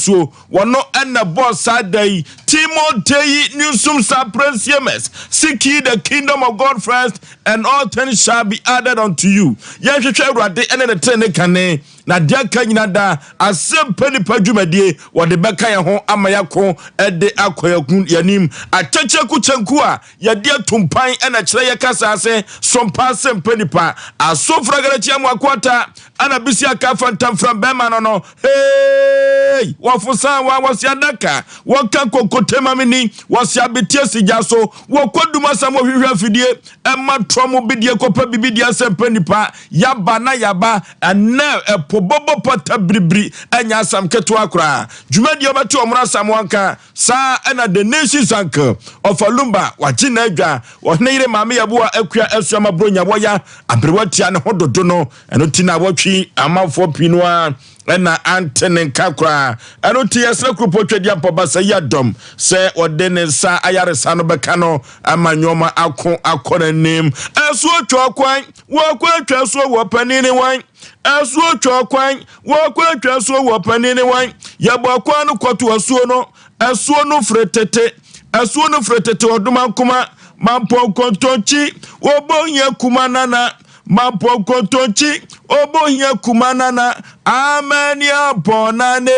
Ofosuo, wɔno ɛna bɔɔ saa da yi. Timo Teyi Newsome Saprensiames, seek ye the kingdom of God first and all things shall be added unto you. Yɛnhwehwɛ Awurade ɛne ne tenenee kane, na deɛ aka nyina da asɛm pɛ nipa dwumadie wɔde bɛka yɛn ho ama yɛako ɛde akɔ yɛn anim. Akyɛkyɛ kukyɛnku a yɛde atumpan ɛna kyerɛ yɛ kasa ase sompa asɛm pɛ nipa asofra garakyi amoakoata ana bisi aka fantamfram bɛrima no hey, wɔfo wa wɔsi adaka wɔka kokotema mi ni wɔsi abetie sigya so wɔkɔ dum asam wɔhwehwɛ afidie ɛma trɔm bidie kɔpɛ bibi di asɛm pɛ nipa yaba na yaba. Ɛnɛ ɛpo bɔbɔ pɔta biribiri, ɛnyɛ asam ketewa koraa. Dwumadie ɔbɛte ɔmo asam wɔnka saa ɛna the nation's uncle ɔfa Lumba wagye n'adwa ɔhene yere maame yɛboa akua asuama bronya wɔya aberewa tia ne ho dodo no. Ɛno ti na wɔtwi amanfoɔ pii no a ɛna ante ne nka koraa. Ɛno nti yɛsrɛ kuropɔ twadi ampɔba yi adɔm sɛ ɔde ne nsa ayaresa no bɛka no ama nneɔma ako akɔ n'anim. Ɛso twa kwan wɔkɔ atwa so wɔ panin ne wan, ɛso twa kwan wɔkɔ atwa so wɔ panin ne wan. Yɛbɔ kwan no kɔto asuo no, asuo no fere tete, asuo no fere tete. Ɔdoma nkoma mampɔ nkontonkyi wɔbɔ hia kuma nana, mampɔ nkontonkyi wɔbɔ hia kuma nana amani abɔnane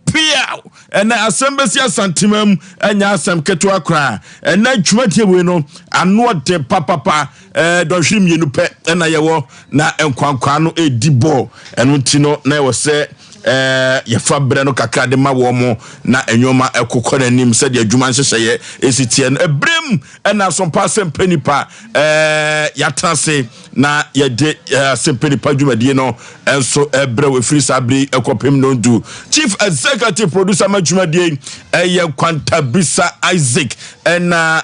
piaw. Ɛnɛ asɛm bɛsi Asantema mu, ɛnyɛ asɛm ketewa koraa. Ɛnɛ dwumadie wei no ano ɔde papapa. Dɔnhwere 2 pɛ ɛna yɛwɔ na nkwankwaa no ɛdi bɔɔl. Ɛno nti no na ɛwɔ sɛ yɛfa berɛ no kakra de ma wɔn mo na nneɛma ɛkokɔ n'anim sɛdeɛ adwuma nhyehyɛeɛ ɛsi teɛ no. Ɛberɛm ɛna asompa asɛmpa nipa yɛatena ase na yɛde asɛmpa nipa dwumadie no nso ɛbrɛ wɔ ɛfiri saa bere ɛkɔpem no du. Chief executive producer ma dwumadie ɛyɛ Kwantabisa Isaac, ɛna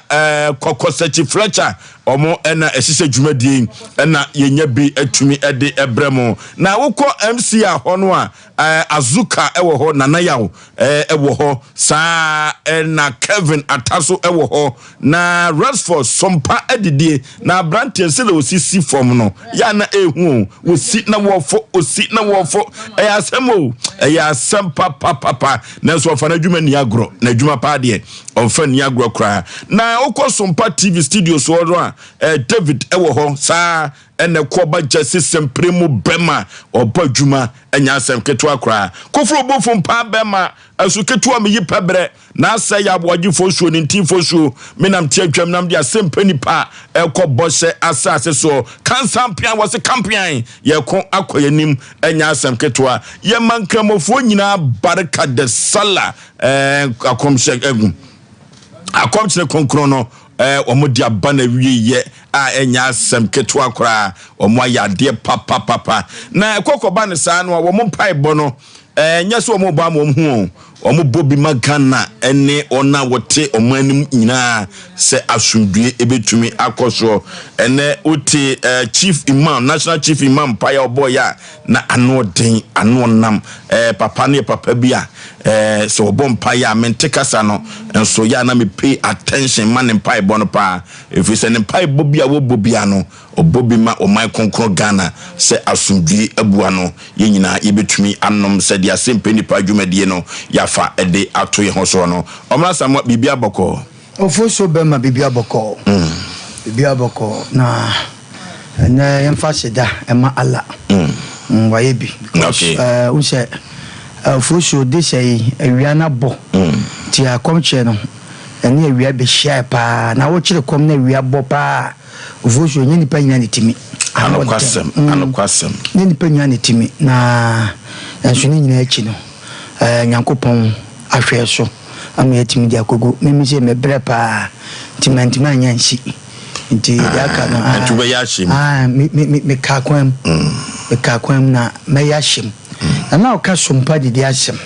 Kɔkɔsakyi Fletcher, ɔmo ɛna ɛhyehyɛ dwumadie ɛna yɛnya bi atumi ɛde ɛbrɛ mo. Na wokɔ MC a hɔ no a, Azuka ɛwɔ hɔ, Nana Yaw ɛwɔ hɔ saa, ɛna Kevin Ataso ɛwɔ hɔ, na Rexford Sompa adidie na aberanteɛ sɛdeɛ osisi fam no yɛ na ehu o, osi na wɔfo, osi na wɔfo. Ɛyɛ asɛm o, ɛyɛ asɛm papapapa. Nanso ɔfa n'adwuma ni agorɔ, n'adwuma paa deɛ ɔmfa ni agorɔ koraa. Na wokɔ Sompa TV studio soɔ no a, David ɛwɔ hɔ saa, ɛna kɔba gyasi sɛmpere mu bɛma ɔbɔ adwuma, ɛnyɛ asɛm ketewa koraa. Koforo bofo mpa bɛma ɛso ketewa mi yi pɛbrɛ na asɛ yɛ aboagyefoɔ suo ne ntinfoɔ suo menam te atwam nam de asɛmpa nipa ɛkɔ bɔhyɛ asase soɔ kansampean wɔ se kampean yɛko akɔ yɛnim, ɛnyɛ asɛm ketewa. Yɛma nkramofoɔ nyinaa barika de sala akɔmhyɛ ɛgu akɔmkyerɛ kronkron no wɔn de aba na wie yɛ a, ɛnyɛ asɛm ketewa koraa. Wɔn ayɛ adeɛ papapapa na ɛkɔkɔba ne saa no a wɔn mpaebɔ no ɛnyɛ sɛ wɔn bɔ ama wɔn ho o, wɔn bɔ bi ma Ghana ɛne wɔn a wɔte wɔn anim nyinaa sɛ asomdue ebetumi akɔ soɔ. Ɛnɛ wote chief imam, national chief imam mpaeɛ ɔbɔ yɛ a na ano den, ano nam. Papa no yɛ papa bi a sɛ ɔbɔ mpaeɛ a mente kasa no nso yɛ a na me pay attention ma ne mpaebɔ no paa, ɛfiri sɛ ne mpaebɔ bi a wɔbɔ bia no ɔbɔ bi ma ɔman kronkron Ghana sɛ asomdue abua no yɛn nyinaa yɛbɛtumi anom sɛdeɛ asɛmpɛ nipa dwumadie no yɛafa ɛde ato yɛn ho soɔ no. Ɔmmra Samoa, biribi abɔkɔɔ. Ɔfo bɛma biribi abɔkɔɔ, biribi abɔkɔɔ. Na ɛnɛ yɛmfa seda ɛma Allah. Wayɛ bi because wo sɛ ɔfo de sɛ yi awia no abɔ nti akɔmkyerɛ no ɛne awia bɛhyia paa na wokyere kɔm na awia bɔ paa. Ɔfo so nyɛ nipa nyina ne timi. Anokwasɛm, anokwasɛm. Nyɛ nipa nyina ne timi, na nso ne nyinaa akyi no Nyankopɔn ahwɛ so ama yɛatumi de akɔgu. Memi sɛ mebrɛ paa nti mantumi anyɛ nsi nti deɛ aka no nti wobɛyɛ ahyɛ mu. Ah, meka kwan mu, meka kwan mu na mɛyɛ ahyɛ mu. Na ɔka sompa didi asɛm,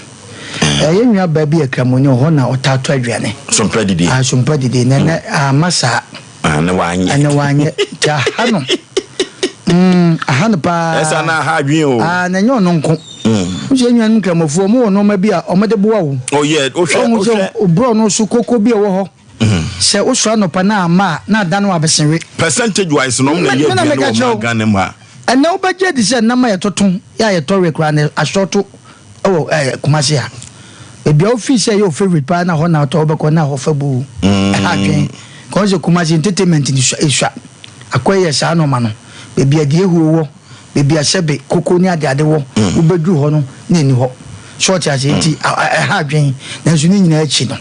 ɛyɛ nua baa bi yɛ kramoni wɔ hɔ na ɔtaa tɔ aduane. Sompa didi. Ah, sompa didi na ɛnɛ ama saa. Ah, ne wanyɛ. Ɛnɛ wanyɛ nti aha no aha no paa. Ɛsa na aha adwene o. Ah, na ɛnyɛ ɔno nko. Wohyɛ nnuanom nkramofoɔ ɔmo wɔ nneɛma bi a ɔmode boa wo. Oh yeah, wohwɛ. Ɔhu sɛ wohwɛ. Oborɔ no so koko bi a ɛwɔ hɔ sɛ wosɔ anɔpa na ama a na ada no abɛsenwe. Percentage wise no ɔmo na Me ɛyɛ na aduane meka wɔ kyerɛ ɔman wo. Ghana mu a. Ɛnɛ wobɛgye adi sɛ nam a yɛtoto yɛ a yɛtɔ we koraa no asɔto. Ɛwɔ ɛɛ Kumasi ha. Baabi a wofii sɛ ɛyɛ wo favourite paa na hɔ na wotɔ wobɛkɔ na hɔ fa bu ɛha adwene. Kɔn sɛ Kumasi entertainment no sua esua. Akɔ yɛ saa nɔɔma no. Baabi a deɛ ehuo wɔ, baabi a sɛbe koko ne adeade wɔ, wobɛduru hɔ no na ɛni hɔ. So ɔte aseɛ nti ɛha adwene. Nanso ne nyinaa akyi no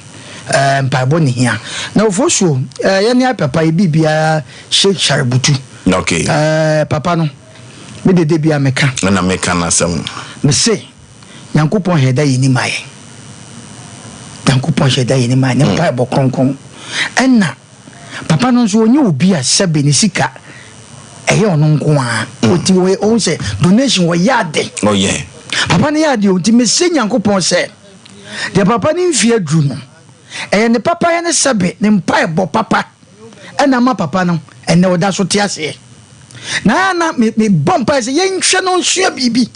ɛɛ mpaebɔ na ehia. Na Ofosuo ɛɛ yɛne papa yi biribiara Sheikh Sharebutu. Okay. Ɛɛ papa no. Me de da biara meka. Ɛna meka n'asɛm. Mese, Nyankopɔn hyɛ da yi ni ma yɛn. Nyankopɔn hyɛ da yi ni ma yɛn. Ne mpaebɔ kronkron. Ɛna papa no nso ɔnyɛ obi a sɛbe ne sika ɛyɛ ɔno nko ara. Ɔti ɔyɛ ɔhu sɛ donation ɔyɛ ade. Ɔyɛ. Papa no yɛ ade o. Nti mese Nyankopɔn sɛ, deɛ papa no mfie aduru no, ɛyɛ ne papayɛ ne sɛbe ne mpaebɔ papa ɛna ama papa no ɛnɛ ɔda so te aseɛ. Na na me me bɔ mpae sɛ yɛnhwɛ no nsua biribi.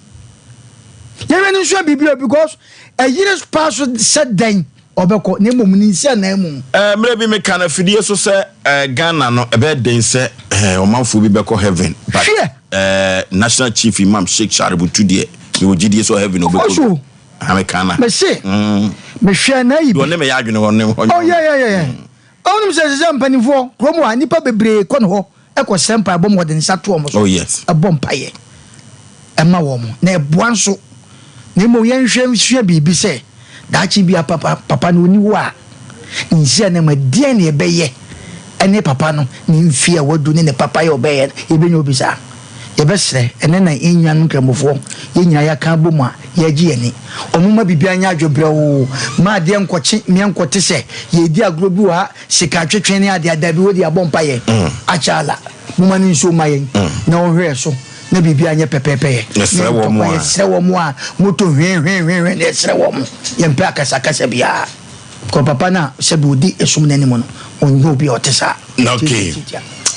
Yɛnhwɛ no nsua biribi o because ɛyere paa so sɛ dɛn ɔbɛkɔ na mmom ne nsi anan mu. Eh, mmerɛ bi meka no afidie so sɛ eh, Ghana no ɛbɛyɛ den sɛ eh, ɔmanfoɔ bi bɛkɔ heaven but Hwɛ! eh, National Chief Imam Sheikh Shaributu deɛ mewɔ gyidie sɛ heaven ɔbɛkɔ Ɔkɔ so bi. o. Ah, meka na. Mese, mehwɛ na ayi bi. Deɛ ɔne meyɛ adwene hɔ ne hɔ. Oh yeah yeah yeah. Ɔnom sɛ ɛsɛ sɛ mpanimfoɔ kurom hɔ a nnipa bebree kɔ ne hɔ kɔsrɛ mpaebɔ ma wɔde nsa to wɔn so Oh, yes. bɔ mpaeɛ ma wɔn na ɛboa nso. Na mmom yɛnhwɛ nsua biribi sɛ daakye bi a papa papa no ɔni hɔ a ne nhyira no ma deɛn na yɛbɛyɛ ɛne papa no ne mfie a wadu ne ne papayɛ a ɔbɛyɛ no yɛbɛnya obi saa. Yɛbɛsrɛ ɛnɛ na yɛn nuanom Nkramofoɔ yɛn nyinaa yɛaka abom a yɛregye yɛn ani. Wɔn mma biribiara nyɛ adwo brɛoo mma adeɛ nkɔkye mmea nkɔte sɛ yɛredi agorɔ bi wɔ ha sika twetwe ne adeɛ daabi wei deɛ yɛabɔ mpaeɛ akyɛ Allah momma no nsuo mma yɛn na ɔnhwɛ yɛn so na biribiara nyɛ pɛpɛɛpɛ yɛ Yɛsrɛ ne wɔn ntɔkwa a. yɛsrɛ wɔn a moto hwee hwee hwee na yɛsrɛ wɔn yɛmpɛ akasakasa biara kɔ papa no a sɛbi ɔdi ɛsom no anim no ɔnyɛ obi a ɔte saa. Okay.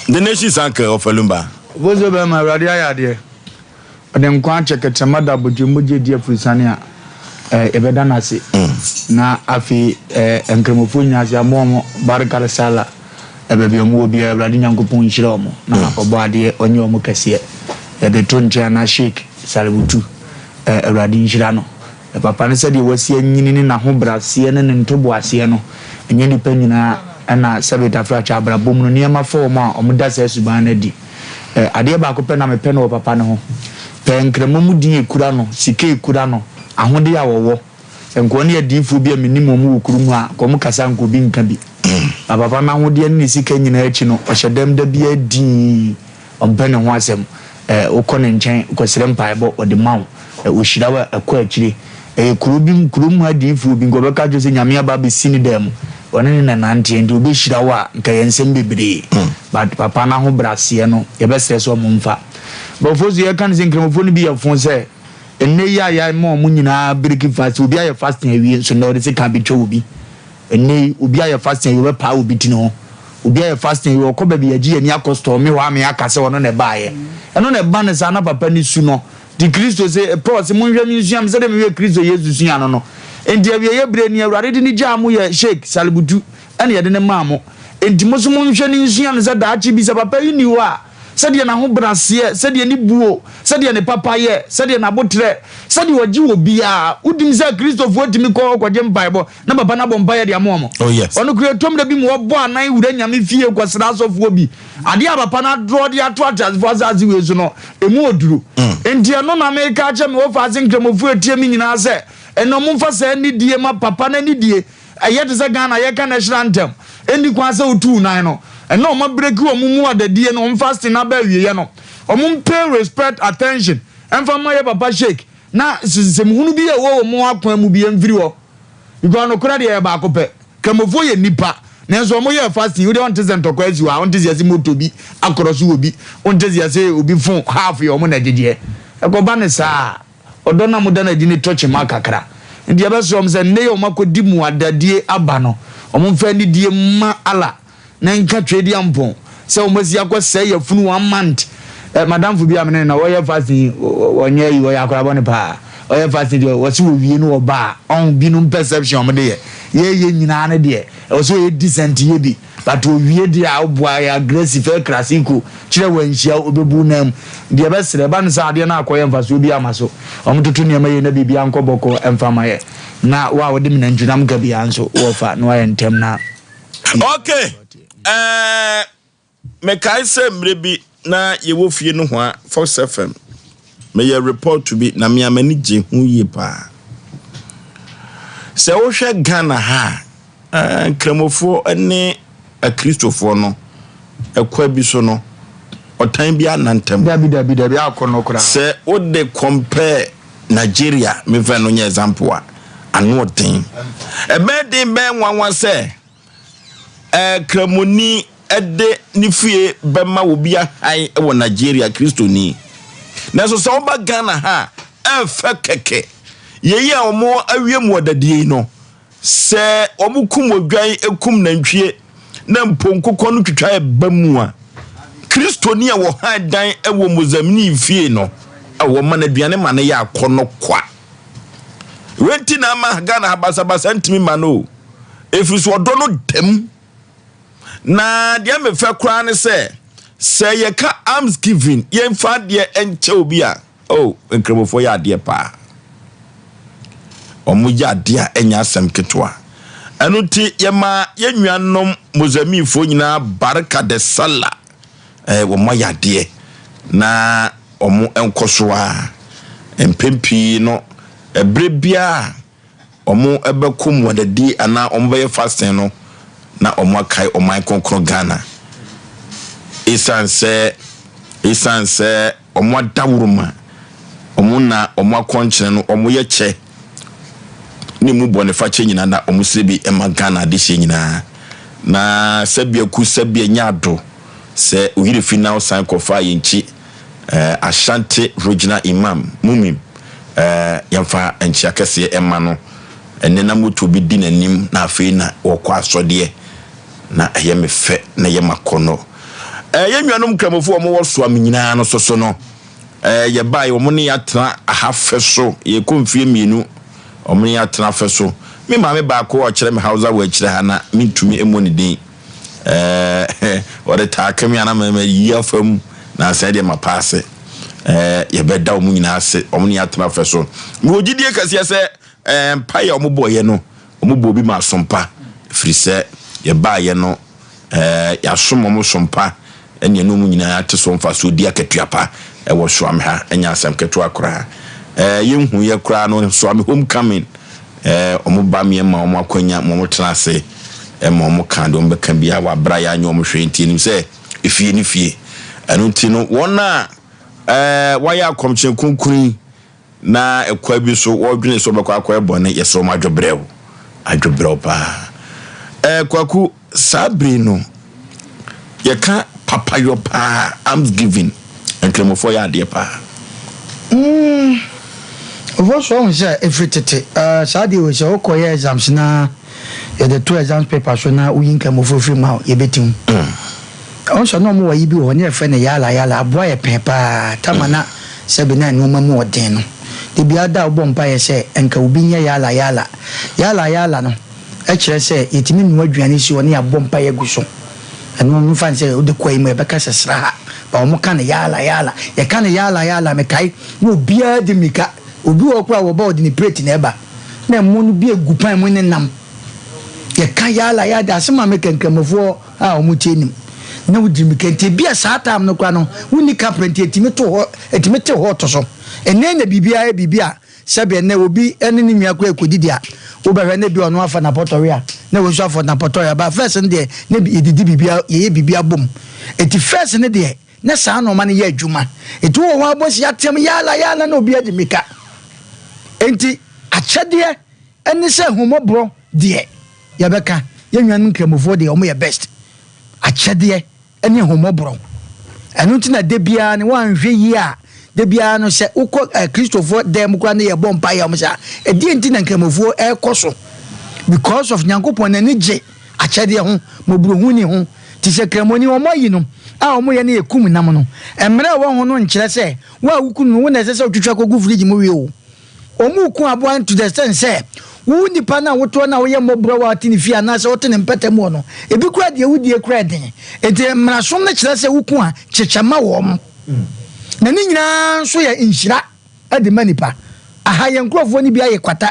The nation's uncle of Olumba. Obosuo bɛrima, Awurade ayɛ adeɛ. Ɔde nkwa akyɛ kɛtrɛma da abodwo mogya adi afurusiane a, eh, yɛbɛda no ase. Na afei, eh, Nkramofoɔ nyinaa ase abɔ wɔn Barikar Sallah, eh, baabi a wɔn wɔ biara, Awurade Nyankopɔn nhyira wɔn, na ɔbɔ adeɛ ɔnyɛ wɔn kɛseɛ. Yɛde to nkyɛn a na Sheik Salibutu, eh, Awurade nhyira no. Na papa no sɛdeɛ wasi anyini ne n'ahobraseɛ ne ne ntoboaseɛ no, ɛnyɛ nnipa nyinaa na sɛbe tafrakyɛ abrabɔ mu no nneɛma fa wɔn a wɔda saa suban no adi. Ɛ, adeɛ baako pɛ na mepɛ no wɔ papa no ho. Pɛ Nkramoh mu din a ɛkura no, sika a ɛkura no, ahodeɛ a wɔwɔ. Sɛ nka ɔne adiyifoɔ bi a menim wɔn wɔ kurom ha a, nka wɔkasa a nka obi nka bi. Na papa no ahodeɛ ne ne sika nyinaa akyi no, ɔhyɛ dɛm da biara dinn. Ɔmpɛ ne ho asɛm. Ɛ, wokɔ ne nkyɛn kɔsrɛ mpaebɔ, ɔde ma wo. Ɛ, ɔhyira wo a, ɛkɔ akyire. Ɛyɛ kuro bi mu, kurom ha diyifoɔ bi, nka ɔbɛka akyerɛ wo sɛ Nyame aba abɛsi ne dan mu. Ɔne no na ɛnanteɛ, nti ɔbɛhyira wo a, nka ɛyɛ nsɛm bebree. But papa no ahobrɛaseɛ no, yɛbɛsrɛ sɛ wɔmfa. Bɔfoɔ nso, yɛka no sɛ Nkramofoɔ no bi yɛ fo sɛ, ɛnnɛ yi a yɛama wɔn nyinaa break fast, obi ayɛ fasting awie, nso nnɛ ɔde sekan bɛtwa obi. Ɛnnɛ yi, obi ayɛ fasting awie, ɔbɛpaa obi tiri ho. Obi ayɛ fasting awie, ɔkɔ baabi yɛgye yɛn ani akɔ store me hɔ a me aka sɛ ɔno na ɛbaeɛ. Ɛno na ɛba no saa na papa no su no. Nti Kristo se, Paul se, monhwɛ me nsua me sɛdeɛ mehwɛ Kristo Yesu sua no no. Enti awieeɛ berɛ ni, Awurade de no gyaa mo yɛ Sheik Salibutu ɛna yɛde no maa mo. Enti mo nso monhwɛ no nsua no sɛ daakye bi sɛ papa yi nni hɔ a, sɛdeɛ n'ahobraseɛ, sɛdeɛ ne buo, sɛdeɛ ne papayɛ, sɛdeɛ n'aboterɛ, sɛdeɛ ɔgye obiara. Wonim sɛ Kristofoɔ tumi kɔ hɔ kɔgye mpaebɔ na papa no abɔ mpaeɛ de ama wɔn. Oh yes. Ɔno koraa ɛtɔ mmerɛ bi ma ɔbɔ anan wura Nyame fie kɔsra asɔfoɔ bi. Adeɛ a papa no adrɔ de ato ateasefoɔ asase wei so no, ɛmu ɔduru. Enti ɛno na meka akyerɛ me wɔfaase Nkramofoɔ a ɛtie me nyinaa sɛ, ɛnnɛ momfa saa anidie ma papa no anidie. Ɛyɛ te sɛ Ghana yɛka national anthem, ɛnni kwan sɛ wotu wo nan no. Ɛnnɛ wɔn abreki wɔn mu adadie no, wɔn fasting no aba awieɛ no, wɔn pay respect attention ɛmfa mma yɛ papa Sheik na nsɛm hunu bi a ɛwɔ wɔn akwan mu bi ɛmfiri hɔ. Because nokorɛ deɛ ɛyɛ baako pɛ. Kramofoɔ yɛ nnipa nanso wɔn yɛ fasting, wodeɛ wonte sɛ ntɔkwa asi hɔ a, wonte sɛ yɛse motor bi akorɔ so wɔ bi, wonte sɛ yɛse obi phone half yɛ wɔn na ɛgyegyeɛ. Ɛkɔba no saa a, Ɔdɔ no a moda no adi no tɔ kyema kakra. Enti yɛbɛsrɛ wɔn sɛ, nnɛ yi a wɔakɔdi mmuadadie aba no, wɔmfa anidie mma Allah na nka Tweediampɔn sɛ wɔasi akɔsɛe yafunu one month. Eh, m'adamfo bi a me ne no na wɔyɛ fasting yi, ɔnyɛ ayi, ɔyɛ akwadaa bɔne paa. Ɔyɛ fasting deɛ, wɔse wɔwie no wɔba a, ɔho binom perception a wɔde yɛ. Yɛyɛ nyinaa no deɛ, ɛwɔ sɛ ɔyɛ decent yɛ bi. But owie deɛ a woboa yɛ aggressive El Clasico kyerɛ wanhyia wo obebu wo nan mu. Deɛ ɛbɛsrɛ ɛba no sɛ adeɛ no akɔyɛ mfasoɔ bi ama so. Wɔn toto nneɛma yie na biribiara nkɔ bɔkɔɔ ɛmfa ma yɛ. Na wo a wode me nantwinam ka biara nso wɔfa na wayɛ ntɛm na. Okay, ɛɛ. Mekae sɛ mmerɛ bi na yɛwɔ fie nohoa, Fox FM, meyɛ report bi na me a m'ani gye ho yie paa. Sɛ wohwɛ Ghana ha a, eh, Nkramofoɔ ne Akristofoɔ no, ɛkwa bi so no, ɔtan bi anantam. Dabi dabi dabi akɔ no koraa. Sɛ wode compare Nigeria, memfa no nyɛ example a, ano ɔden. Ɛbɛyɛ den bɛyɛ nwanwa sɛ Kramoni de ne fie bɛma obi ahan wɔ Nigeria, Kristoni. Nanso sɛ woba Ghana ha a, ɛfɛ kɛkɛ. Yei a wɔn awie mu ɔdadie yi no, sɛ wɔn kum odwan, kum nantwie, na mpo nkokɔ no twitwa ɛba mu a, Kristoni a wɔhan dan wɔ Mozambique fie no, wɔma no aduane ma no yɛ akɔnnɔ kwa. Wei nti na ama Ghana ha basabasa ntumi ma no o. Ɛfiri so ɔdɔ no dam. Na deɛ mefɛ koraa ne sɛ, sɛ yɛka alms giving, yɛmfa adeɛ nkyɛ obi a, oh, nkramofoɔ yɛ adeɛ paa. Wɔn yɛ adeɛ a ɛnyɛ asɛm ketewa. Ɛno nti yɛma yɛn nuanom Mozambiquefoɔ nyinaa barka de sala. Eh, wɔn ayɛ adeɛ na wɔn nkɔ so ara. Mpɛn pii no, ɛberɛ biara a wɔbɛkɔ mmuadadie anaa wɔbɛyɛ fasting no, na wɔakae ɔman kronkron Ghana. Esiane sɛ esiane sɛ wɔn adaworoma, wɔn na wɔn akɔnkyene no, wɔyɛ kyɛ ne mu bɔnefakyɛ nyinaa na wɔsrɛ bi ma Ghana adehyeɛ nyinaa. Na sɛbea ku sɛbea nya ado sɛ oyere fi na ɔsan kɔfa yɛn nkyi eh, Ashanti Regional Imam Mumim eh, yɛmfa nkyea kɛseɛ ɛma no. Ɛnɛ na moto bi di n'anim na afei na wɔkɔ asɔdeɛ na ɛyɛ me fɛ na ɛyɛ m'akɔnnɔ. Eh, yɛn nuanom Nkramofoɔ a wɔwɔ Soam nyinaa no soso no, eh, yɛbaeɛ wɔn ne yɛatena aha fɛ so, yɛkɔ mfeɛ mmienu, wɔn ne yɛatena fɛ so. Me maame baako a ɔkyerɛ me Hausa wɔ akyire ha na mentumi mmɔ ne din. Eh, wɔde taake me a na mayi afa mu, na sɛ deɛ mapaase. Eh, yɛbɛda wɔn nyinaa ase, wɔn ne yɛatena fɛ so. Mewɔ gyidie kɛseɛ sɛ eh, mpaeɛ a wɔbɔeɛ no, wɔbɔɔ bi ma asompa, ɛfiri sɛ yɛbaeɛ no, eh, yɛasom wɔn som pa, ɛne ɛne wɔn nyinaa ate so mfasoɔ di akatua pa ɛwɔ Soame ha, ɛnyɛ asɛm ketewa koraa. Eh, yɛnhuiɛ koraa no, Soame homecoming, eh, wɔn ba meɛ ma wɔn akwanya ma wɔn tena ase, ma wɔn ka deɛ wɔn bɛka biara wɔ abere a yɛanyɛ wɔn hwee nti, yɛnim sɛ efie ne fie. Ɛno nti no, wɔn a eh, wɔayɛ akɔmkyene kronkron yi, Na ɛkwan bi so wɔdwene sɛ wɔbɛkɔ akɔyɛ bɔne, yɛsrɛ wɔn adwobrɛw, adwobrɛw paa. Ɛɛ Kwaku, saa bere no yɛka papayɔ paa, alms giving, nkramofoɔ yɛ adeɛ paa. Mm, ɔfɔ so ɔhu sɛ ɛfiri tete uh, saa deɛ wei sɛ wokɔyɛ exams na yɛde to exams paper so na woyi nkramofoɔ firi mu a yɛbɛtim. Mm. Ɔhu sɛ na ɔmo wɔ ayi bi wɔ hɔ ne yɛfrɛ no yala yala, aboa yɛ pɛn paa, tama na sɛbe na nnoɔma mu ɔden no, da biara da a wobɔ mpaeɛ sɛ nka obi nyɛ yala yala. Yala yala no kyerɛ sɛ yɛtumi noa aduane si hɔ na yɛabɔ mpaeɛ agu so. Ɛno mfa no sɛ wode kɔ ayi mu a yɛbɛka sɛ sraha, but ɔmo ka no yala yala. Yɛka no yala yala a mekae na obiara di mmirika, obi wɔ hɔ koraa a wɔba a ɔde ne plate na ɛba, na ɛmo no bi agu pan mu ne nam. Yɛka yala yala, asɛm a meka nkramofoɔ a wɔn ti anim na wodi mmirika nti ebi a saa time no koraa no wonni kapra nti etumi to hɔ etumi te hɔ to so ɛnɛ na biribiara yɛ biribi a sɛbi ɛnɛ obi ɛne ne nua koraa ekodidi a wobɛhwɛ na ebi ɔno afa n'apɔtɔwe a na wɔn nso afa n'apɔtɔwe a ba first no deɛ na yɛdidi biribi yɛyɛ biribi abom eti first no deɛ na saa nneɛma no yɛ adwuma eti wɔ hɔ abɔ si ateam yaala yaala na obi adi mmirika enti akyɛdeɛ ɛne sɛ ahummɔborɔ deɛ yɛbɛka yɛn nuanom nkramofoɔ deɛ wɔn yɛ best akyɛdeɛ ɛne ahummɔborɔ ɛno nti na da biara no wɔanhwɛ yie a da biara no sɛ wokɔ eh, kristofoɔ dan mu koraa ne yɛbɔ mpaeɛ a wɔn sɛ ɛdeɛ nti na nkramofoɔ ɛrekɔ so because of nyankopɔn n'ani gye akyɛdeɛ ho mmɔborɔhuni ho te sɛ kramoni wɔn ayi no a wɔn yɛ no yɛ kum nam no mmerɛ a ɛwɔ ho no nkyerɛ sɛ wo a wokum no wo na ɛsɛ sɛ wotwitwa kɔgu fridge mu wie o Wɔn ku aboa no to the extent sɛ Wo nipa no a wotoɔ no a woyɛ mmɔborɔ a wote ne fie anaasɛ wote ne mpɛtɛ mu hɔ no, ebi koraa deɛ wodie koraa ɛden. Enti mmarasom no kyerɛ sɛ woko a, kyekyɛ ma wɔn. Na ne nyinaa nso yɛ nhyira de ma nipa. Aha yɛn nkurɔfoɔ no bi ayɛ kwata.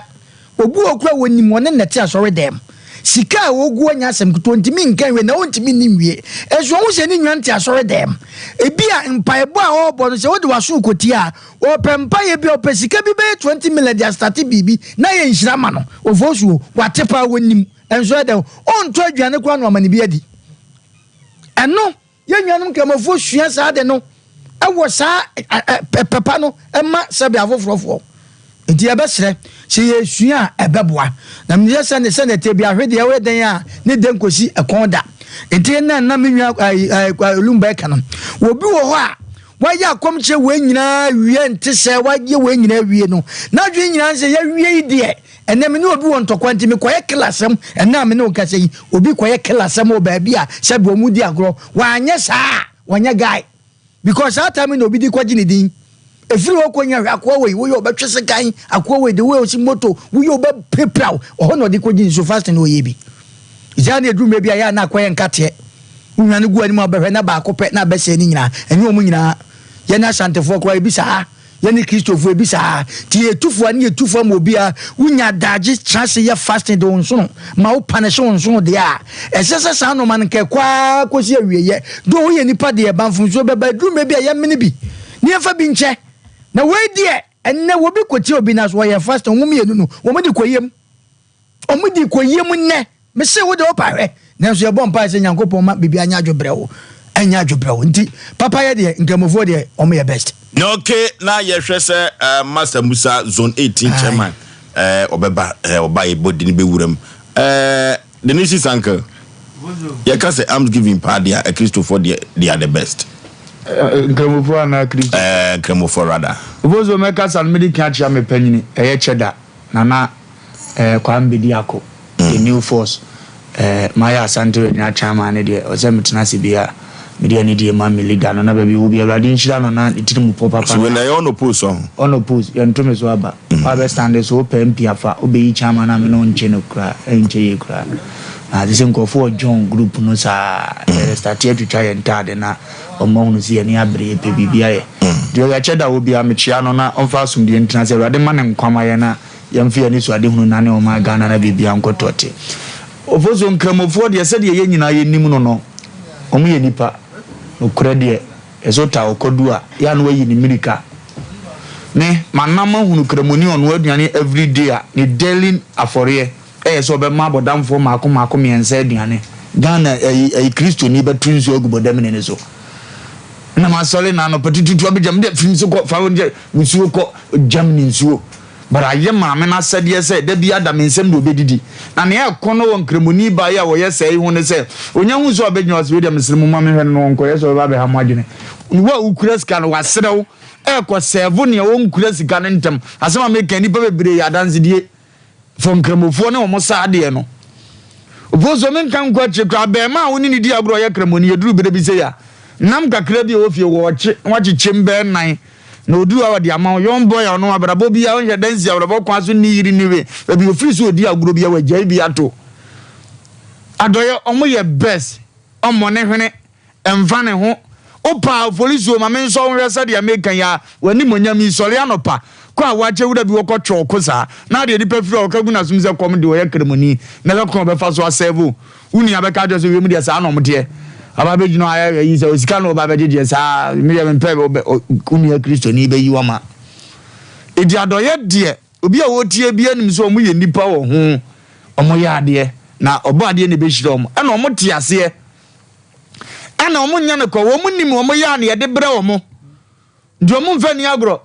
Obi wɔ hɔ koraa a wɔnim wɔne nnɛte asɔredɛm. Sika a ɔgu hɔ nyɛ asɛm ketewa, ɔntumi nka nwie na ɔntumi nni nwie. Nso ɔhu sɛ ne nua nte asɔredɛm. Ebia mpaebɔ a ɔrebɔ no, sɛ wode w'aso rekɔtie a, ɔrepɛ mpaeɛ bi a, ɔpɛ sika bi bɛyɛ 20 million de astate biribi na ayɛ nhyira ama no. Ofosuo, wate paa, ɔnim. Nso ɛdɛn, ɔntɔ aduane koraa na wama no bi adi. Ɛno. Yɛn nuanom Nkramofoɔ sua saa ade no wɔ saa pɛ pa no ma sɛbe afoforɔfoɔ. Nti yɛbɛsrɛ sɛ yɛsua a ɛbɛboa. Na menim sɛ sɛne sɛne ɛteɛ biara hwɛ deɛ woyɛ dɛn a ne dɛ nkɔsi ɛkɔn da. Nti na na me nua Lumba ɛka no, obi wɔ hɔ a wayɛ akɔmkyerɛ wei nyinaa wie nte sɛ wayɛ wei nyinaa wie no, n'adwene nyinaa ne sɛ yɛawie yi deɛ Ɛnnɛ me ne obi wɔ ntɔkwa nti mekɔyɛ kelasɛm. Ɛnnɛ a me ne wo kasa yi, obi kɔyɛ kelasɛm wɔ baabi a sɛbi wɔn di agorɔ. Wanyɛ saa a, wɔnyɛ guy. Because saa time na obi de kɔgye ne din. Ɛfiri hɔ kɔ nya hwɛ akoa wei, woyɛ ɔbɛtwe sekan, akoa wei de woyɛ ɔsi moto, woyɛ ɔbɛpirapira wo. Ɔhɔ na ɔde kɔgye nso fasting na ɔyɛ bi. Saa na ɛduru mmerɛ bi a yɛ a na akɔyɛ nkateɛ. Wohwane gu anim a wobɛhwɛ na baako pɛ na abɛsɛe ne nyinaa. Ɛnyɛ wɔn nyinaa. Yɛne Asantefoɔ koraa ebi saa. Yɛne Kristofo ebi saa. Nti yɛtu fo a ne yɛtu fo ama obiara. Wonya adagye tra ase yɛ fasting de wo nsono ma wo panish wo nsono deɛ a, ɛsɛ sɛ saa nnoɔma no nka ɛkɔ ara kɔsi awieɛ. Though woyɛ nipa deɛ ɛba mfomsoɔ bɛba, ɛduru mmerɛ bi a yɛmene bi na yɛmfa bi nkyɛ. Na wei deɛ ɛnnɛ obi kɔtia obi na so ɔyɛ fasting, wɔn mmienu no wɔn de kɔyam. Wɔn de kɔyam nnɛ. Mese wo de wopa hwɛ nanso yɛbɔ mpae sɛ Nyankopɔn ma biribiara nyɛ adwobrɛw ɛnyɛ adwobrɛw nti papa yɛ deɛ nkramofoɔ deɛ wɔn yɛ best. Na okay na yɛhwɛ sɛ uh, Master Musa zone 18 chairman uh, ɔbɛba uh, ɔba yɛbɔ di ne bɛwura mu uh, the nation's uncle yɛka sɛ alms giving paa deɛ akristofoɔ deɛ they are the best. Nkramofoɔ anaa Kristo? Uh, nkramofoɔ rather. Obozo mɛkasa no mede kan akyia me panyini ɛyɛ kyɛda Nana eh, Kwame Bediako, The New Force, eh, mayɛ Asante Regina Chairman no deɛ, ɔsɛ metena ase bi a, mede anidie ma me leader no, na baabi wɔ bi Awurade nhyira no na ne tiri mu pɔ papa So wei na ɛyɛ unopposed ɔho? Unopposed, yɛnto me so aba. Woabɛ stande so, wopɛ MP afa, wobɛyi chairman a me ne wo nkye no koraa, ɛnkyɛ yie koraa. Na te sɛ nkurɔfoɔ wɔ join group no saa, yɛ starte atwitwa yɛn ntaade na wɔn ahunu sɛ yɛn ani abere, yɛpɛ biribi ayɛ. Deɛ ɔyɛ kyɛ da wɔ biara mekyea no na ɔmfa asomdwie ntena ase. Awurade mma no nkwa ma yɛn na yɛmfa yɛn anisoadehunu nnane ɔman Ghana na biribiara nkɔ tɔte. Ofosuo, Nkramofoɔ deɛ sɛdeɛ yɛn nyinaa yɛnim no no, wɔn yɛ nnipa. Nokorɛ deɛ, yɛsɛ ɔtaa ɔkɔdu a, yɛ a na wayi ne mmirika. Me, manam ahunu Kramoni a ɔnoa aduane everyday a, ne daily afɔreɛ yɛ sɛ ɔbɛma abɔdamfoɔ mmaako mmaako mmiɛnsa aduane. Ghana ayi ayi Kristoni bɛto nsuo agu bɔdamini no so. Na masɔre na anɔpa tututu abɛgya me deɛ firi me so kɔ fa wo deɛ nsuo kɔ gya me ne nsuo. But ayɛ maame no asɛdeɛ sɛ da biara da me nsam deɛ ɔbɛdidi. Na nea ɛkɔ no wɔ nkramoni baa yi a ɔyɛ saa yi ho ne sɛ ɔnya hu sɛ ɔbɛgyina hɔ sɛ wei deɛ mesrɛ mo ma menhwɛ no na ɔnkɔyɛ sɛ ɔbɛba abɛha mo adwene. Wo a wokura sika no wasrɛ wo ɛrekɔ sɛɛvo nea ɔnkura sika no ntɛm. Asɛm a meka yi nnipa bebree yɛ adansedie. For nkramofoɔ ne wɔn saa adeɛ no. Ofosuo menka nkɔ akyire koraa abɛɛmaa a wo ne no di agorɔ ɔyɛ kramoni ɛduru berɛ bi sei a nam kakra bi a ɛwɔ fie wɔɔkye na wakyekyem bɛɛ nan na ɔduru a ɔde ama wo young boy a ɔno abrabɔ biara ɔnhyɛ da nsi abrabɔ kwan so nni yere nni we baabi ɔfiri so ɔdi agorɔ biara wagyae bi ato adɔeɛ ɔmo yɛ best ɔmmɔ ne hwene Ɛmfa ne ho. Wo paa Oforisuo ma me nsɔ wo nhwɛ sɛdeɛ meka yi ara, w'animuonyam yi, sɔre anɔpa, kɔ a woakyɛ wura bi hɔ kɔ twɛ ɔko saa, na adeɛ nipa firi hɔ ɔka gu n'asom sɛ kɔm de ɔyɛ kramoni, na ɛbɛ kwan ɔbɛfa so asɛve wo, wo nua bɛka akyerɛ sɛ wiem deɛ saa na ɔmo teɛ, aba abɛgyina hɔ ayɛ ayi sɛ osika na ɔba abɛgye deɛ saa, me deɛ mempɛ wo nua kristoni bɛyi wo ama. Enti adɔeɛ deɛ obi a ɔretie biara nim sɛ ɔmo yɛ nnipa wɔ ho, ɔmo yɛ adeɛ, na ɔbɔ adeɛ na ɛbɛhyira ɔmo, ɛna ɔmo te aseɛ. Ɛna wɔn nyɛ no kwa, wɔn nim wɔn yɛ a na yɛde brɛ wɔn, nti wɔn mfa ni agorɔ.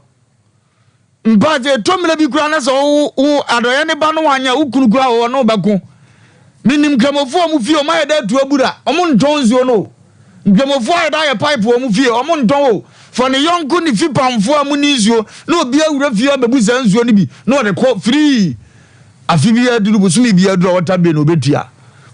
Mpa sɛ ɛtɔ mmerɛ bi koraa na sɛ wo wo adɔeɛ ne ba no wanyɛ wo kunu koraa wɔ ne wobɛko. Menim nkramofoɔ wɔn fie wɔn ayɛ dɛ atu abura, wɔn ntɔn nsuo no o. Nkramofoɔ ayɛ dɛ ayɛ pipe wɔ wɔn fie, wɔn ntɔn o. Fa ne yɔnko ne fipamfoɔ a mo ni nsuo na obi awura fie abɛbu saa nsuo no bi na ɔde kɔ firii. Afe biara duru, bosome biara duru a wɔta bee na ɔbɛtua.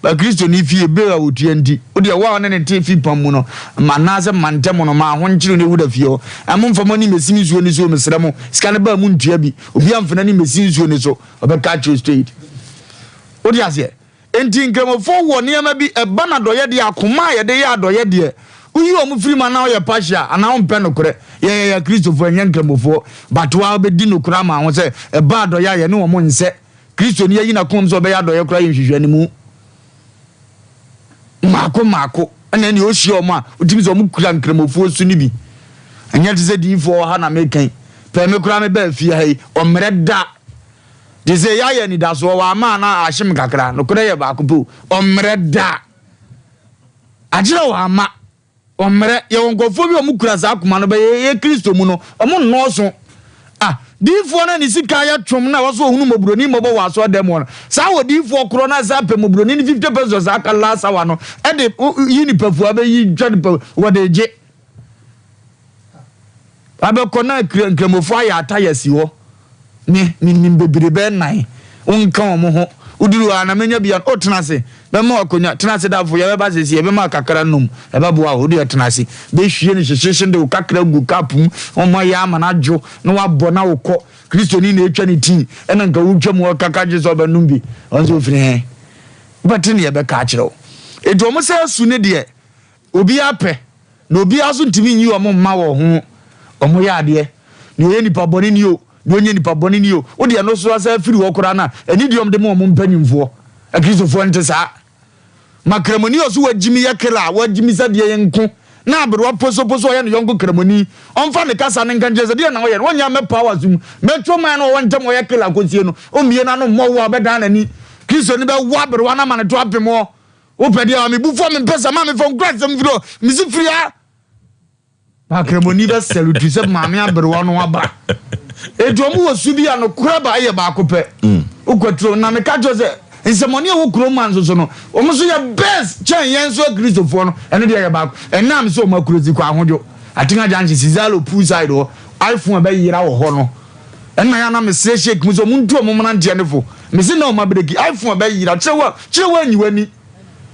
Ba Kristoni fie, bere a otua nti, wo deɛ, wo a wo ne no te fipam mu no, ma anaasɛ ma ntɛm no, ma ahonkyere no ewu da fie hɔ. Ɛ, momfa mo ani mmesi me nsuo no so o, mesrɛ mo. Sika no ba a, montua bi. Obiara mfa n'ani mmesi nsuo no so. Ɔbɛka akyerɛ wo straight. Wote aseɛ? Enti Nkramofoɔ wɔ nneɛma bi, ɛba no adɔeɛ deɛ, akoma a yɛde yɛ adɔeɛ deɛ, woyi wɔn firi mu anaa woyɛ partial anaa wompɛ nokorɛ. Yɛn yɛyɛ Akristofoɔ, yɛnyɛ Nkramofoɔ, but wo ara wobɛdi nokorɛ ama ho sɛ ɛba adɔeɛ a yɛne wɔn nsɛ. Kristoni ayi n'akoma mu sɛ ɔbɛyɛ adɔeɛ koraa yɛ nhwehwɛanimu mmaako mmaako ɛna ɛne ɔhyia wɔn a wotumi sɛ wɔn kura nkramofoɔ su no bi. Ɛnyɛ te sɛ diyifoɔ wɔ ha na meka yi, pɛɛ me koraa mebaa fie ha yi, ɔmmerɛ da. Te sɛ yɛayɛ anidasoɔ, wama ana ahyem kakra, nokorɛ yɛ baako pɛ o, ɔmmerɛ da. Akyerɛ wama, ɔmmerɛ. Yɛwɔ nkurɔfoɔ bi a wɔn kura saa akoma no, bɛyɛ yɛ Kristo mu no, wɔn nnɔɔso. Ah, diifoɔ no a ne sika ayɛ twom na wɔso ɔhunu mmɔborɔni mmɔbɔ wɔ asɔre dɛm hɔ no, saa odiifoɔ korɔ no a saa pɛ mmɔborɔni no 50 pesos aka last hour no, ɛde yi nipa fua bɛyi twa nipa wɔde gye. Abɛkɔ na Nkramofo ayɛ ataya si hɔ. Me, menim bebree bɛyɛ nnan. Wonka wɔn ho. Woduru hɔ a na menya bi a, o tena ase. Bɛma wo akonnwa. Tena ase dafo, yɛbɛba seesei, yɛbɛma wo kakra nom. Ɛbɛboa wo. Wo deɛ tena ase. Bɛhwie no hyehyeehye de wo kakra gu cup mu. Wɔayɛ ama no adwo na woabɔ na wokɔ. Kristoni na ɛtwa ne tii, ɛna nka wotwa mu ɔkaka gye sɛ ɔbɛnom bi. Ɔno nso ɔfiri he? Wobɛte nea yɛbɛka akyerɛ wo. Enti wɔn sɛ asu no deɛ, Obiara pɛ, na obiara nso ntumi nyi wɔn mma wɔn ho. Wɔyɛ adeɛ. Deɛ ɔyɛ nipa bɔne ni o, deɛ ɔnyɛ nipa bɔne ni o, wo deɛ ɛno so asan afiri hɔ koraa no a, anidie a wɔde ma wɔn mpanimfoɔ. Akristofoɔ nte saa. Ma Kramoni a ɔso wagyimi yɛ kela a wagyimi sɛ deɛ yɛ nko na aberewa posoposo ɔyɛ ne yɔnko Kramoni, ɔmfa ne kasa no nka nkyerɛ sɛ deɛ na ɔyɛ no, ɔnyɛ ammɛpaw asom. Mɛtwo man no ɔwɔ ntam ɔyɛ kela kɔsie no, ɔmmie n'ano mmɔ wo a ɔbɛdan n'ani. Kristoni bɛwɔ aberewa no ama no to apem hɔ. Wopɛ deɛ a me bu fɔ me mpɛ sɛ ma me fɔ nkura asɛm firi hɔ mesi firi ha. Akramoni bɛ sɛlutu sɛ maame aberewa no aba. Eti wɔn wɔ su bi a nokorɛ ba yɛ baako pɛ. Wokɔ na meka kyerɛ sɛ nsɛmɔne a ɛwɔ kurom ma nso so no wɔn nso yɛ best kyɛn yɛn nso akristofoɔ no ɛno deɛ yɛ baako. Ɛnam sɛ wɔn akurosi kɔ ahodwo Atenga junction Sizalo pool side hɔ iPhone ɛbɛyera wɔ hɔ no. Ɛna yɛ a na mesrɛ sheik mu sɛ ɔmo ntu ɔmo mmeranteɛ no fo. Mese na ɔmo abreki iPhone ɛbɛyera kyerɛ wo kyerɛ wo anyi w'ani.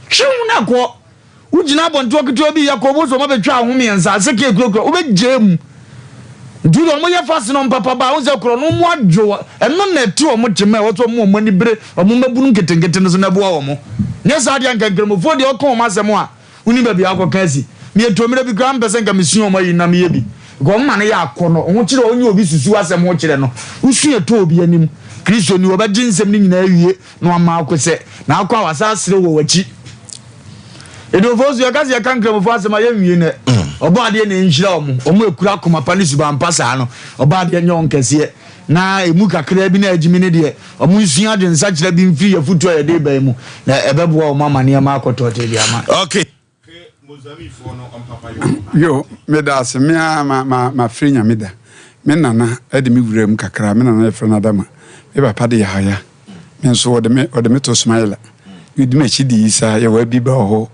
Hwew na kɔ. Wogyina abɔntoɔ ketewa bi yɛ kɔ wobɛhu sɛ ɔmo abɛtwa ho mmiɛnsa ase kee kurakura wobɛgyaa mu. Nti wode ɔmo yɛ fast na ɔmo papa ba a wohu sɛ korɔ no ɔmo adwo ɛno na ɛte ɔmo tema ɛwɔ sɛ ɔmo ɔmo ani bere ɔmo mmabunu nketenkete no so na ɛboa ɔmo. Nyɛ saa deɛ anka nkramofoɔ deɛ ɔka ɔmo asɛm a Wonim baabi a akɔka asi. Meyɛ too mmerɛ bi koraa mepɛ sɛ nka mesua wɔn ayi na meyɛ bi. Because wɔn ma no yɛ akɔnnɔ. Ho kyerɛ wonye obi susu asɛm ho kyerɛ no. Wosua tɔ obi anim. Kristoni ɔbɛgye nsɛm no nyinaa awie na wama akɔ sɛ na akɔ a wasan aserew wɔ w'akyi. Edufo nso yɛka sɛ yɛka Nkramofo asɛm a yɛnwie nnɛ. Ɔbɔ adeɛ na ɛnhyira wɔn. Wɔn a ɛkura akoma pa ne suban pa saa no, ɔbɔ adeɛ nyɛ wɔn kɛseɛ. Na ɛmu kakraa bi na agyimi no deɛ, Wɔnsua adwensakyera bi mfiri afotu a yɛde reba yi mu, na ɛbɛboa wɔn ama nneɛma akɔ tɔɔtee de ama. Okay. Yo, meda ase. Me ara ma ma mafiri Nyame da. Me nana de me wura mu kakra. Me nana yɛfrɛ no Adama. Me papa de Yahaya. Me nso wɔde me wɔde me to Smaila. Medi m'akyi di Isa. Yɛwɔ Abiba wɔ hɔ.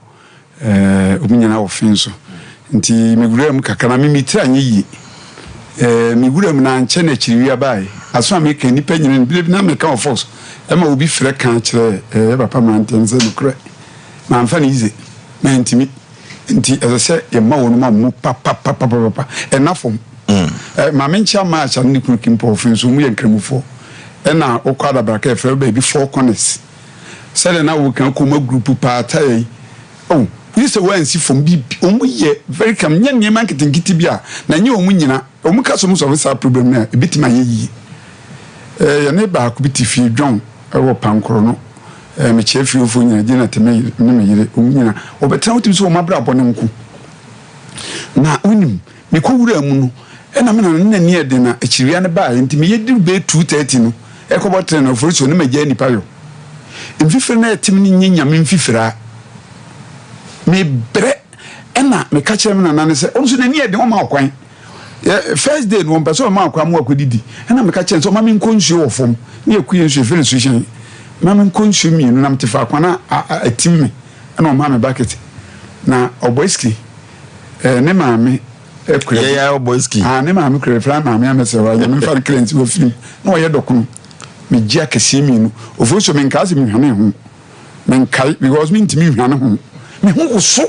Ɛɛ, wɔn nyinaa wɔ fe so. Nti me wura mu kakra na me me tiri anyɛ yie. Ɛɛ, me wura mu na ankyɛ na akyiriwia baeɛ. Aso a meka nnipa nyina no, berɛ bi na meka wɔ Fox, ɛma obi frɛ ka kyerɛɛ ɛɛ yɛ papa mmeranteɛ no sɛ nokorɛ mamfa no yize, mantumi. Nti ɛsɛ sɛ yɛma wɔn ma mu papapapapapa. Ɛna fam. Ɛɛ, Maame Nkyea March ne ne kunu Kimpɔ wɔ fe nso, wɔn yɛ Nkramofoɔ. Ɛna wokɔ Adabraka yɛfrɛ baabi Four Corners. Sɛdeɛ na woka kɔma group paa tire yi oh gye sɛ woansi fam biribi wɔn yɛ very calm nyɛ nneɛma nketenkete bi a na nyɛ wɔn nyina wɔn ka sɛ wɔn sɔre saa problem no a ebetumi ayɛ yie ɛɛ yɛne baako bi te fie dwɔn ɛwɔ pankoro no ɛɛ mekyerɛ fiefoɔ nyina gyina te me ne me yere wɔn nyina wɔbɛtena wotumi sɛ wɔn abrabɔ no nko na wonim Mekɔ wuraa mu no, na me nana no n'ani yɛ den na akyiriwia no baeɛ nti meyɛ duru bɛyɛ 2:30 no ɛkɔbɔ tren no afori so na magyae nnipa yɔ. Mfifire no a ɛte me no nyɛ Nyame mfifire a mebrɛ ɛna meka kyerɛ me nana no sɛ ɔno nso n'ani yɛ den ɔma ɔkwan. First day no ɔmpɛ sɛ ɔma ɔkwan mu akɔdidi ɛna meka kyerɛ no sɛ ɔma menkɔ nsuo wɔ fam ne yɛkɔ yɛ nsuo yɛfrɛ no suhyɛn ma menkɔ nsuo mmienu na mete faako na atim me ɛna ɔma me bucket na ɔbɔ iski Eh, ne maame kura bi. Yɛyɛ ɔbɔ ski. Ah, ne maame kura bi. Fira maame amɛsɛ hɔ. Nyame nfa no kra nti wafiri mu. Na ɔyɛ dɔkono. Megye akɛseɛ mmienu. Ofori so menkaa sɛ mehwane ho. Menkae because mentumi nhwane ho. Me ho woso.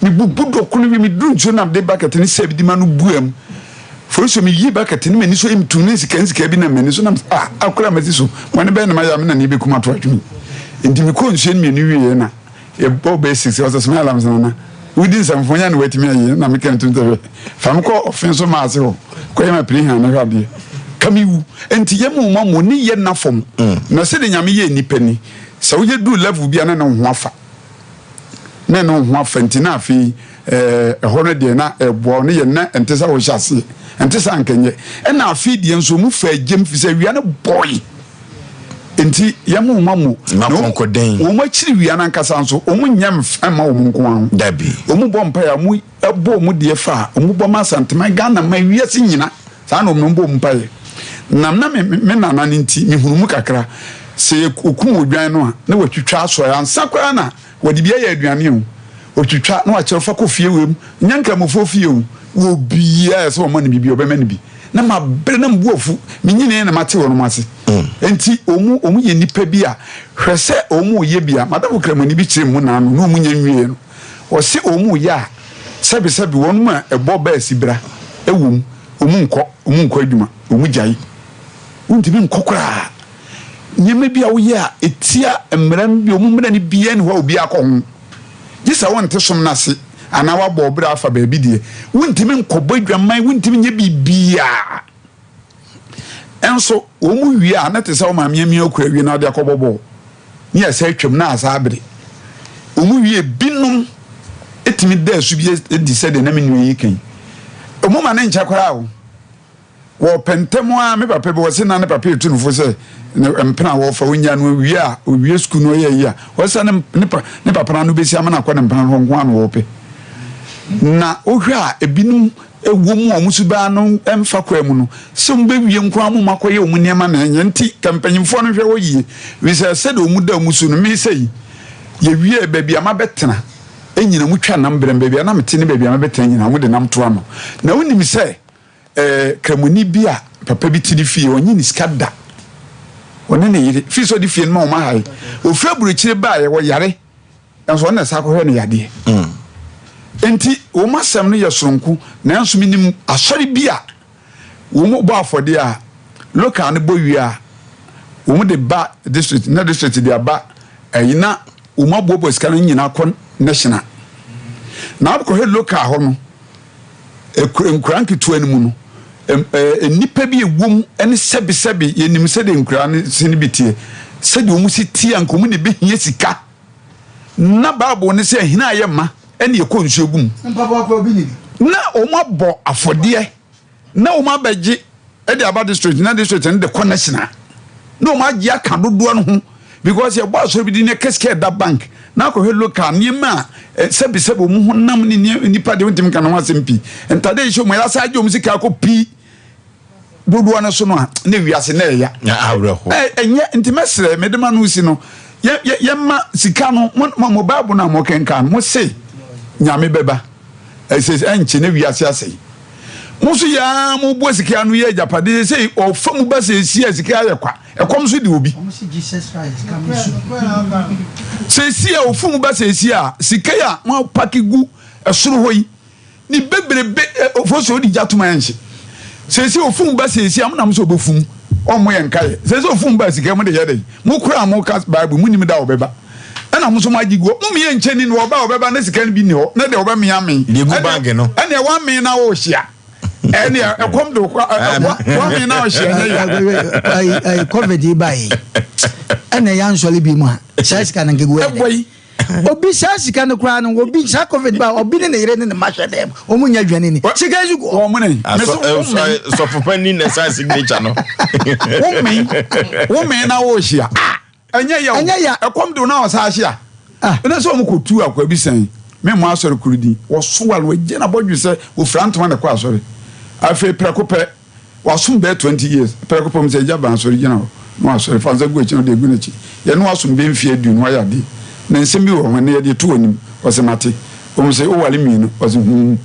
Mebubu dɔkono wie, meduru nsuo na mede bucket no sɛ bi de ma no bua mu. Fori so meyii bucket no m'ani so yɛ metum ne nsika nsika bi nam m'ani so nam ah akora masi so bɔne bɛn na mayɛ a me nane bɛkum ato atwene. Nti mekɔɔ nsuo no mmienu wieɛ na yɛbɔ bɛyɛ six ɔsɛ soma alarm sɛ nana wodi nsɛmfo nyɛ na watumi ayɛ na meka ntum sɛ hwɛ fa me kɔ ɔfe so maa ase hɔ kɔyɛ ma piri han na hwɛ adeɛ ka me wu nti yɛ mu ma mo ne yɛ nna fam na sɛde nyame yɛ nnipa ni sɛ woyɛ duru level bi a na ne ho afa na ne ho afa nti na afei ɛhɔ no deɛ na ɛboa wo ne yɛ na ɛnte sɛ wohyɛ aseɛ ɛnte sɛ ankɛnyɛ ɛna afei deɛ nso mu fa agyam fi sɛ awia no bɔe nti yɛn mo ma mo na wɔn akyiri wia no ankasa nso wɔn nyɛ mfa mma wɔn nko ara ho wɔn bɔ mpaeɛ a wɔn bɔ wɔn deɛ fa a wɔn bɔ ma Asanteman Ghana ma wiase nyina saa na wɔn bɔ wɔn mpaeɛ nam na me me nana no nti mehunu mu kakra sɛ okum odwan no a na watwitwa asɔre ansa koraa na wɔde bi ayɛ aduane o otwitwa na wakyerɛ fa kɔ fie wei mu nyɛ nkramofoɔ fie o wɔ biara sɛ wɔma no biribi ɔbɛma no bi na mabrɛ na mebu afu menyinii na mate wɔnom ase nti wɔn wɔn yɛ nnipa bi a hwɛ sɛ wɔn yɛ bi a madamfo kramoni bi kyerɛ mu naano na wɔn nya nwie no ɔse wɔn yɛ a sɛbi sɛbi wɔn a ɛbɔ bɛɛsi bra ɛwɔ mu wɔn nkɔ wɔn nkɔ adwuma wɔn gyae wontumi nkɔ koraa nneɛma bi a woyɛ a ɛtia mmara no bi wɔn mmara no biara ni hɔ a obiara kɔ ho gye sɛ wonte som no ase anaa woabɔ wo bra afa baabi deɛ, wontumi nkɔbɔ adwaman, wontumi nyɛ biribiara. Nso wɔn mu wie a, na te sɛ wo maame amia okura wie na ɔde akɔbɔ bɔɔl. Ne ɛsɛ atwam na asa abere. Wɔn mu wie binom etumi da su bi adi sɛdeɛ na me nua yi kan. Wɔn ma ne nkyɛ koraa o. Wɔpɛ ntɛm ara, me papa bi, wɔse na ne papa etu no fo sɛ ne mpena a wɔfa onya no owie a, owie sukuu no ɔyɛ yi a, wɔse ne ne pa ne papa no ano besi ama no akɔ ne mpena no hɔ nko ara na wɔpɛ. Na wohwɛ a ebinom ɛwɔ mu a wɔn suban no mfa kwan mu no, sɛ wɔbɛwie nko ara mo akɔyɛ wɔn nneɛma na ɛnyɛ nti ka mpanyinfoɔ no hwɛ hɔ yie, fisɛ sɛdeɛ wɔn da wɔn su no, me sɛ yi, yɛwie baabi a mabɛtena nyina motwa nam brɛ me, baabi a na mete ne baabi a mabɛtena nyina wɔde nam to ano. Na wonim sɛ Eh, Kramoni bi a papa bi te ne fie, ɔnye ne sika da. Ɔne ne yere, firi sɛ ɔde fie no ma wɔn ahae. Ofiri aburokyire baeɛ, ɔyare, nanso ɔno na ɛsan kɔhwɛ no yadeɛ. Mm. Enti wɔn asɛm no yɛ soronko, nanso menim asɔre bi a wɔn bɔ afɔdeɛ a local no bɔ wie a wɔn de ba district na district de aba ɛyi na wɔn aboaboa sika no nyinaa kɔ national. Na abɛkɔhwɛ local hɔ no Nkura nketewa no mu no, nnipa bi ɛwɔ mu ne sɛbesɛbe, yɛnim sɛdeɛ nkuraa no se no bi teɛ, sɛdeɛ wɔn si teɛ anka wɔn na ɛbɛhia sika. Na Bible no sɛ ahina ayɛ ma ɛne ɛkɔ nsuo gu mu. Na wɔn abɔ afɔdeɛ na wɔn abɛgye de aba district na district no de kɔ national na wɔn agye aka dodoɔ no ho because yɛbɔ asɔre bi di ne kɛsikɛ ɛda bank na akɔhwɛ local nneɛma a eh, sɛbisɛbi wɔn ho nam ne nipa deɛ wɔntumi ka ne ho asɛm pii ntade ehyɛ wɔn yɛasa agye wɔn sika akɔ pii dodoɔ no so no a na wiase na ɛya ɛnyɛ nti mɛsrɛ mede ma no si no yɛma sika no mo mo bible no a mokenkan mo se nyame bɛba ɛsɛ ɛnkyɛ na wiase asɛe Mo nso yɛ ara mo bɔ sika ano yɛ agyapade sɛ ɔfa mu ba sɛ esi a sika ayɛ kwa ɛkɔm nso de obi. Sɛ esi a ɔfa mu ba sɛ esi a sika yi a mo apaki gu ɛsoro hɔ yi ne bebrebe ɔfo sɛ ɔde gya toma ɛnhye. Sɛ esi ɔfa mu ba sɛ esi a mo nam sɛ ɔbɛfum ɔmo yɛ nkaeɛ. Sɛ esi ɔfa mu ba sika mo de yɛ dɛ mo kura mo ka Bible mo nim da ɔbɛba. Ɛna mo nso mo agye gu hɔ. Mo meyɛ nkyɛn ni na ɔba a ɔbɛba na sika no bi nni hɔ na deɛ ɔbɛmee amee. Deɛ gu baage no. Ɛnna wamee na ɔrehyia. Ɛnna ɛkɔm de wamee na ɔhyia nyɛ ya. Covid yi ba yi ɛna ɛyɛ ansɔre bi mu a saa sika no nkegu ɛdɛ. Ɛbɔ yi. Obi saa sika no koraa no obi saa covid ba obi ne ne yere ne ne mma hwɛ dɛm wɔn nya aduane ni sika yi gu. Wɔn ne. Sɔfo panyin na ɛsan signature no. Womee womee na ɔrehyia. Ɛnyɛ ya o. Ɛnyɛ ya. Ɛkɔm de wo na ɔsan ahye a. Ah. Ɛnɛ sɛ wɔn kɔ tu akwa bi sɛn. Me mmɔ asɔre koro din. Wɔso wale wɔagye na bɔdwe sɛ ofira ntoma na ɛkɔ asɔre. Afei prɛko pɛ wasom bɛyɛ 20 years. Prɛko pɛ wɔn sɛ agya ban asɔre gyina hɔ na wasɔre fa nsa gu akyi na ɔde agu n'akyi. Yɛne wasom bɛyɛ mfeɛ aduonu wayɛ adeɛ. Na nsɛm bi wɔ ho ɛnɛ yɛde to w'anim. Ɔse mate. Wɔn sɛ wowale mmienu. Ɔse huu.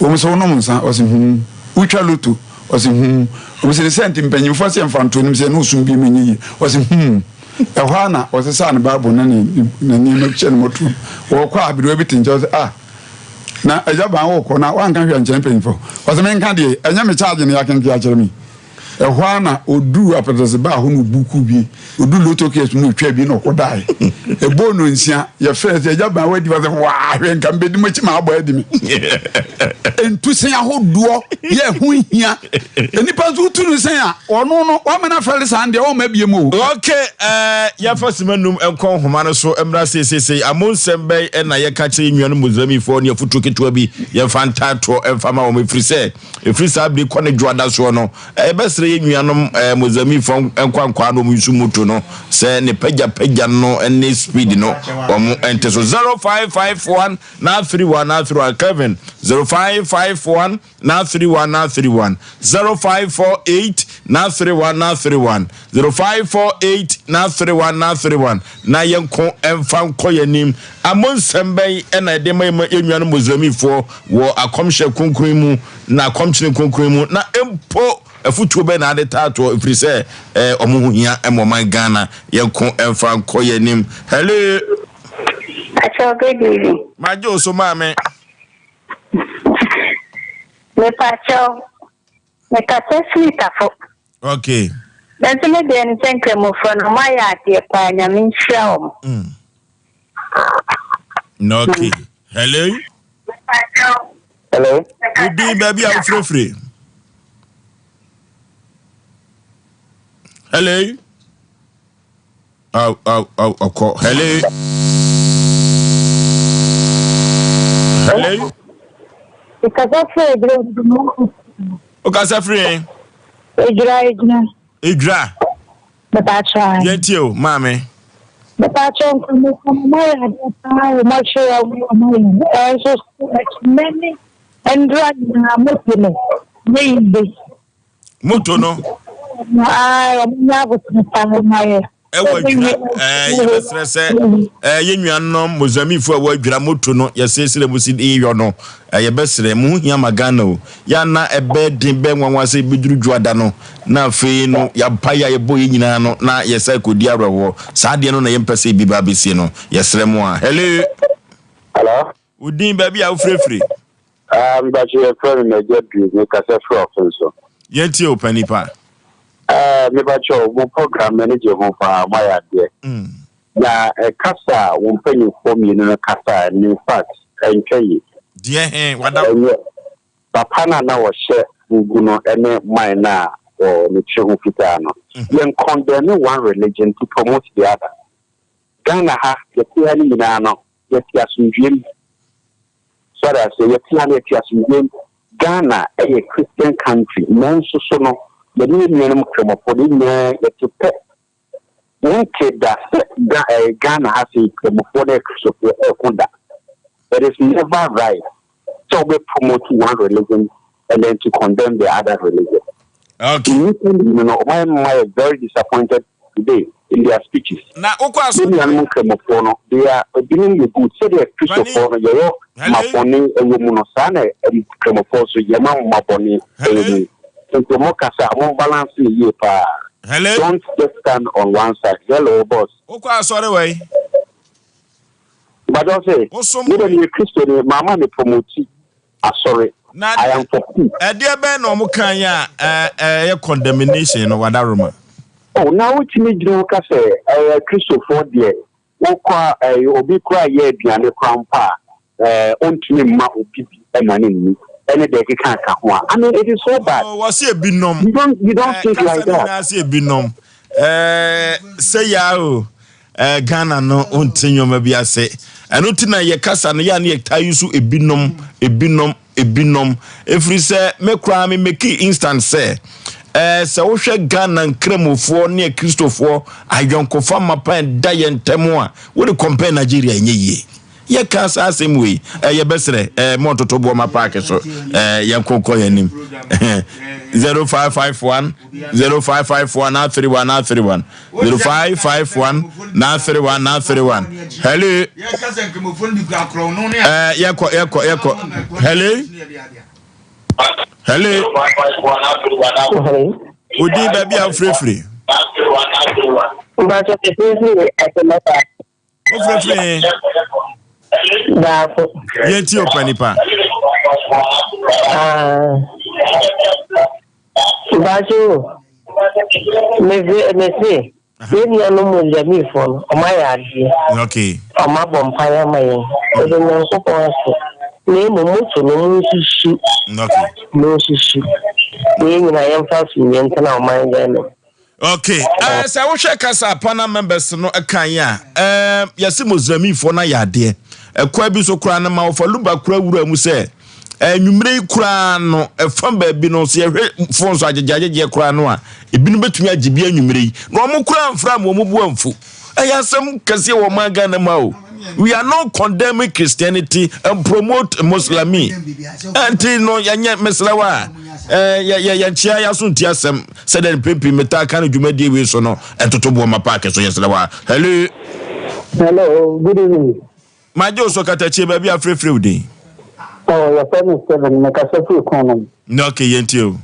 Wɔn sɛ wonom nsa. Ɔse huu. Wotwa loto. Ɔse hmm. Ɔse ne sɛ nti mpanyinfoɔ sɛ yɛmfa nto anim sɛ yɛne ɔsom biom ɛnyɛ yie. Ɔse hmm. Ɛhɔ ara na ɔsesaa ne Bible ne ne ne nneɛma hyɛɛ ne mmɔtoam. Ɔrekɔ a, aberewa bi te nkyɛn, ɔse, Ah, na Agya Ban worekɔ na woanka hwee ankyerɛ mpanyimfo? Ɔse, Menka deɛ, ɛnyɛ me charge na yɛakenkan akyerɛ me yi. Ɛhɔ ara na ɔduruu apɛtɛse baa hɔ na ɔbu kuu bi. Ɔduruu lotto kiosk mu na ɔtwaa bi na ɔkɔdaeɛ. Ɛbɔɔ nnɔnsia, yɛfrɛɛ sɛ, Agya Ban woadi? Ɔse, Waa, hwɛ nka mebɛdi mo akyi ma abɔ adi me. Ntusɛn ahodoɔ yɛ ɛho hia. Nnipa nso wotu no sɛn a, ɔno no, wama no afɛre saa no deɛ, ɔmma biom o. Ok, eh, yɛmfa sima num nkɔ nhoma no so mmra seeseesei. Amo nsɛm bɛn na yɛka kyerɛ yɛn nuanom Muslimfoɔ ne afotuo ketewa bi yɛmfa ntaatoɔ mfa ma wɔn, ɛfiri sɛ ɛfiri saa bere kɔ ne dwoada soɔ no, yɛbɛsrɛ yɛn nuanom Mozambiquefoɔ nkwankwaa na wɔn nso moto no sɛ ne pagyapagya no ne speed no wɔn nte so. 0551 931 931 Kevin 0551 931 931 0548 931 931 0548 931 931 na yɛnko mfa nkɔ yɛn anim. Amo nsɛm bɛn na yɛde ma yɛn nuanom Muslimfoɔ wɔ akɔmhyɛ kronkron mu na akɔmkyene kronkron mu, na mpo afutuo bɛn na ade taatoɔ ɛfiri sɛ eh, ɔmo ho hia ma ɔman Ghana. Yɛnko mfa nkɔ yɛn anim. Hello. Pacho, good evening. Magye wo so maame. Mepacho, mekasa firi Tafo. Okay. Nanso me deɛ ne sɛ nkramofoɔ no ɔmo ayɛ adeɛ paa nyame nhyira wɔn. Mm. Okay. Hello. Hello. Wodin baabi a wofirefiri. Hello. Aw aw aw ɔkɔ. Hello. Hello. Ìkasa firi Edwira. Okasa firi yɛn. Edwira Edwira. Edwira. Mepatwa. Yɛn tie o maame. Mepatwa nkramofoɔ no ɔmo ayɛ adeɛ paa wɔ mo ahwɛ ɔmo ɔmo ayɛ ɛnso ɛkyinɛ ne ndura nyinaa mo ti no ne yi. Moto no. Ɛwɔ adwira ɛɛ yɛbɛsrɛ sɛ ɛɛ yɛn nuanom Mozambiquefo a ɛwɔ adwira moto no yɛsrɛsrɛ mo si yɔ no ɛɛ yɛbɛsrɛ mo ho hia ma Ghana o yɛana ɛbɛɛ den bɛɛ nwanwa sɛ ebeduru dwoada no na afei no yɛapa yɛ a yɛbɔ yɛn nyinaa no na yɛsa kɔdi awerɛhoɔ saa adeɛ no na yɛmpɛ sɛ ebi ba abɛsie no yɛsrɛ mo a hello. Hello. Wo din baabi a wofirefiri. Ah, mpakyɛ yɛfrɛ me Major Du, mekasa firi ɔfe so. Yɛntie wo panin pa. Eh, mepakyɛ mo program m'ani gye ho paa, moayɛ adeɛ. Mm. Na eh, kasa a wo mpanyinfoɔ mmienu no kasa no, in fact, ɛntwa yie. Deɛ he, wada. Ɛnyɛ, papa no a na ɔhyɛ fugu no ne man no a wɔ ne tiri ho fitaa no. Mm. Yɛn condemn one religion to promote the other. Ghana ha, yɛte ha no nyinaa no, yɛte asomdwoeɛ mu. So ate aseɛ? Yɛte ha no, yɛte asomdwoeɛ mu. Ghana yɛ Christian country, nanso so no, yɛne yɛn nuanom Kramofoɔ no, yɛn nyinaa yɛte pɛ. Wonte da sɛ Ga eh, Ghana ha sei Kramofoɔ ne Akristofoɔ ɛreko da. It is never right sɛ wobɛ promote one religion and then to condemn the other religion. Okay. Nnipa mmienu no, wɔn mma yɛ very disappointed today in their speeches. Na wokɔ Me asɔre nuanom bɛn? Nkramofoɔ no, they are, ebinom yɛ good. Sɛdeɛ Pani, Kristofoɔ no yɛwɔ hello, mma bɔne wɔ mu no, saa na Nkramofoɔ nso yɛma mma bɔne wɔ hello, mu. Nti wɔn kasa a, wɔn balance no yie paa. hello. Don't just stand on one side. Hello, boss. Wokɔ asɔre wɛn? Mpakyɛw se, Wosom me deɛ wɛn? meyɛ Kristoni, mamma me promote asɔre. Na I am for peace. ɛdeɛ bɛn na wɔn kan yɛ a ɛyɛ condemnation no wadaroma? Oh, na wotumi gyina hɔ ka sɛ ɛyɛ Kristofoɔ deɛ, wokɔ a ɛyɛ obi koraa yɛ aduane koraa mpo a, ɛɛ ontumi mma obi bi ma no nni, ɛne deɛ ɛkeka ka ho a. I mean, it is so bad. Oh, wɔsi ebinom. You don't, you don't Eh, think kasa like no that. nyinaa sɛ ebinom. Eh, sɛ yaa o, eh, Ghana no wonte nneɛma bi ase. Ɛno ti na yɛ kasa no yɛ a ne yɛtaa yi so ebinom, ebinom, ebinom. Ɛfiri sɛ me koraa me make instant sɛ eh, sɛ wohwɛ Ghana nkramofoɔ ne akristofoɔ ayɔnkofa mapa ɛda yɛn ntam a, wode compare Nigeria ɛnyɛ yie. Yɛka saa asɛm wei eh, yɛbɛsrɛ eh, mo ntoto boɔ ma paake so eh, yɛnko kɔ yɛn anim 0551 0551 931 931 0551 931 931 hello eh, yɛkɔ yɛkɔ yɛkɔ hello hello Hello. odin baabi a wofirefiri. Mpatsɔ mefrɛfiri Asemapa. Wofrɛfiri he? Baako. Yɛntie o pa nipa. Ah. Mpatsɔ o. Mefrɛ mese yɛn nuanom Mozambiquefoɔ no ɔmo ayɛ adeɛ. Okay. Ɔmo abɔ mpaeɛ ama yɛn. Yɛda Nyankopɔn ase. Na mmom moto no monsusu. Okay. Monsusu. Na yɛn nyinaa yɛmfa asomdwoeɛ ntena ɔman Ghana mu. Ok, eh, sɛ wohwɛ kasa a panel members no kan a, eh, yɛse Muslimfoɔ no ayɛ adeɛ. Ɛkwan bi so koraa no ma wɔfa luba koraa wura mu sɛ eh, nwummere yi koraa no ɛfa baabi no sɛ yɛhwɛ fon so agyegyeagyegyeɛ koraa no a ebinom bɛtumi agye bi anwummere yi na wɔn koraa mfra ma wɔn bu amfu. Ɛyɛ asɛm kɛseɛ wɔ ɔman Ghana mu a o. We are not condemning Christianity and promote Muslimi. Ɛnti no yɛnyɛ mesrɛ wo a yɛnkyea yɛaso nti asɛm sɛdeɛ mpɛn pii metaa ka no dwumadie wei so no ɛntoto boɔ ma paake so yɛsrɛ wo a. Hello. Hello, good evening. Magye wo so katakyie baabi a frɛfrɛ wo din. Oh, yɛfrɛ me Steven, mekasa firi Kɔnɔm. Na okay, yɛntie o.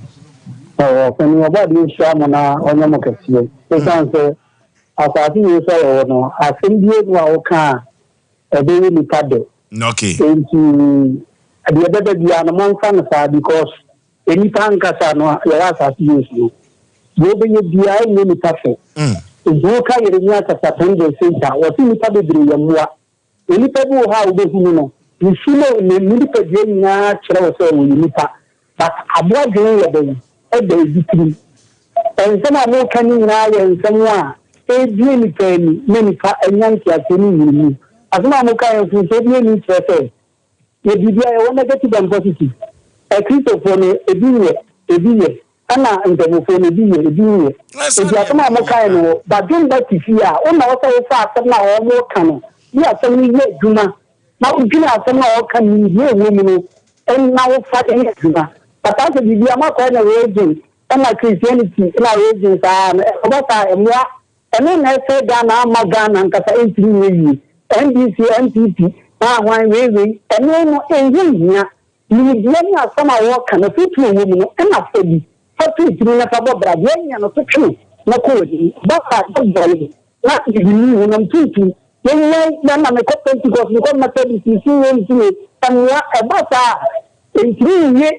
Oh, ɔpɛni ɔbɔ adeɛ nhyira mo na ɔnyɛ mo kɛseɛ. Ɛsiane sɛ Asase wei so a yɛwɔ no, asɛm biara nni hɔ a woka a ɛbɛyɛ nnipa dɛ. Okay. Enti deɛ ɛbɛba biara no, momfa no saa because nnipa ankasa no yɛwɔ asase wei so no, deɛ wobɛyɛ biara ɛnyɛ nnipa fɛ. Enti woka Yeremia chapter 10 verse 8 a, wɔse nnipa bebree yɛ mmoa. Onipa bi wɔ hɔ a wobɛhu no no, ne su ne ne nipadua nyinaa kyerɛ wo sɛ ɔyɛ nipa, but aboa dwene yɛ dɛn? Ɛda ebi tirim. Nsɛm a moreka no nyinaa yɛ nsɛm a ɛrebue nnipa ani ma nnipa anya nteaseɛ ne nhunumu. Asɛm a moka yi, mfomsoɔ biara nnim kyerɛ sɛ yɛ biribi a yɛwɔ negative and positive. Akristofoɔ no, ebi nyɛ, ebi yɛ. Ɛna nkramofoɔ no, ebi yɛ, ebi nyɛ. Enti asɛm a wɔkae no, badwemba te fie a, wo na ɛwɔ sɛ wofa asɛm no a wɔreka no de asɛm no yɛ adwuma, na wodwene asɛm no a wɔreka no nimdeɛ a ɛwɔ mu no na wofa de yɛ adwuma. But asɛ biribiara moakɔyɛ no religion ɛna Christianity na religion saa no, ɛkɔba saa a, ɛmmoa. Ɛno na ɛsɛe Ghana ama Ghana ankasa ɛntumi nyɛ yie. NDC, NPP, na hwan wei wei, ɛno no ɛnho nhia. Nimdeɛ ne asɛm a wɔreka no, afotu a ɛwɔ mu no, na fa di. Fa to wo tirim na fa bɔ bra. Deɛ ɛnyɛ no, to twene na kɔ w'anim. Ba a, bɛboa yɛn na yɛde nni honam tuntum. Yɛnnyae na na mekɔ Pentecost, mekɔ Methodist, mesi wei, mesi wei. Ɛmmoa. Ɛba saa a, ɛntumi nwie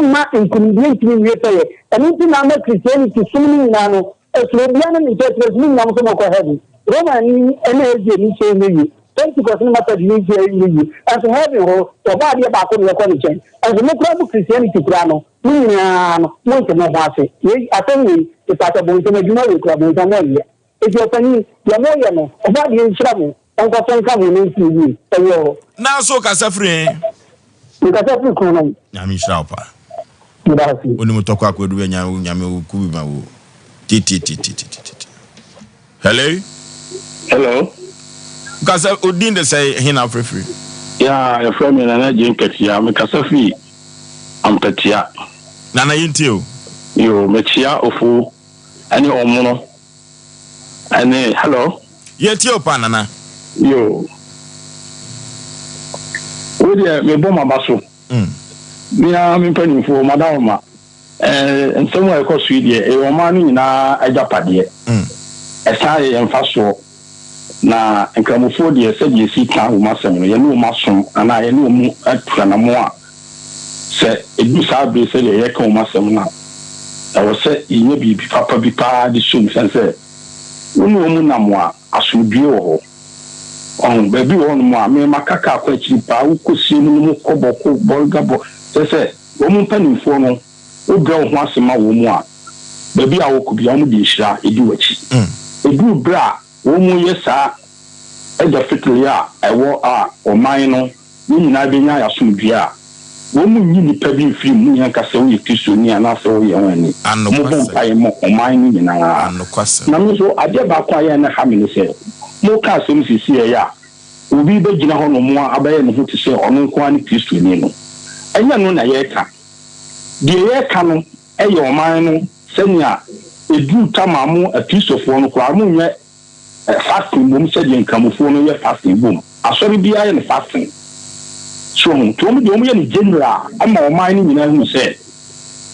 mma nkonimdie ntumi nwie pɛyɛ. Ɛno nti na ama Christianity som no nyinaa no, ɛsono obiara ne ne nkyerɛkyerɛ nso mo nyinaa mo sɛ mokɔ heaven. Roman ni ne SDA ni nso ɛnyɛ yie. Pentecost ne Methodist ni nso ɛnyɛ yie. Ɛnso heaven hɔ, wɔbɔ adeɛ baako na yɛkɔ ne nkyɛn. Ɛnso mo koraa mo Christianity koraa no, mo nyinaa no, mo nte mo ho ase. Wei, asɛm wei, mepakyɛ bonsam adwuma wei koraa bonsam ɔnyɛ. Enti ɔpanin, deɛ moyɛ no, ɔbɔ adeɛ nhyira mo. Ɔnkɔ so nka mo ne nsi yie. Ɛwɔ hɔ. Naa so kasa firi he? Mekasa firi kuro no mu. Nyame nhyira wo paa. Meda ase. Wonim tɔkɔ akwadu bɛ nya wo nyame wo ku bi ma wo titititititi. Hello. Hello. Kasa odin de sɛ he na wofrɛ firi? Ya yɛfrɛ me Nana Jane Katia mekasa firi Ampatia. Nana yɛntie o. Yo mekyia Ofuo ɛne Ɔmono. Ɛne hello. Yɛ tie o paa nana. Yoo. Wo deɛ me bɔ maba so. Mm. Me ara me mpanimfoɔ madawoma. Ɛɛ nsɛm a ɛkɔ so yi deɛ ɛyɛ ɔman no nyinaa agyapadeɛ. Mm. Ɛsan yɛ yɛn mfasoɔ. Na nkramofoɔ deɛ sɛdeɛ ɛsi ka wɔn asɛm no yɛne wɔn asom anaa yɛne wɔn atu anamɔ a Sɛ edu saa bere sɛdeɛ yɛreka wɔn asɛm no a, ɛwɔ sɛ yenya biribi papa bi paa de som esiane sɛ wo ne wɔn nam a, asomdwoe wɔ hɔ. Wahu? Baabi wɔ hɔnom a, me maka kaa kɔ akyiri paa, wokɔ sie mu no mokɔ bɔko, bɔlga bɔ, kyerɛ sɛ wɔn mpanimfoɔ no, wobrɛ wo ho ase ma wɔn a, baabi a wokɔ biara wɔde nhyira di w'akyi. Eduru bere a wɔreyɛ saa Agya Fittle a ɛwɔ a ɔman no yɛn nyinaa bɛnya yɛn asomdwoeɛ a, wɔn nyi nnipa bi mfiri mu ne yɛnka sɛ woyɛ Kristoni anaasɛ woyɛ hwanni. Mobɔ mpaeɛ ma ɔman no nyinaa. Na me nso, adeɛ baako a ɛyɛ a na ɛha me ne sɛ, moka asɛm seesei a, obi bɛgyina hɔ nom abɛyɛ ne ho te sɛ ɔno nko ara ne Kristoni no. Ɛnyɛ ɛno na yɛreka. Deɛ yɛreka no yɛ ɔman no sɛnea ɛduru tam a mo Akristofoɔ no koraa monyɛ Fasting mmom sɛdeɛ nkramofoɔ no yɛ fasting bom. Asɔre biara yɛ no fasting. So wahu? Nti wɔn deɛ wɔyɛ no general ama ɔman no nyinaa hunu sɛ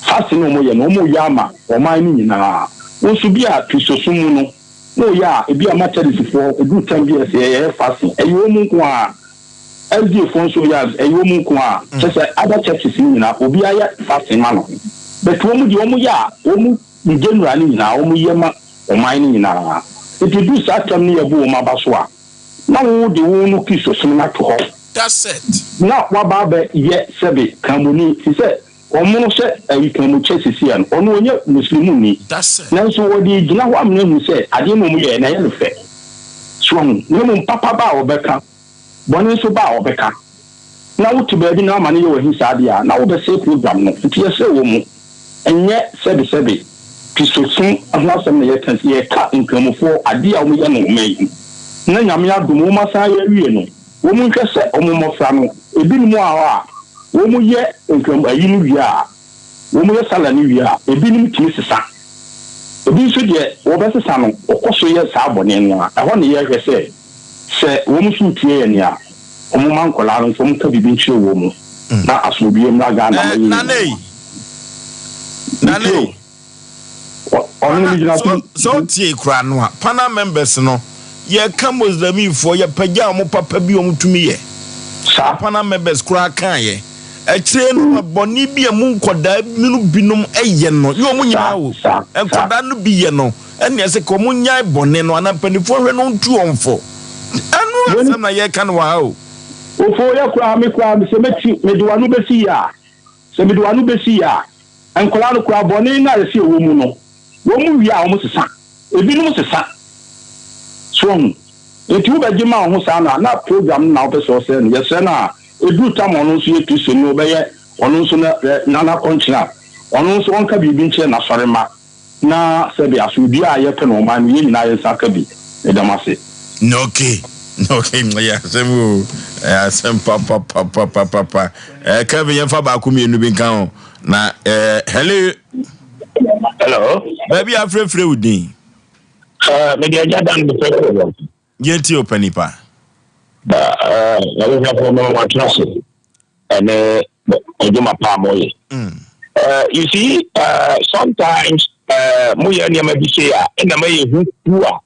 fasting no a wɔyɛ no wɔyɛ ama ɔman no nyinaa. Wo nso bi a Kristosom mu no. Moyɛ a, ebi a Methodistfoɔ, ɛduru tam bi a ɛsɛ yɛyɛ fasting, ɛyɛ wɔn nko ara. SDA foɔ nso yɛ a, ɛyɛ wɔn nko ara. Kyerɛ sɛ other churches no nyinaa, obiara yɛ fasting ma ne ho. But wɔn deɛ wɔyɛ a, wɔn in general no nyinaa, wɔyɛ ma ɔman no nyinaa. Nti ɛduru saa tam no yɛbu wɔn aba so a, na wo de wo no Kristosom no ato hɔ. That's it. Na waba abɛ yɛ sɛbe Kramoni, te sɛ wɔn no sɛ ayi Kramokyɛ sesia no, ɔno ɔnyɛ Muslimuni, nanso wɔde gyina hɔ amena ahu sɛ adeɛ no wɔn yɛɛ no ɛyɛ no fɛ. So wahu? Na mmom papa ba a ɔbɛka, bɔne nso ba a ɔbɛka. Na wote baabi na ama no yɛ wo ahi saa deɛ a, na wobɛsɛe program no. Nti yɛsrɛ wɔ mu, ɛnyɛ sɛbesɛbe Kristosom ho asɛm na yɛka, yɛka Nkramofoɔ adeɛ a wɔyɛ no ɔman yi mu. Na Nyame adom wɔn asan ayɛ awie no, wɔn nhwɛ sɛ wɔn mmɔfra no, ebinom wɔ hɔ a, wɔn yɛ Nkram ayi no wie a, wɔn yɛ sala no wie a, ebinom tumi sesa. Ebi nso deɛ wɔbɛsesa no, wɔkɔ so yɛ saa bɔne no ara. Ɛhɔ na yɛhwɛ sɛ, sɛ wɔn nso retie yɛn a, wɔn mma nkwadaa no nso wɔnka biribi nkyerɛ wɔn mu na asomdwoeɛ mmra Ghana ma yɛn nyinaa. Nane, Metie o. Ɔno Pana, megyina so. sɛ wotie koraa no a, Pana members no, yɛka Muslimfoɔ, yɛpagya wɔn papa bi wɔn tumi yɛ. Saa. Pana members koraa kaeɛ. Akyire no, bɔne bi a mu nkwadaa no binom yɛ no, nyɛ wɔn nyinaa o, nkwadaa no bi yɛ no, ɛnneɛ sɛ ka wɔn nyae bɔne no anaa mpanimfoɔ hwɛ no ntu wɔn fo. Ɛno asɛm na yɛreka no wɔ ha o. Ofo yɛ koraa me koraa sɛ mɛti mede w'ano bɛsi yɛ a sɛ mede w'ano bɛsi yɛ a nkwadaa no koraa bɔne no a yɛsɛ ɛwɔ mu no wɔn wie a wɔn sesa ebinom sesa so wahu nti wobɛgye ma wo ho saa na na program no na wopɛ sɛ ɔsɛe no yɛsrɛ no a ɛduru tam ɔno nso yɛ Kristoni ɔbɛyɛ ɔno nso na na n'akɔnkyene a ɔno nso ɔnka biribi nkyerɛ n'asɔremma Na sɛbe asomdwie a yɛpɛ no ɔman no yɛn nyinaa yɛn nsa aka bi. Meda mo ase. Okay okay ɛyɛ asɛm o ɛyɛ asɛm papapapapapa ɛɛ Kevin yɛn fa baako mmienu bi nka ho na ɛɛ hello. Hello. Baabi afrɛfrɛ wo din. Ɛɛ mede agya dan de fɛfrɛ wɔ. Yɛn ti o panipa. Ɛɛ ɛwofafo no wɔatena ase. ɛne adwuma pa a moyɛ. Uh, you see, uh, sometimes uh, moyɛ nneɛma bi sei a ɛna ma yɛhu ku a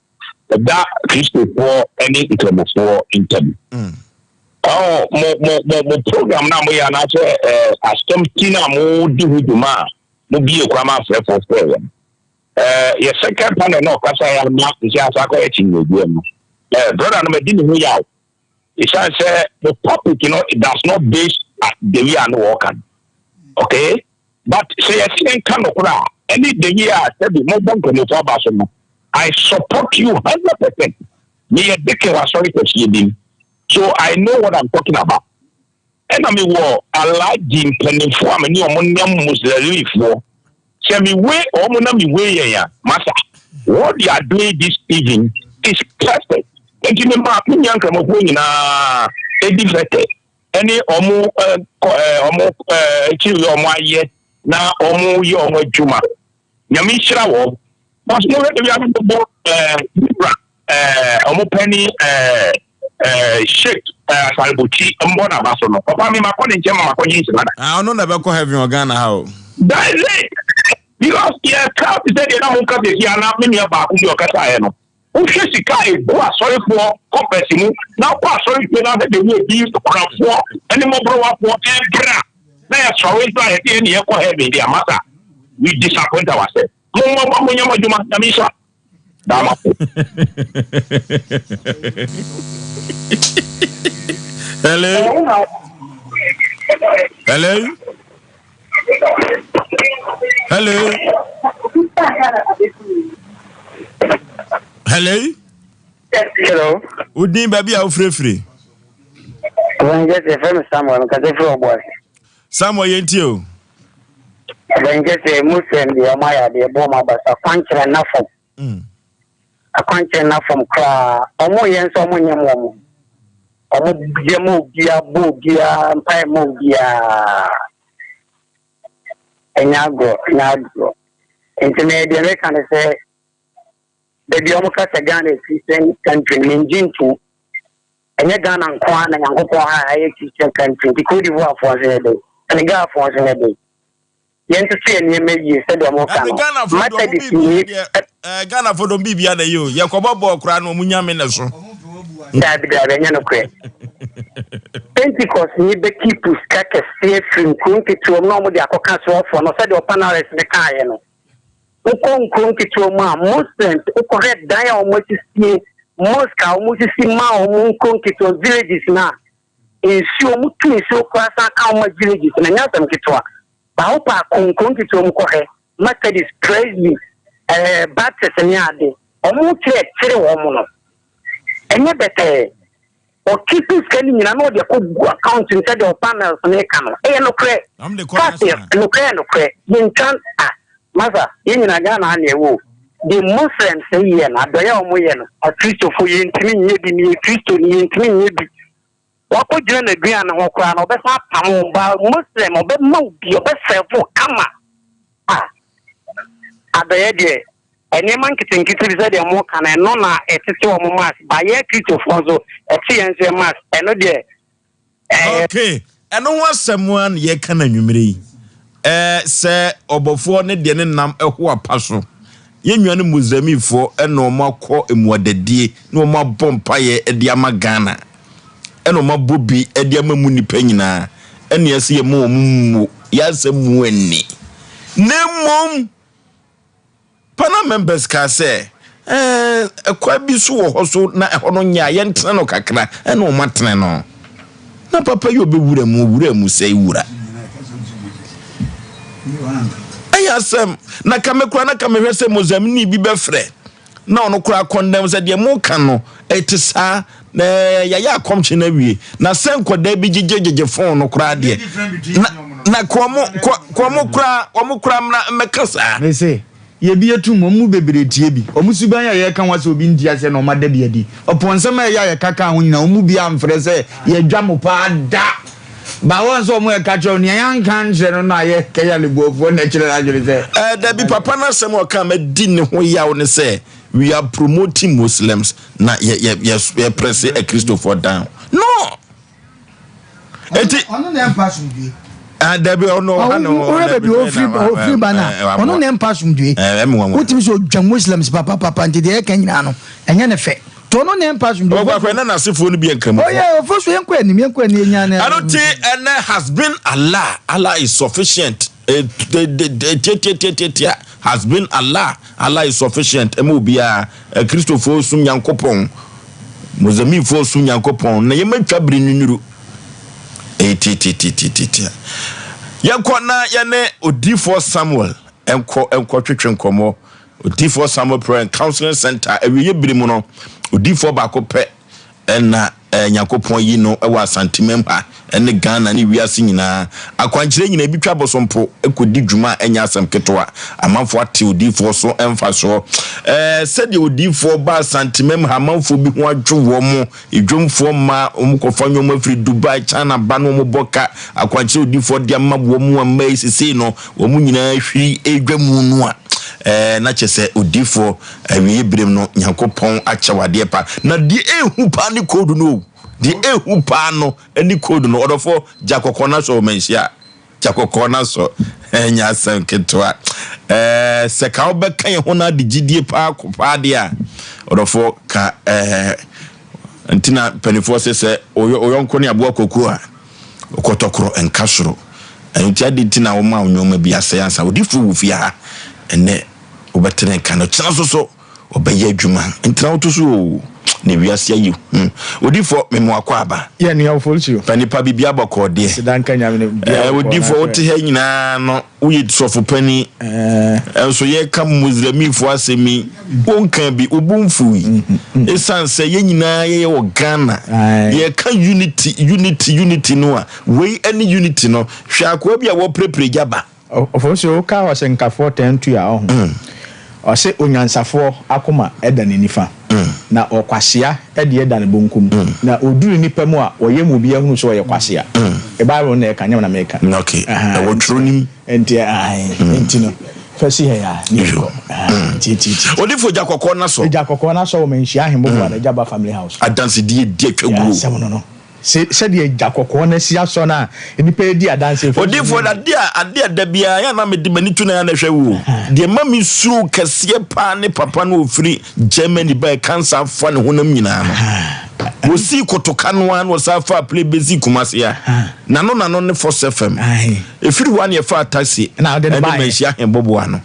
ɛda Kristofoɔ ne Nkramofoɔ ntam. Oh, mo, mo, mo, mo program na moyɛ anaasɛ uh, asɛm ti no a modi ho dwuma a mobie kwan ma afrɛfoɔ frɛ yɛn. Uh, yɛ second panel na ɔkasa yɛ ama nhyɛ asa akɔyɛ kyinnyɛdeɛ no. Uh, brother no madi ne ho yaw. Esiane sɛ the topic no it does not base at the way a no wɔka no. Okay? But sɛ yɛsi yɛn ka nokorɛ a ɛne the way a sɛbi mobɔ nkramofo aba so no, I support you 100%. Meyɛ deacon wɔ asɔre kɛseɛ bi mu. So I know what I'm talking about. Ɛna mewɔ Alhaji mpanimfoɔ a me ne wɔn nam Muslimfoɔ. Sɛ me wei wɔn na me wei yɛn a, masa. What they are doing this season is perfect. Nti me ma me nua nkramofoɔ nyinaa edi fɛtɛ ɛne wɔn wɔn akyiri wɔn ayɛ na wɔn yɛ wɔn adwuma. Nyame nhyira wɔn. Parce que wɔhwɛ de wi abɛbɔ ɛɛ wura ɛɛ wɔn pɛni ɛɛ ɛɛ sheik ɛɛ asarebochi mbɔ n'aba so no. Papa mi ma kɔ ne nkyɛn ma ma kɔ nye nhyira da. Ah, ɔno na ɛbɛkɔ heaven wɔ Ghana ha o. That is it. Because yɛ ka te sɛ deɛ na mo nka sɛsi ana me nua baako bi ɔkasaeɛ no. Wohwɛ sika a ɛgu asɔrefoɔ kɔpɛs mu na wokɔ asɔre fie na sɛ deɛ ebi kunafoɔ ne mmɔborɔwafoɔ ɛbrɛ a na yɛsɔre nso a yɛde yɛn ne yɛkɔ heaven deɛ masa we disappoint ourselves. Mommɔ monyɛ mo adwuma Nyame nhyira. Daa mo Hello. Hello. Hello. Hello. Hello. Wo din baabi a wofirefiri? Ɔbɛnkɛse yɛfrɛ me Samuel mekasa firi Ɔboase. Samuel yɛntie o. Ɔbɛnkɛse Muslim deɛ ɔmo ayɛ adeɛ bɔ ɔmo aba so akwankyerɛ nna fam. Akwankyerɛ nna fam koraa ɔmo yɛ nso ɔmo nyɛ mo ɔmo. Ɔmo yɛ ma obiara bɔ obiara mpae ma obiara. Ɛnyɛ agorɔ ɛnyɛ agorɔ. Nti me deɛ meka ne sɛ baabi a wɔka sɛ Ghana yɛ Christian country no mengye ntom. Ɛnyɛ Ghana nko ara na Nyankopɔn ha ayɛ Christian country nti Cote d'Ivoire foɔ nso yɛ dɛn? Senegal foɔ nso yɛ dɛn? Yɛntoto yɛn nneɛma yie sɛdeɛ wɔka no. Ghanafoɔ deɛ ɔmo Methodist ni biribiara deɛ ɛɛ Ghanafoɔ deɛ ɔmo biribiara na ɛyɛ o. Yɛkɔbɔ bɔɔl koraa no ɔmo nyame na so. Daabi daabi ɛnyɛ nokorɛ. Pentecost ni bɛ keep sika kɛseɛ firi nkuro nketewa mu na wɔn de akɔka asɔrɔfoɔ no sɛdeɛ ɔpanaris no kaeɛ no. Wokɔ nkuro nketewa mu a Muslims wokɔhwɛ dan a wɔn asisie mosque a wɔn sisi ma wɔn nkuro nketewa villages no a nsuo wɔn tu nsuo koraa san ka wɔn villages no ɛnyɛ asɛm ketewa. Ba wopɛ a kɔ nkuro nketewa mu kɔhwɛ Methodist, Presby, ɛɛ Baptist ne ade wɔn kyerɛkyerɛ wɔn no ɛnyɛ bɛtɛɛ. Ɔkeepi sika no nyinaa na ɔde akɔ gu account mu sɛdeɛ ɔpanels no reka no. Ɛyɛ nokorɛ. Fact yɛ nokorɛ yɛ nokorɛ. Yɛntwa ah masa yɛn nyinaa Ghana ha na yɛwɔ o. Deɛ Muslims yɛ no adɔeɛ a wɔyɛ no akristofoɔ yɛntumi nyɛ bi. Meyɛ Kristoni yɛntumi nyɛ bi. Wakɔgyina n'aduane ho koraa no ɔbɛsan apam wo but Muslim ɔbɛma wo bi ɔbɛsɛve wo kama. Ah adɔeɛ deɛ Nneɛma nketenkete bi sɛdeɛ moka no, ɛno na ɛtete wɔn mass, but yɛn Kristofoɔ nso, ɛte yɛn nso yɛn mass, ɛno deɛ ɛyɛ. Okay, ɛno ho asɛm ara na yɛreka no anwummere yi. Ɛɛ, sɛ ɔbɔfoɔ ne deɛ ne nam ho apa so. Yɛn nuanom Muslimfoɔ na wɔn akɔ mmuadadie na wɔn abɔ mpaeɛ de ama Ghana. Ɛna wɔn abɔ bi de ama mu nnipa nyinaa. Ɛna yɛsɛ yɛma wɔn mmuo, yɛn asɛm mu anni. Na mmom, Panel members kaa sɛ, Ɛɛ, ɛkwan bi so wɔ hɔ so na ɛhɔ no nyɛ a, yɛntene no kakra. Ɛna wɔatene no. Na papa yi ɔbɛwura mu, ɔwura mu sɛ wura. Ɛyɛ asɛm. Na ka me koraa na ka mehwɛ sɛ Mozambique bi bɛfrɛ. Na ɔno koraa kɔndɛm sɛ deɛ moka no ɛte saa na yɛayɛ akɔmkye no awie. Na sɛ nkɔdaa bi gyegyegyegye fon no koraa deɛ na na kɔn kɔn koraa wɔn koraa mmra mmɛka saa. Mese, yɛbi atum, wɔn mu bebree tie bi. Wɔn suban a yɛreka ho asɛ obi nte aseɛ na wɔn ada bi adi. Ɔpɔn nsɛm a ɛyɛ a yɛka kaa ho nyinaa, wɔn mu biara amfrɛ sɛ yɛadwa mo paa da. Ba wɔn sɛ wɔn reka kyerɛ wo, nea yɛanka ankyerɛ no no a yɛkɛyɛ alebuafoɔ na ɛkyerɛ n'adwene sɛ. Ɛɛ dabi, papa no asɛm a ɔka a madi ne ho yaw ne sɛ we are promoting Muslims na yɛ yɛ yɛ yɛ prɛse akristofoɔ down. No! Eti. Ɔno na ɛmpa asomdue. Ah, dabi ɔno ɔha no. Ɔwura baabi ofiri ofiri ba na ɔno na ɛmpa asomdue. Wotumi sɛ odwa Muslims papapapa nti deɛ ɛka nyinaa no ɛnyɛ ne fɛ. To ɔno na ɛmpa asomdue. Ɔkɔ akɔ ɛna n'asefoɔ no bi yɛ nkramofoɔ. Ɔyɛ ɔfo so yɛnkɔ anim yɛnkɔ anim yɛnya ne. Ɛno ti ɛnɛ has been Allah Allah is sufficient tiatiatiatiatia has been Allah Allah is sufficient ɛma obiara Kristofoɔ som Nyankopɔn Mozambiquefoɔ som Nyankopɔn na yɛma twa bere nwunwuru ɛyɛ tiatiatiatiatia yɛnkɔ na yɛne odiifoɔ Samuel nkɔ nkɔ twetwe nkɔmmɔ Odiyifoɔ Samuel Prayer and Counseling Center awieɛ bere mu no, odiyifoɔ baako pɛ na Nyankopɔn ayi no wɔ Asantemam ha ne Ghana ne wiase nyinaa. Akwankyerɛ nyinaa ebi twa bosompo kɔdi dwuma a ɛnyɛ asɛm ketewa. Amanfoɔ ate odiyifoɔ so mfasoɔ. Sɛdeɛ odiyifoɔ ba Asantemam ha amanfoɔ bi ho adwo wɔn Dwomfoɔ mmaa, wɔn kɔfa nnoɔma firi Dubai, China ba na wɔn bɔ ka akwankyerɛ odifoɔ de ama wɔn a mmaa yi sesei no wɔn nyinaa hwiri redwa mu no a, ɛɛ na kyerɛ sɛ odifoɔ awieɛ berem no Nyankopɔn akyɛ wo adeɛ paa. Na deɛ ɛhu paa ne code no o, deɛ ɛhu paa no ne code no, ɔdɔfoɔ gya kɔkɔɔ no asɔ wɔ manhyia. Gya kɔkɔɔ no asɔ ɛnyɛ asɛm ketewa. Ɛɛ sɛ ka wobɛka yɛn ho na ade gyidie paa ko paa deɛ a, ɔdɔfoɔ ka ɛɛ nti na mpanimfoɔ sɛ sɛ oyɔnko ne aboa koko a ɔkɔtɔkorɔ nka soro. Ɛno nti ade nti na woma wo nneɛma bi asɛe ansa wodifoɔ wɔ fie ha ɛnɛ wobɛtene nka no kyena so so. Ɔbɛyɛ adwuma nti na woto so oo na wiase ayi hu. Odifoɔ me mo akɔ aba. Yɛ nua Ofosuo. Fa nipa bibia bɔkɔɔ deɛ. Aseda nka Nyame no bibia bɔkɔɔ na Odifoɔ wote ha nyinaa no woyɛ sɔfo panin nso yɛka Muslimfoɔ asɛm yi wonka bi wo bo mfui ɛsiane sɛ yɛn nyinaa yɛyɛ wɔ Ghana yɛka unity unity unity no a wei ɛne unity no hwɛ akoa bi a wɔprepre gya ba. Ofosuo, wo ka ɔsɛnkafoɔ taa ntu a ɔho. Ɔse onyansafoɔ akoma da ne nifa, na ɔkwasea deɛ da ne bonkum. Na ɔduru nnipa mu a, ɔyɛ ma obiara hunu sɛ ɔyɛ kwasea. Bible no na ɛka, nyɛ me na meka. Ok, ɛwɔ twerɛ no mu. Nti, ae, nti no, fa si ha yi a, ne yɛnkɔ. Nti, nti, nti. Odifo gya kɔkɔɔ no asɔ. Gya kɔkɔɔ no asɔ wɔ Manhyia Ahemboboa, Gyaba Family House. Adansedie di atwa guo. Asɛm no no. Se, sɛdeɛ gya kɔkɔɔ no asi asɔ no a nnipa redi adanseɛ firi Odiyifoɔ, adeɛ a, adeɛ a da biara yɛ a na mede m'ani to na yɛ a na ɛhwɛ wo o. Deɛ ɛma me suro kɛseɛ paa ne papa no a ɔfiri Germany baeɛ, cancer afa ne honam nyinaa no. Wɔsii kotoka no ara na wɔsan faa plane bɛsii Kumasi a, n'ano n'ano ne Fox FM. Ɛfiri hɔ a na yɛfaa taxi Ɛna wode no ne baeɛ. Manhyia Ahemboboa no.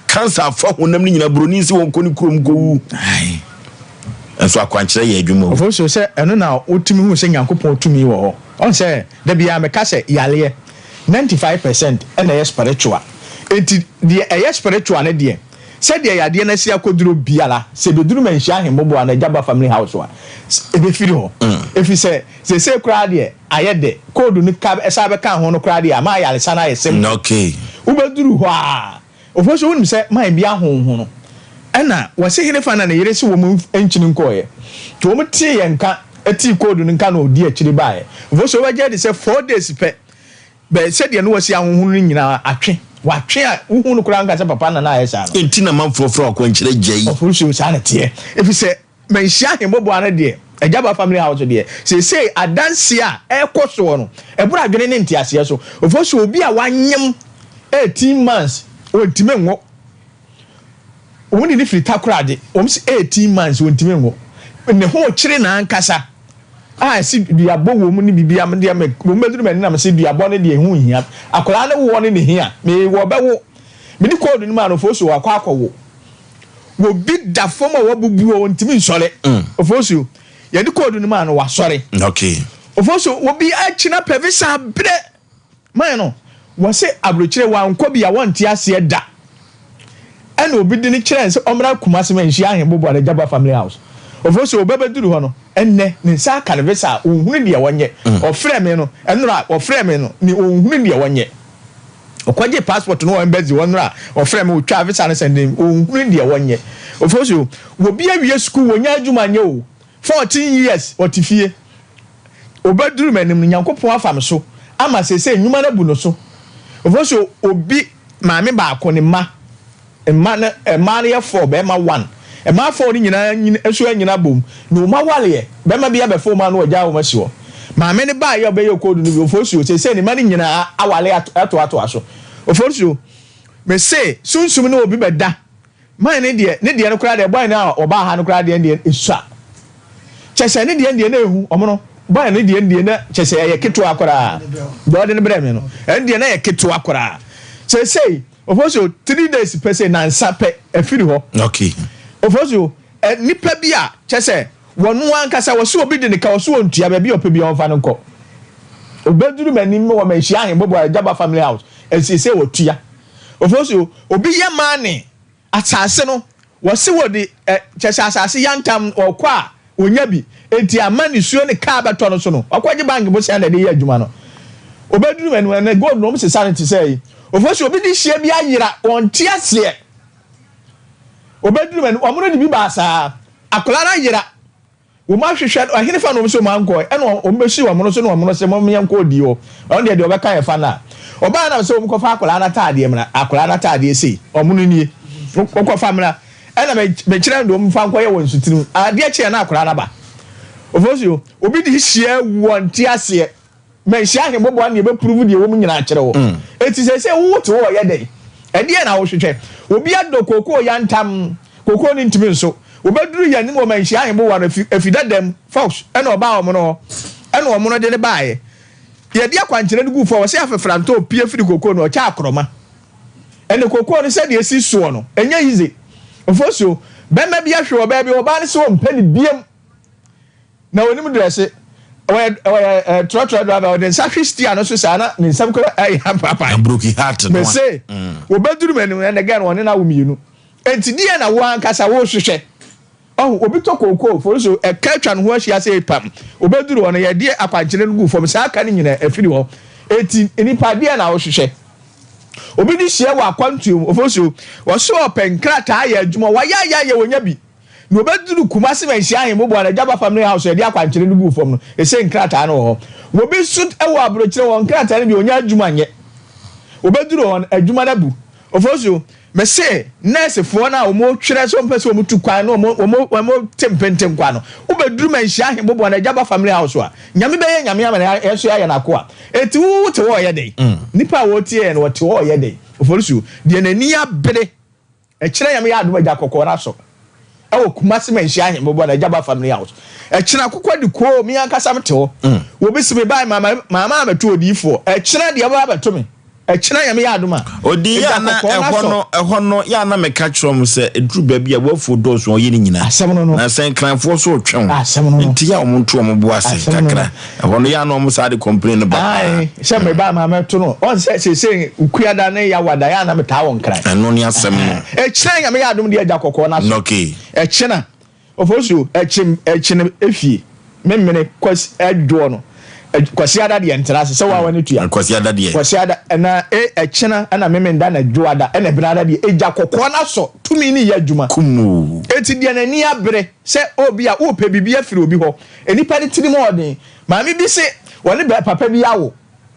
Cancer afa honam no nyinaa, buroni nsi wɔn kɔ ne kurom kɔwu. Nso akwankyerɛ yɛ adwuma o. Ofosuo, sɛ ɛno na wotumi hu sɛ Nyankopɔn tumi wɔ hɔ. Ɔhu sɛ da biara meka sɛ yareɛ 95 percent na ɛyɛ spiritual. Enti deɛ ɛyɛ spiritual no deɛ, sɛdeɛ yadeɛ no asi akɔduro biara, sɛ ɛbɛduru Manhyia Ahemmoboa anaa Agyaba Family House a, ɛbɛfiri hɔ. Ɛfiri sɛ seesei koraa deɛ ayɛ dɛ, code no ka ɛsan bɛka ho no koraa deɛ ama ayaresa no ayɛ simple. Okay. Wobɛduru hɔ a, Ofosu wonim sɛ man bi ahonho no ɛna wɔse henefa na ne yere se wɔn nkyini nkɔɔeɛ nti wɔn tee yɛn nka tee code no nka na ɔdi akyire baeɛ. Ofosu wobɛgye adi sɛ four days pɛ bɛ sɛdeɛ ne wɔsi ahonho no nyinaa atwe watwe a wohu no koraa nka sɛ papa na na ayɛ saa no. Enti na manfoɔ frɛ wo akwankyerɛ gya yi. Ofosu saa na ɛteɛ efisɛ manhyia ahemmɔboa no deɛ Agyaba family house deɛ seesei adanseɛ a ɛrekɔ soɔ no ɛboro adwene ne nteaseɛ so. Ofosu obi a wanyem 18 months ɔntumi nwo wɔn de ne firi takoradi wɔn si 18 months ɔntumi nwo ne ho kyere n'ankasa a ɛsi duabɔ wɔ mu ne biribi am deɛ mɛ wɔn bɛduru mɛ nenam sɛ duabɔ ne deɛ ɛho nhia akwadaa ne woɔ ne ne hia mɛ wɔ bɛwo mɛ ne kɔɔdu no mu a Ofosu wakɔ akɔwo wɔbi da fam a wabubu a ɔntumi nsɔre Ofosu yɛde kɔɔdu no mu a no wasɔre okay Ofosu wɔbi akyina pɛ visa brɛ Man no, wɔse abrokyire wankɔ bi a wɔnte aseɛ da. Ɛna obi de no kyerɛɛ no sɛ ɔmmra Kumasi ma nhyia Ahenbobo at Agyaba family house. Ofosu ɔba bɛduru hɔ no, ɛnnɛ ne nsa aka ne visa a ɔnhunu deɛ ɔnyɛ. Ɔfrɛɛ me no, ɛnora ɔfrɛɛ me no, ne ɔnhunu deɛ ɔnyɛ. Ɔkɔgyee passport no wɔ embassy hɔ nnora ɔfrɛɛ me, ɔtwaa visa no sɛndee me, ɔnhunu deɛ ɔnyɛ. Ofosu, obi awie sukuu, ɔnnya adwuma nyɛ o, 14 years ɔte fie. Obeduru m'anim no, Nyankopɔn afa me so ama seesei nnwuma no abu no so. Ofosuo, obi maame baako ne mma, mma no, mmaa no yɛ four, barima one. Mmaa four no nyinaa nyin, nso anyin abom, na wɔn awareɛ, barima bi abɛfa wɔn a na wɔagyaa wɔn asi hɔ. Maame no baeɛ a ɔbɛyɛɛ koodu no bi, Ofosuo, seesei ne mma no nyinaa aware atoatoa so. Ofosuo, mese sunsum ne obi bɛda Man no deɛ, ne deɛ no koraa deɛ, boy no a ɔbaa ha no koraa deɛ deɛ esua. Kyɛ sɛ ne deɛ deɛ na ehu, ɔmo no, boy no deɛ deɛ na kyɛ sɛ ɛyɛ ketewa koraa. Deɛ ɔde no brɛɛ me no, ɛno deɛ na ɛyɛ ketewa koraa. Seesei, Ofosuo, 3 days pɛ sei, nansa pɛ, afiri hɔ. Ofosuo, ɛ, nipa bi a, kyɛ sɛ, wɔn ankasa, wɔse obi de ne ka, wɔse wɔntua, baabi a ɔpɛ biara ɔmfa no nkɔ. Obeduru m'anim wɔ manhyia ahemboboa, Agyaba family house, seesei wɔtua. Ofosu, obi yɛ maa ne asase no, wɔse wɔde ɛ, kyerɛ sɛ asase yantam, ɔkɔ a ɔnya bi, enti ama nisuo ne kaa bɛtɔ no so no, wakɔgye bank bosea na ɛde yɛ adwuma no. Ɔbɛduru m'anim, ɛnɛ gold no wɔsesa no te sɛ yi. Ofosu, obi de hyia bi ayera, ɔnte aseɛ. Ɔbɛduru m'anim, wɔn no de bi baa saa, akwadaa no ayera. Wɔn ahwehwɛ no, ɛhenefa na wɔn sɛ wɔn ankɔ? Ɛna wɔn bɛsi wɔn no so na wɔn no sɛ wɔn yɛn kɔ odi hɔ. Ɔno deɛ deɛ ɔbɛka yɛ fa no a. Ɔbaa na sɛ wɔn kɔfa akwadaa no ataadeɛ mmra, akwadaa no ataadeɛ sei, wɔn no nie. Wɔkɔfa mmra. Ɛna mekyerɛ no deɛ wɔn fa nkɔyɛ wɔ nsutene mu. Adeɛ kyeɛ na akwadaa no aba. Ofosuo, obi de hyia awu ɔnte aseɛ. Manhyia ahemmoboa ne ɛbɛpuruvu deɛ ɛwɔ mu nyinaa akyerɛ wo. Enti seesei wo te hɔ reyɛ dɛn? Ɛdeɛn na wohwehwɛ? Obi adɔ kookoo yantam, kookoo no ntumi nso. Wɔbɛduru yɛn anim wɔ manhyia ahemmoboa no afi, afi dada mu, Fox, ɛna ɔbaa wɔn hɔ, ɛna wɔn no de no baeɛ. Yɛde akwankyerɛ no guu fam, ɔse afefrantɔ opue firi kookoo no, ɔkyɛ akorɔma. Ɛne kookoo no sɛdeɛ ɛsi soɔ no, ɛnyɛ easy. Ofosuo, bɛma bi ahwe ɔbaa bi, ɔbaa no se ɔmpɛ no biam. Na onim drɛse. Ɔyɛ ɔyɛ ɛ trɔtrɔ driver ɔde nsa hwe steer no so saa na ne nsam kora ɛyɛ apaapa. Na broken heart no. Mese wɔbɛduru m'anim ɛnɛ gɛn wɔne no awo mmienu. Enti deɛ na wo ankasa wohwehwɛ. Ɔho obi tɔ kookoo foro so ɛka atwa ne ho ahyia sɛ pam. Obɛduru hɔ no yɛde akwankyerɛ no gu fam saa ka no nyinaa afiri hɔ. Enti nipa deɛ na wohwehwɛ. Obi de hyia wɔ akwantuo mu ofosuo wɔso ɔpɛ nkrataa yɛ adwuma wayɛ ayɛ ayɛ wɔnya bi. Na obeduru Kumasi Manhyia Ahemmoboa no Agyaba Family House a yɛde akwankyerɛ no guu fam no, ese nkrataa no wɔ hɔ. Obi nso wɔ aburokyire hɔ, nkrataa no bi, onnya adwuma nyɛ. Obeduru hɔ no, adwuma no abu. Ofosu, Mese nɛɛsefoɔ no a wɔtwerɛ sɛ wɔmpɛ sɛ wɔtu kwan na wɔte mpentenkwa no, wobɛduru Manhyia Ahemboboa no Agyaba Family House a, Nyame bɛyɛ Nyame ama no yɛn nso yɛayɛ n'akoa. Enti wo wote hɔ ɔyɛ dɛn? Nnipa a wɔretie yɛn no wɔte hɔ ɔyɛ dɛn? Oforisuo, deɛ n'ani abere, ɛkyerɛ Nyame yɛ adom Agya Kɔkɔɔ no asɔ. Ɛwɔ Kumasi Manhyia Ahemboboa no Agyaba Family House. Ɛkyena akokɔ adi koo, me ankasa mete hɔ. Obi se mebae ma ma abɛto odiyifoɔ. Ɛkyena deɛ ɔbɛba abɛto me. Ɛkyena Nyame yɛ adom a, Odi yɛ Agya a na Kɔkɔɔ no ɛhɔ asɔ. no ɛhɔ no yɛ a na meka kyerɛ wɔn sɛ ɛduru baabi a w'afuo dɔɔso a ɔyɛ ne nyina. Asɛm no no. Na sɛ Nkranfoɔ nso retwe wo. Asɛm no no. Nti yɛ a wɔn nto wɔn bo ase Asɛm no no. kakra. Ɛhɔ no yɛ a na wɔn saa de complain no ba paa. Ae, sɛ meba a maa mɛto no. Ɔn sɛ seesei Ukuada ne Yawada yɛ a na metaa wɔ Nkran. Ɛno ne asɛm no. Ɛkyena Nyame yɛ adom deɛ Agya Kɔkɔɔ no asɔ. Okay. Ɛkyena. Ofosu ɛkyem ɛkyene efie memene kwasi ɛdwoɔ no kwasiada deɛ ntena ase sɛ waa wani tua Kwasiada deɛ. Kwasiada ɛna e ɛkyena ɛna memenda na dwoada ɛna ɛbenada deɛ egya kɔkɔɔ no asɔ tumi no yɛ adwuma. Kumoo. Eti deɛ n'ani abere sɛ obi a wopɛ biribi afiri obi hɔ nnipa no tirim ɔɔden maame bi se wɔne bɛ papa bi awo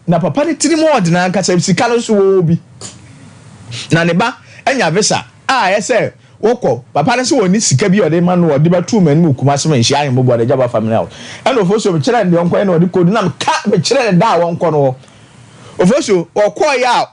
na papa no tirim ɔɔden ankasa sika no nso wɔwɔ bi na ne ba anya visa a ɛyɛ sɛ Wokɔ, papa no se ɔnni sika bi a ɔde rema no a ɔde bɛto m'anim wɔ Kumasi ma nhyia ahemmoboa no Agyaba Family House. Ɛna Ofosuo mekyerɛɛ no deɛ ɔnkɔyɛ na ɔde kɔdu na meka mekyerɛɛ no da a wɔnkɔ no hɔ. Ofosuo, ɔkɔeɛ a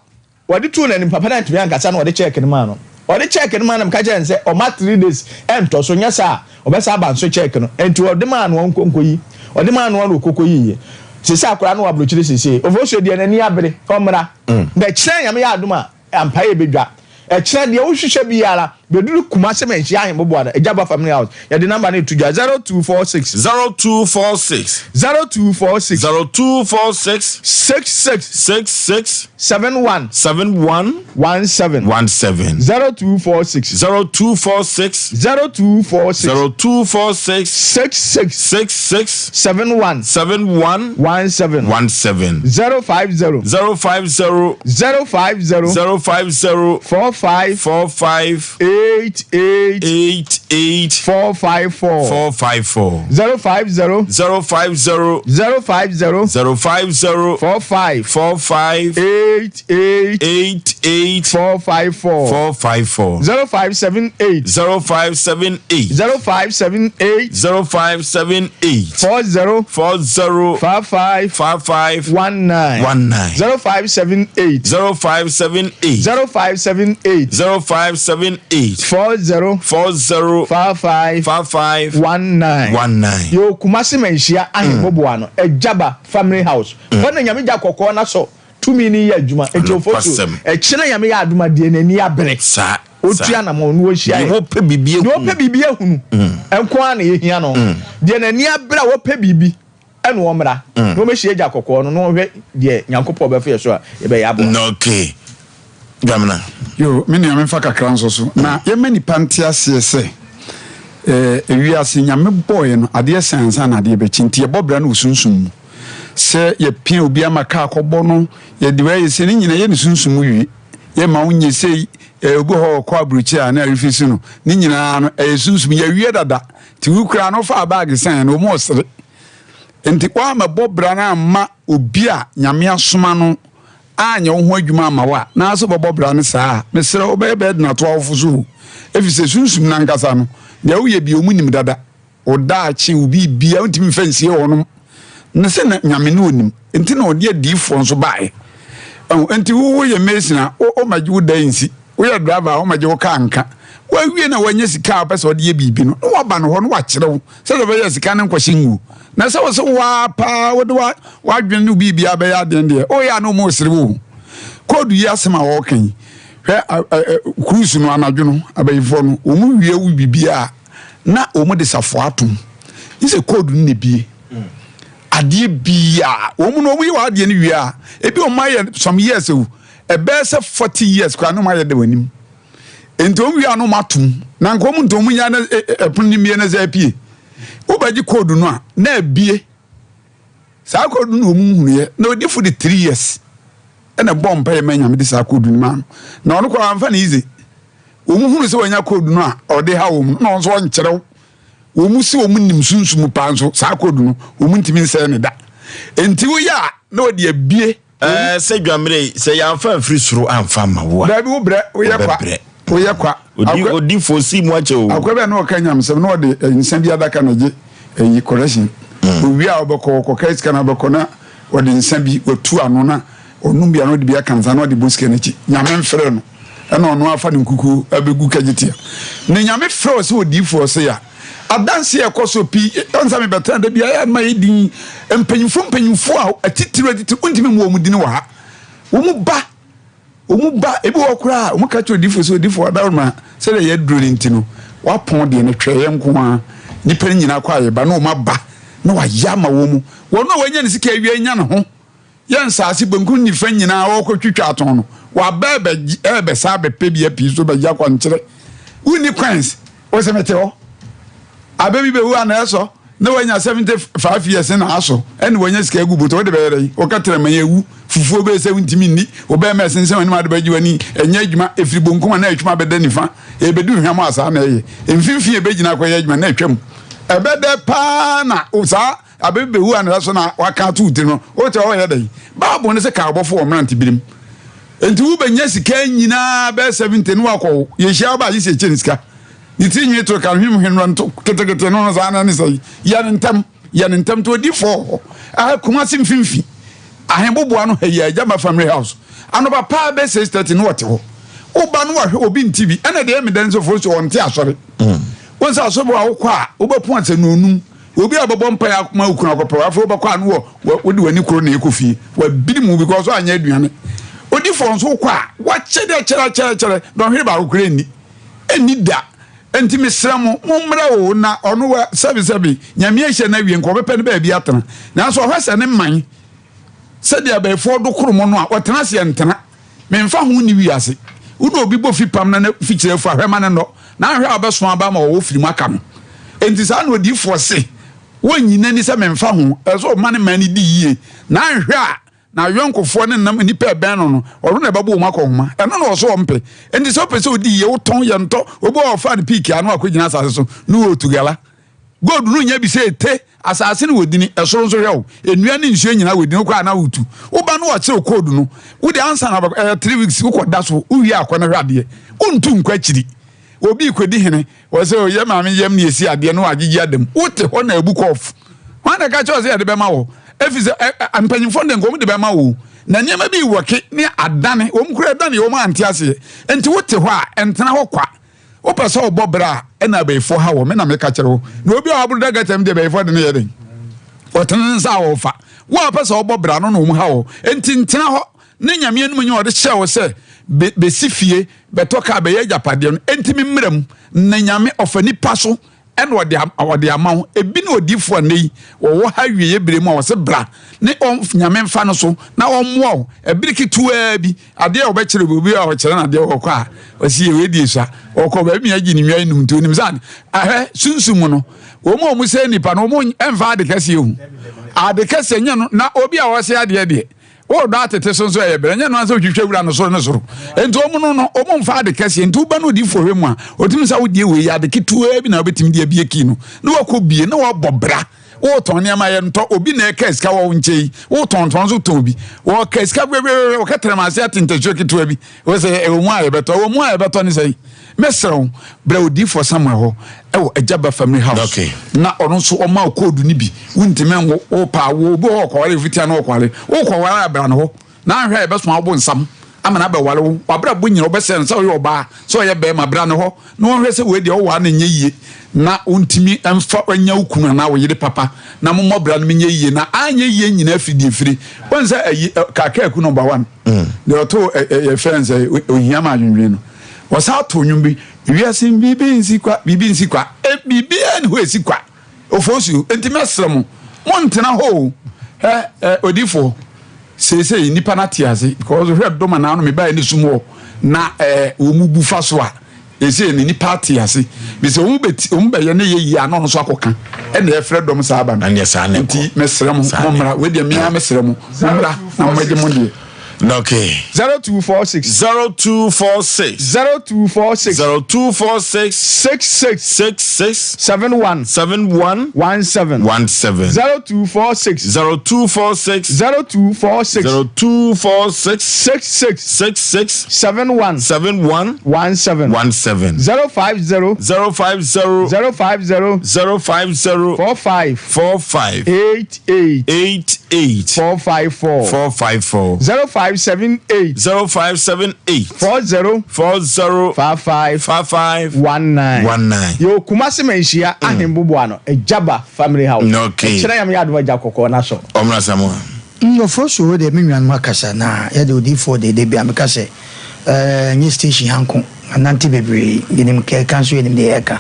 wɔde too n'anim, papa no antumi ankasa na ɔde kyɛɛke no maa no. Ɔde kyɛɛke no maa no na meka kyerɛɛ no sɛ ɔma 3 days ɛntɔ so nyɛ saa a ɔbɛsan aba nso kyɛɛke no. Enti ɔde maa no ɔnkɔ nkɔyi. Ɔde maa no na ɔkɔ kɔyiiɛ. Seesei akwadaa no wɔ aburokyire seesei. Ofosuo deɛ n'ani abere, ɔmmra. Na ɛkyerɛ Nyame yɛ adom a, Ampa yɛbɛdwa. Ɛkyena deɛ wohwehwɛ biara bɛduru Kumase Manhyia Ahemboboa no, Agyaba Family House. Yɛde number no reto dwa, 0246. 0246. 0246. 0246. 66. 66. 71. 71. 17. 17. 0246. 0246. 0246. 0246. 66. 66. 71. 71. 17. 17. 050. 050. 050. 050. 45. 45. 88. 88. 454. 454. 050. 050. 050. 050. 45. 45. 88. 88. 454. 454. 0578. 0578. 0578. 0578. 40. 40. 55. 55. 19. 19. 0578. 0578. 0578. 0578. 40. 40. 55. 55. 19. 19. Yo Kumasi Manhyia Ahemmoboa no Agyaba Family House. Hɔ na Nyame gya kɔkɔɔ no asɔ tumi no yɛ adwuma. Enti Ofosu, ɛkyena Nyame yɛ adom a deɛ n'ani abere. Saa. Otu anamɔn na ɔhyia Deɛ yɛn. wɔpɛ biribi Deɛ ahunu. ɔpɛ biribi ahunu nko ara na yɛhia no. Deɛ n'ani abere a ɔpɛ biribi ɛna ɔmmra na ɔmmɛhyia agya kɔkɔɔ no na ɔnhwɛ deɛ Nyankopɔn bɛfa yɛ so a yɛbɛyɛ aboa no. Okay. Dwamena. Yo, me nua memfa kakra nso so na yɛma nipa nte aseɛ sɛ eh, ewiase Nyame bɔɔyɛ no adeɛ sɛn ansa na adeɛ bɛkye nti yɛbɔ bra no wɔ sunsum mu sɛ yɛpia obi ama kaa kɔbɔ no yɛde wei ayɛ sei ne nyina yɛ ne sunsum mu wie yɛma wo nyɛ sei eh, obi hɔ ɔkɔ aburokyire a na arefi so no ne nyinaa no ɛyɛ sunsum yɛwie dada nti wo koraa no wofaa baage sɛn no wɔn ɔsere nti woammɛbɔ bra no amma obi a Nyame asoma no anyɛ wo ho adwuma amma wo a, na sɛ wobɛbɔ bra no saa a, mesrɛ wo, wobɛyɛ bɛɛden ato awofo so o. Efisɛ sunsum no ankasa no, deɛ woyɛ biara wɔn nim dada. Wo daakye, wo biribiara, wontumi mfa nsie wɔnom. Na sɛ na Nyame no onim, nti na ɔde adiyifoɔ nso baeɛ. Ɛho, nti wo woyɛ mason a, wo womɛgye wo dan nsi. Woyɛ driver a, womɛgye wo kaa nka. Wawie na wanya sika a wopɛ sɛ ɔde yɛ biribi no, na waba no hɔ na wakyerɛ wo sɛdeɛ ɔbɛyɛ sika no nkɔhyɛ nguo. Na sɛ wo sɛ waa paa wode w'adwene ne biribiara bɛyɛ adeɛ deɛ, woyɛ a na ɔma ɔsere wo. Koodu yi asɛm a wɔreka yi, hwɛ cruise no anadwo no, abayifoɔ no, wɔn wie wo biribiara na wɔn de safoa atom. Nye sɛ koodu no na ebie. Adeɛ biara, wɔn no wɔn yɛ wɔn adeɛ no wie a, ebi wɔn ayɛ some years o, ɛbɛyɛ sɛ 40 years koraa na wɔn ayɛ da wɔn anim. Nti wɔn wie a na wɔn atom. Na nka wɔn ntom nya na ɛpono no mmie na sɛ apue. Wobɛgye koodu no a, na abie. Saa koodu no na wɔn nhunuiɛ. Na odifo de 3 years ɛna bɔ mpaeɛ ma Nyame de saa koodu no maa no. Na ɔno koraa wamfa no easy. Wɔn hunu sɛ wanya koodu no a ɔde ha wɔn no, na ɔno nso ɔnkyerɛw. Wɔn si wɔn nim sunsum paa nso saa koodu no wɔn ntumi nsɛe no da. Nti woyɛ a na wɔde abie. Ɛɛ sɛ dwammerɛ yi sɛ yɛamfa amfiri soro amfa amma wo a. Daabi wo brɛ woyɛ kwa. Wobɛbrɛ. Woyɛ kwa. Odi odifoɔ si mu akyɛ o. Akwa bi a na ɔka nyamesɛm na ɔde eh, nsa bi adaka na gye ɛyi eh, correction. Owie a ɔbɛkɔ ɔkɔka sika na ɔbɛkɔ na ɔde nsa bi watu ano na ɔnum bi a na ɔde bi aka nsa na ɔde bɔ sika n'akyi. Nyame mfrɛ no ɛna ɔno afa ne nkukuo abɛgu kagyetia. Na Nyame frɛ ɔsɛ odiifoɔ sɛ ya adanse a ɛkɔ so pii ɔnsa mebɛtena da bi a ɛma yɛ din mpanyinfoɔ mpanyinfoɔ a atitiriw atitiriw wontumi mu wɔn din wɔ ha wɔn ba Wɔn ba, ebi wɔ hɔ koraa a, wɔka kyerɛ odifo sɛ, Odifo, adaworoma, sɛdeɛ yɛaduro no nti no, woapɔn deɛ no, twɛn yɛn nko ara. Nnipa no nyinaa kɔ a yɛba, na wɔn aba, na wɔayɛ ama wɔn mu. Wɔn a wɔanya ne sika awie anya ne ho, yɛ nsaase benkum ne nifa nyinaa wɔrekɔtwitwa atɔn no, wɔaba ɛrebɛsa abɛpɛ bi apii so bɛgye akwankyerɛ. Wonni coins, wo sɛ mete hɔ. Abɛ bi bɛwu a na ɛsɔ na wanya 75 years na aso ɛna wanya sika agu botɔ wode bɛyɛ dɛn wɔka tẹrɛma yɛ awu fufuo bɛyɛ sɛ wontumi nni wobɛyɛ ma ɛsensɛn w'anim ade bɛgye w'ani ɛnyɛ adwuma ɛfiri bonkum a na atwam abɛda nifa ɛbɛdu hwam a saa na ɛyɛ mfimfini ɛbɛgyina akɔyɛ adwuma na atwam ɛbɛdɛ paa na saa abɛ bi bɛwu a na ɛso na waka ato wo tiri no wote hɔ yɛ dɛn bible no sɛ ka abɔfo wɔ mmerante birim nti wobɛnya sika nyinaa bɛyɛ 70 no wakɔ yɛhyia wo ba agye sɛ ɛkyɛ ne sika Ne ti nwi to ka hwim hwim nto ketekete no no saa na ne sɛ yɛ ne ntɛm yɛ ne ntɛm to odi fɔɔ hɔ aha Kumasi mfimfi ahemboboa no ha yi Agyama family house anɔpa paa bɛ 6:30 no wɔte hɔ woba no wahwɛ obi nti bi ɛna deɛ ɛmedɛ nso fo so ɔnte asɔre mm. wɔn sɛ asɔre a wokɔ a wobɛpo asɛ no onum obi a bɛbɔ mpa yɛ akoma okunu akɔpɛ afei wobɛkɔ a no wɔ wode w'ani koro na ɛkɔ fie wabiri mu because anyɛ aduane odi fɔɔ nso wokɔ a wakyɛ deɛ kyerɛ kyerɛ kyerɛ dɔnhwere baako kura nni Ɛnni da. Enti mesrɛ mo, mommrɛ o, na ɔno wa, sɛbesɛbe, Nyame ahyira no awie, nka ɔbɛpɛ no baabi atena. Nanso ɔhwɛ sɛ ne man, sɛdeɛ abayifoɔ do koro mo no a, ɔtena ase ɛntena. Memfa ho nni wiase. Wo ne obi bɔ fipam na ne fikyire afu a, hwɛ ma no nnɔ, na anhwɛ a ɔbɛso aba ama ɔwɔ firi mu aka no. Enti saa na odiyifoɔ se, Wɔnnyi no ani sɛ memfa ho, ɛsɛ sɛ ɔma ne man no di yie, na anhwɛ a, N'ayɔnkofoɔ ne nam nnipa a ɛbɛn no no, ɔno na ɛbɛbɔ wɔn akɔnhoma. Ɛno na ɔso ɔmpɛ. Enti sɛ wopɛ sɛ odi yie, wotɔn, yɛntɔ. Obi wɔ hɔ a ɔfaa no piiki ano akɔgyina asase so na ɔretu gala. Gold no nyɛ bi sɛ ete, asase no wɔ dini, ɛsoro nso hwɛ wo. Nnua ne nsuo nyinaa wɔ dini, wokɔ a na wotu. Woba na wɔkyere wo code no, wode ansa na wobɛkɔ, ɛyɛ 3 weeks, wokɔda so, wowie a kɔ na hwɛ adeɛ. Wontu nkɔ akyiri. Obi rekɔdi hene, Wɔ sɛ yɛ maame yam na yɛsi adeɛ na wagyegye ada mu. Wote hɔ na abu kɔɔf. Hwan na ɛka kyerɛ sɛ yɛde bɛma wɔ? Ɛfiri sɛ mpanyimfoɔ no de nka wɔn de bɛma wo. Na nneɛma bi wɔke ne adane, wɔn kura dane wɔn ante aseɛ. Nti wote hɔ a, ɛntena hɔ kwa. Wopɛ sɛ ɔbɔ bra a, ɛna abayifoɔ ha wɔ. Me na meka kyerɛ wo. Na obi a waboro da gata mu deɛ abayifoɔ de no yɛ den. Ɔtene ne nsa a ɔfa. Wo a wopɛ sɛ ɔbɔ bra no na wɔn ha wɔ. Nti ntena hɔ. Ne Nyame anim nyɛ ɔde hyɛɛ wo sɛ bɛsi fie, bɛtɔ kaa, bɛyɛ agyapadeɛ no, enti me mmra mu, na Nyame ɔfa nipa so ɛna ɔde ɔde ama wo. Ebi ne odiifoɔ a nnɛ yi wɔwɔ ha awieɛ berɛ mu a wɔse bra ne ɔn Nyame mfa no so na ɔmmoa wo ɛbere ketewaa bi, adeɛ a ɔbɛkyerɛ obi, obi a ɔkyerɛ no adeɛ ɔkɔ a ɔsi yɛ wei deɛ sua, ɔkɔ baabi agye ne nwa enum nti onim sɛ ahwɛ sunsum mu no wɔn a wɔn sɛ nipa no wɔn mfa ade kɛseɛ hu ade kɛseɛ nyɛ no na obi a ɔsɛ adeɛ deɛ Woredɔ atete so nso ɛyɛ brɛ, ɛnyɛ no ara sɛ wotwitwa wura no soro ne soro. Enti wɔn no no, wɔn mfa ade kɛseɛ. Nti woba no odiifoɔ hwɛ mu a, ɔtumi sɛ wodeɛ wei yɛ ade ketewaa bi na wobɛtumi de abie kii no, na wakɔ bie, na wabɔ bra. Wotɔn nneɛma yɛ ntɔ, obi na ɛka sika wɔ wo nkyɛn yi, wotɔn tɔn nso tɔn bi. Wɔka sika wɛwɛwɛ, wɔka tẹnɛm ase ate ntasuo ketewa bi. Wɔ sɛ ɛwɔ mu a yɛbɛtɔ, ɛwɔ mu a yɛbɛtɔ ne sɛn? Mɛsrɛ wo, brɛ odiyifoɔ Samuel hɔ ɛwɔ Agyaba Family House. Okay. Na ɔno nso ɔma wo koodu no bi. Wontumi nwo, wopɛ a wo, obi wɔ hɔ ɔkɔware fitia na ɔkɔware. Wokɔware a bra no hɔ. Na anhwɛ a yɛbɛsoma wo bonsam ama no abɛware wo. W'abrabɔ nyina wobɛsɛe no sɛ ɔyɛ ɔbaa, sɛ ɔyɛ bɛrima, bra no hɔ na ɔnhwɛ sɛ wei deɛ woware no nyɛ yie na wontumi mfa nya wo kunu anaa wo yere papa na mommɔ bra no menyɛ yie na anyɛ yie nyinaa firi deɛ firi. Wohu sɛ ayi Kaakaa number one. Deɛ ɔtoo yɛfrɛ no sɛ ohia ma adwendwen no, ɔsan too nnwom bi, wiase biribi nsi kwa, biribi nsi kwa, e, biribiara ni hɔ esi kwa. Ofosuo, enti mɛsrɛ mo, montena hɔ o. Ɛ, ɛ, odifoɔ, seesei nnipa no ate ase, because hwɛ dɔm anaa no mebaeɛ ne sum hɔ, na ɛ, wɔn mu bu fa so a, Seesei no nnipa ate ase bi sɛ wɔn bɛti wɔn bɛyɛ ne yɛ yie a na ɔno nso akɔka ɛna ɛfrɛ dɔm saa aba no. Ɛneɛ saa na ɛkɔ. Nti mesrɛ mo Saa na mommra ɛkɔ. wei deɛ mea mesrɛ mo mommra na mommɛgye mo deɛ. Okay. 0246. 0246. 0246. 0246. 66. 66. 71. 71. 17. 17. 0246. 0246. 0246. 0246. 66. 66. 71. 71. 17. 17. 050. 050. 050. 050. 45. 45. 88. 88. 454. 454. 0578. 0578. 40. 40. 55. 55. 19. 19. Yɛwɔ Kumasi Manhyia Ahemboboa no, Agyaba Family House. Okay. Ɛkyerɛ Nyame yɛ adom agya kɔkɔɔ no asɔ. Ɔmra Samoa. Nkurɔfoɔ suro deɛ me nuanom akasa na yɛde odiyifoɔ deɛ da biara meka sɛ ɛɛ nyɛ station ha nko anante bebree yɛnim kɛka nso yɛnim deɛ yɛka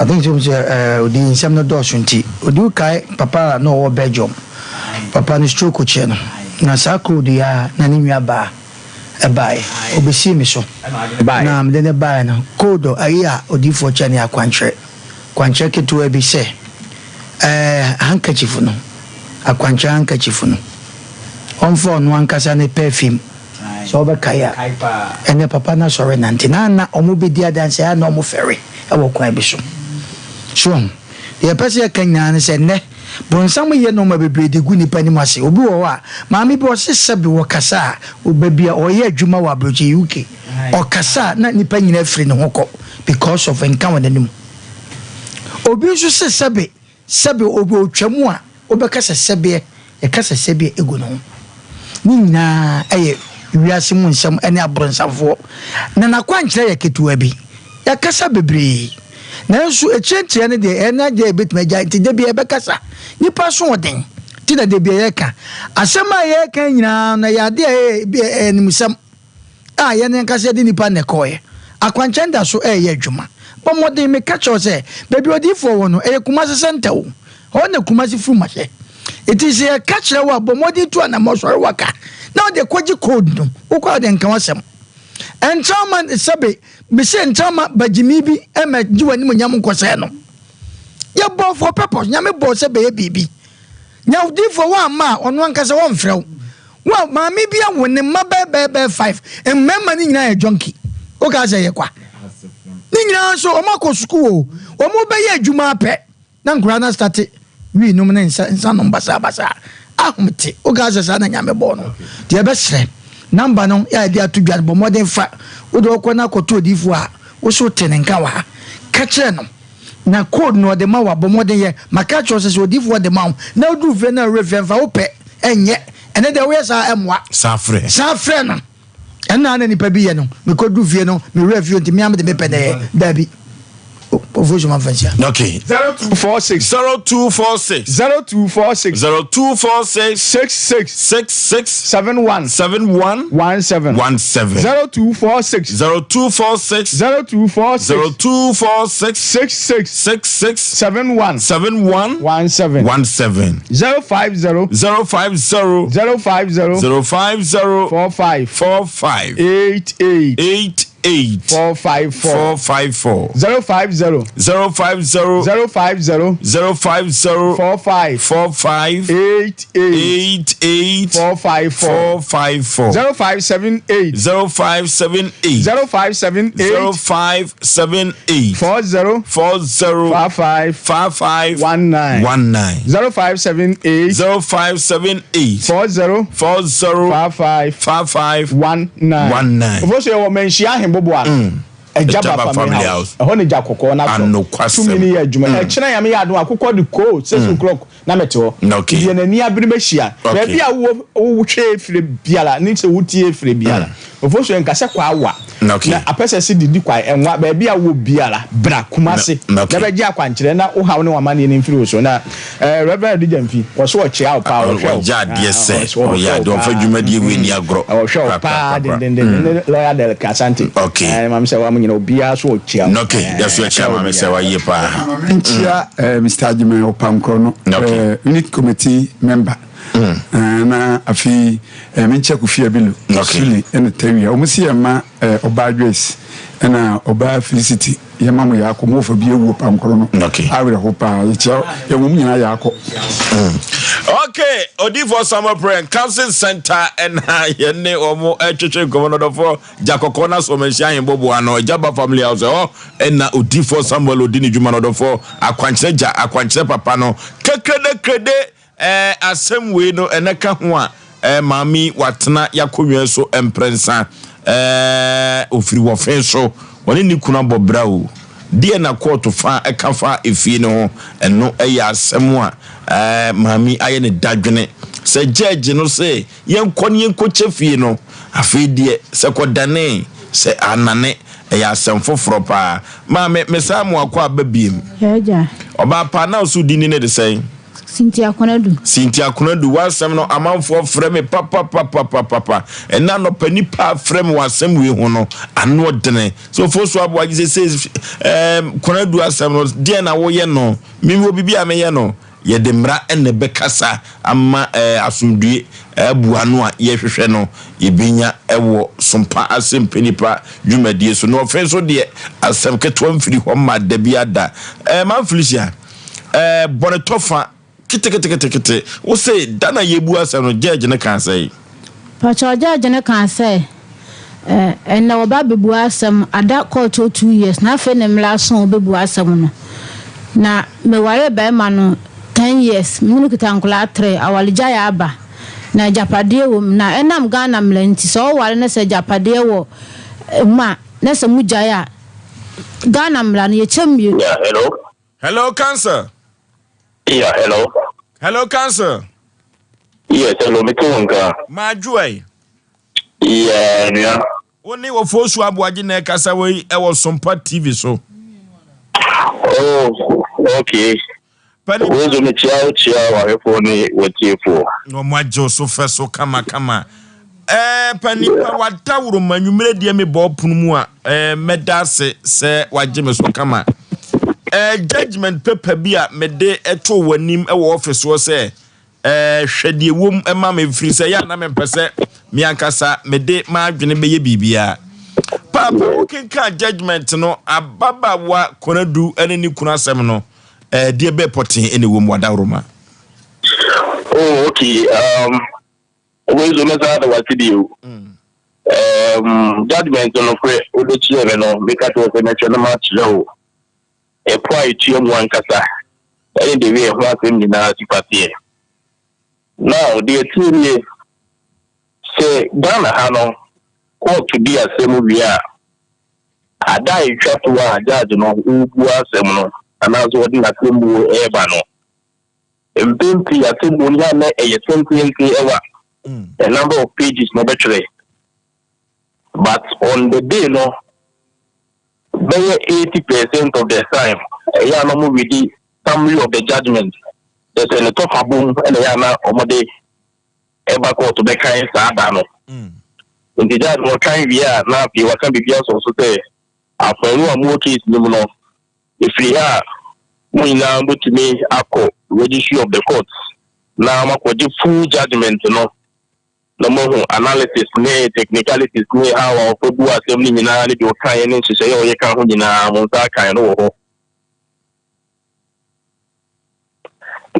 I think sɛ sɛ ɛɛ odi nsɛm no dɔɔso nti odi wokae papa a na ɔwɔ Belgium papa no stroke kyeɛ no na saa code yi a na ne nua baa ɛbaeɛ ɔbɛsii me so na mede ne baeɛ no code ayi a odiyifoɔ kyɛ ne akwankyerɛ Kwankyerɛ ketewa bi sɛ, ɛɛ, handkerchief no, akwankyerɛ handkerchief no, ɔmfa ɔno ankasa ne perfume, sɛ wobɛkae a, ɛnɛ papa no asɔre nante, na na wɔbɛdi adanse a na wɔfɛre wɔ kwan bi so. So wahu? Deɛ yɛpɛ sɛ yɛka nyinaa ne sɛ, nnɛ, bonsam yɛ nneɛma bebree de gu nnipa anim ase. Obi wɔ hɔ a, maame bi ɔse sɛbe wɔkasa a, baabi a ɔyɛ adwuma wɔ aburokyi, UK, Ɔkasa a na nnipa nyinaa firi ne ho kɔ because of nka wɔ n'anim. Obi nso se sɛbe sɛbe obi ɔtwa mu a wobɛka sɛ sɛbeɛ yɛka sɛ sɛbeɛ egu ne ho. Ne nyinaa yɛ wiase mu nsɛm ne abronsamfoɔ. Na n'akwankyerɛ yɛ ketewa bi. Yɛakasa bebree. Nanso akyire nteɛ no deɛ ɛyɛ n'adeɛ a yɛbɛtumi agyae nti da biara yɛbɛkasa. Nnipa asoɔden nti na da biara yɛka. Asɛm a yɛreka nyinaa no ɛyɛ adeɛ a ɛyɛ animsɛm. a yɛn ankasa yɛde nnipa na ɛkɔeɛ. Akwankyɛn da so reyɛ adwuma. Bɔ mmɔden, meka kyerɛ wo sɛ, baabi a odiyifoɔ wɔ no, ɛyɛ Kumasi center o. Ɛhɔ na Kumasi fum ahyɛ. Enti sɛ yɛka kyerɛ wo a, bɔ mmɔden tu anammɔn sɔre waka na wode kɔgye code no. Wokɔ a wode nka w'asɛm. Ɛntra mma sɛbe, mese ntra mma bagyimi bi mmɛgye w'animuonyam nkɔsɛe no. Yɛbɔɔ for purpose. Nyame bɔɔ sɛ bɛyɛ biribi. Nya odiyifoɔ woamma a, ɔno ankasa wɔmfrɛ wo. Wo a maame bi awo ne mma bɛyɛ bɛyɛ bɛyɛ five, mmarima no nyinaa yɛ junkie. Wokaa sɛ ɛyɛ kwa. Ne nyinaa nso wɔn akɔ sukuu o, wɔn bɛyɛ adwuma apɛ na nkwadaa no astate wii nom ne nsa nsa nom basabasa. Ahomte. Wokaa sɛ saa na Nyame bɔɔ no. Deɛ ɛbɛsrɛ namba no yɛ a yɛde ato dwa no bɔ mmɔden fa. Wode ɔkɔ no akɔto odiyifoɔ a wo so te ne nka wɔ ha. Ka kyerɛ no. Na code no ɔde ma wo a, bɔ mmɔden yɛ. Maka akyerɛ wo sɛ, sɛ odiyifoɔ de ma wo na woduru fie na wo werɛ fi a, mfa wo pɛ nyɛ. Ɛno deɛ woyɛ saa a, ɛmmoa. San frɛ. San frɛ no. Ɛno na na nnipa bi yɛ no. Mekɔduru fie no, me werɛ afi o, nti me ara mede me pɛ na ɛyɛ. Daabi. Ofosu ma mfa nhyia. Okay. 0246. 0246. 0246. 0246. 66. 66. 71. 71. 17. 17. 0246. 0246. 0246. 0246. 66. 66. 71. 71. 17. 17. 050. 050. 050. 050. 45. 45. 88. 88. 454. 454. 050. 050. 050. 050. 45. 45. 88. 88. 454. 454. 0578. 0578. 0578. 0578. 40. 40. 55. 55. 19. 19. 0578. 0578. 40. 40. 55. 55. 19. 19. Ofosu yɛ wɔ Manhyia Ahemboboa no. Agyaba Family House. Ɛhɔ na gya kɔkɔɔ no atɔ. Anokwasɛm. Tumi no yɛ adwuma. Ɛkyena Nyame yɛ adom a, akokɔ de koo 6 o'clock na mete hɔ. Okay. Deɛ n'ani abere mɛhyia. Okay. Baabi a wowɔ wohwɛ efire biara ne sɛ wotie efire biara. Ofosu yɛ nka sɛ kwa awa. Okay. Na apɛ sɛ se didi kwae ɛnwa. Baabi a wowɔ biara bra Kumasi. Na- okay. Na bɛgye akwankyerɛ na wo haw ne w'amanneɛ no mfiri wo so. Na eh, Reverend Adu Gyamfi, wɔso ɔkyea wo paa, ɔhwɛ wo. Ɔgye adeɛ Ah, sɛ ɔhwɛ wo ɔyɛ adeɛ ɔmfa paa. dwumadie wei ni agorɔ. Ɔhwɛ wo paa dendenden ne lawyer Del Asante. Okay. Eh, maame sɛ wa mo nyina obiara so ɔkyia wo. Okay, Eh, yɛso akyia ɛka maame sɛ obiara. wayie paa. Menkyia eh, Mr. Agyeman Ɔpamkorɔ no, Okay. eh, unit committee member. Eh, na afei eh, menkyia Kofi Abilu, Okay. Sule ɛna Tawia. Wɔn si yɛn ma eh, ɔbaa Joyce ɛna ɔbaa Felicity. Yɛma mo yaakɔ. Mo wɔfa bi awu Ɔpamkorɔ no. Okay. Awerɛho paa. Yɛkyia yɛn wɔn nyinaa yaakɔ. Okay, Odiyifoɔ Samuel Prayer and Counseling Center ɛna yɛne wɔn ɛtwetwe nkɔmɔ no ɔdɔfoɔ gya kɔkɔɔ na so ɔmanhyia ahembɔboa no Agyaba Family House ɛhɔ ɛna Odiyifoɔ Samuel odi ne dwuma no ɔdɔfoɔ akwankyerɛ gya akwankyerɛ papa no kekrede Ɛɛ asɛm wei no ɛnɛ ka ho a ɛɛ maame yi watena y'akonnwa so mprɛnsa ɛɛ ofiri wɔfe so ɔne ne kunu abɔ bra o deɛ na kɔɔto fa ɛka fa efie no ho ɛno ɛyɛ asɛm a ɛɛ maame yi ayɛ ne dadwene sɛ gyɛɛgye no se yɛnkɔ ne yɛnkɔkyɛ fie no afei deɛ sɛ kɔdanee sɛ anane ɛyɛ asɛm foforɔ paa maame mesaa mo akɔ aba biem ɔbaa paa na ɔso di ni ne de sɛn. Cynthia Konadu. Cynthia Konadu, w'asɛm no amanfoɔ frɛ me papapapapapa. Ɛnɛ anɔpa nipa a frɛ me wɔ asɛm wei ho no, ano ɔdene. So Ofosu Aboagye sɛ sɛ ɛɛm Konadu asɛm no, deɛ na woyɛ no? Me wɔ biribi a meyɛ no. Yɛde mmara na ɛbɛkasa ama ɛɛ asomdue abu ano a yɛhwehwɛ no yɛbɛnya wɔ Sompa Asɛmpɛ Nipa dwumadie so. Na ɔfe nso deɛ asɛm ketewa mfiri hɔ mma da biara da. Ɛɛ Maame Felicia. Ɛɛ bɔne tɔ fa keteketekete. Wo se da na yɛbu asɛm no judge no kaa sɛn? Pakyɛw judge no kaa sɛ ɛɛ ɛnɛ wɔba abɛbu asɛm ada kɔɔto 2 years na afei ne mmra aso a wɔbɛbu asɛm no. Na mewaree barima no 10 years me ne no kita nkwadaa three awaregyaeɛ aba na agyapadeɛ wɔ mu na ɛnam Ghana mmara nti sɛ woware na sɛ agyapadeɛ wɔ mu a na sɛ mogyae a Ghana mmara no yɛkyɛ mmienu. Yeah, hello. Hello, counsel. Yeah, hello. Hello, counsel. Yes, hello, me too nka. Maadwoa. Yeah, nua. Wo ne Ofosu Aboagye na ɛkasa wɔ yi ɛwɔ Sompa TV so. Oh, okay. Pani. Wo nso mekyia wo kyia w'ahwɛfoɔ ne w'atiefoɔ. Na wɔn agye wo so fɛ so kamakama. Ɛɛ pani pa wadaworo ma nwumire deɛ mebɔ ɔpono mu a ɛɛ mɛda ase sɛ wagye me so kama. Ɛɛ judgement paper bi a mede ɛtoo w'anim ɛwɔ office hɔ sɛ ɛɛ hwɛ deɛ wom ɛma me firi sɛ yɛ a na mempɛ sɛ me ankasa mede m'adwene bɛyɛ biribiara. Paapa wokenkan judgement no ababaawa Konadu ne ne kunu asɛm no ɛɛ deɛ bɛɛ pɔtee ɛna ɛwɔ mu wadaworo ma. Oh, okay. Wo nso mɛsan ada w'ase bio. Um, judgment no korɛ wode kyerɛ me no, meka kyerɛ sɛ mɛhwɛ no makyerɛ wo ɛpo a ɛtua mu ankasa ɛne de wei ɛho asɛm nyinaa si fa teɛ. Now, deɛ ɛteɛ nie, sɛ Ghana ha no, kɔɔto di asɛm wie a, ada a ɛtwa to a judge no ɔrebu asɛm no anaasɛ ɔde n'asɛmbuo ɛreba no, mpɛn pii asɛmbuo no yɛ a na ɛyɛ tententen ɛwa the number of pages na ɔbɛtwerɛ, but on the day no bɛyɛ 80% of the time ɛyɛ a na ɔmo read summary of the judgement kyerɛ sɛ ne tɔfa bom ɛna ɛyɛ a na ɔmo de ɛba court bɛkan saa da no. Nti judge no ɔkan wie a na afei waka biribi asɔ so sɛ afɔnu a mowɔ case no mu no ɛfiri ha a mo nyinaa mobɛtumi akɔ registry of the court na moakɔgye full judgement no na moahu analysis ne technicalities ne how a ɔfa bu asɛm no nyinaa ne deɛ ɔkaeɛ ne nhyehyɛeɛ a ɔyɛ ka ho nyinaa mo nsa akan no wɔ hɔ.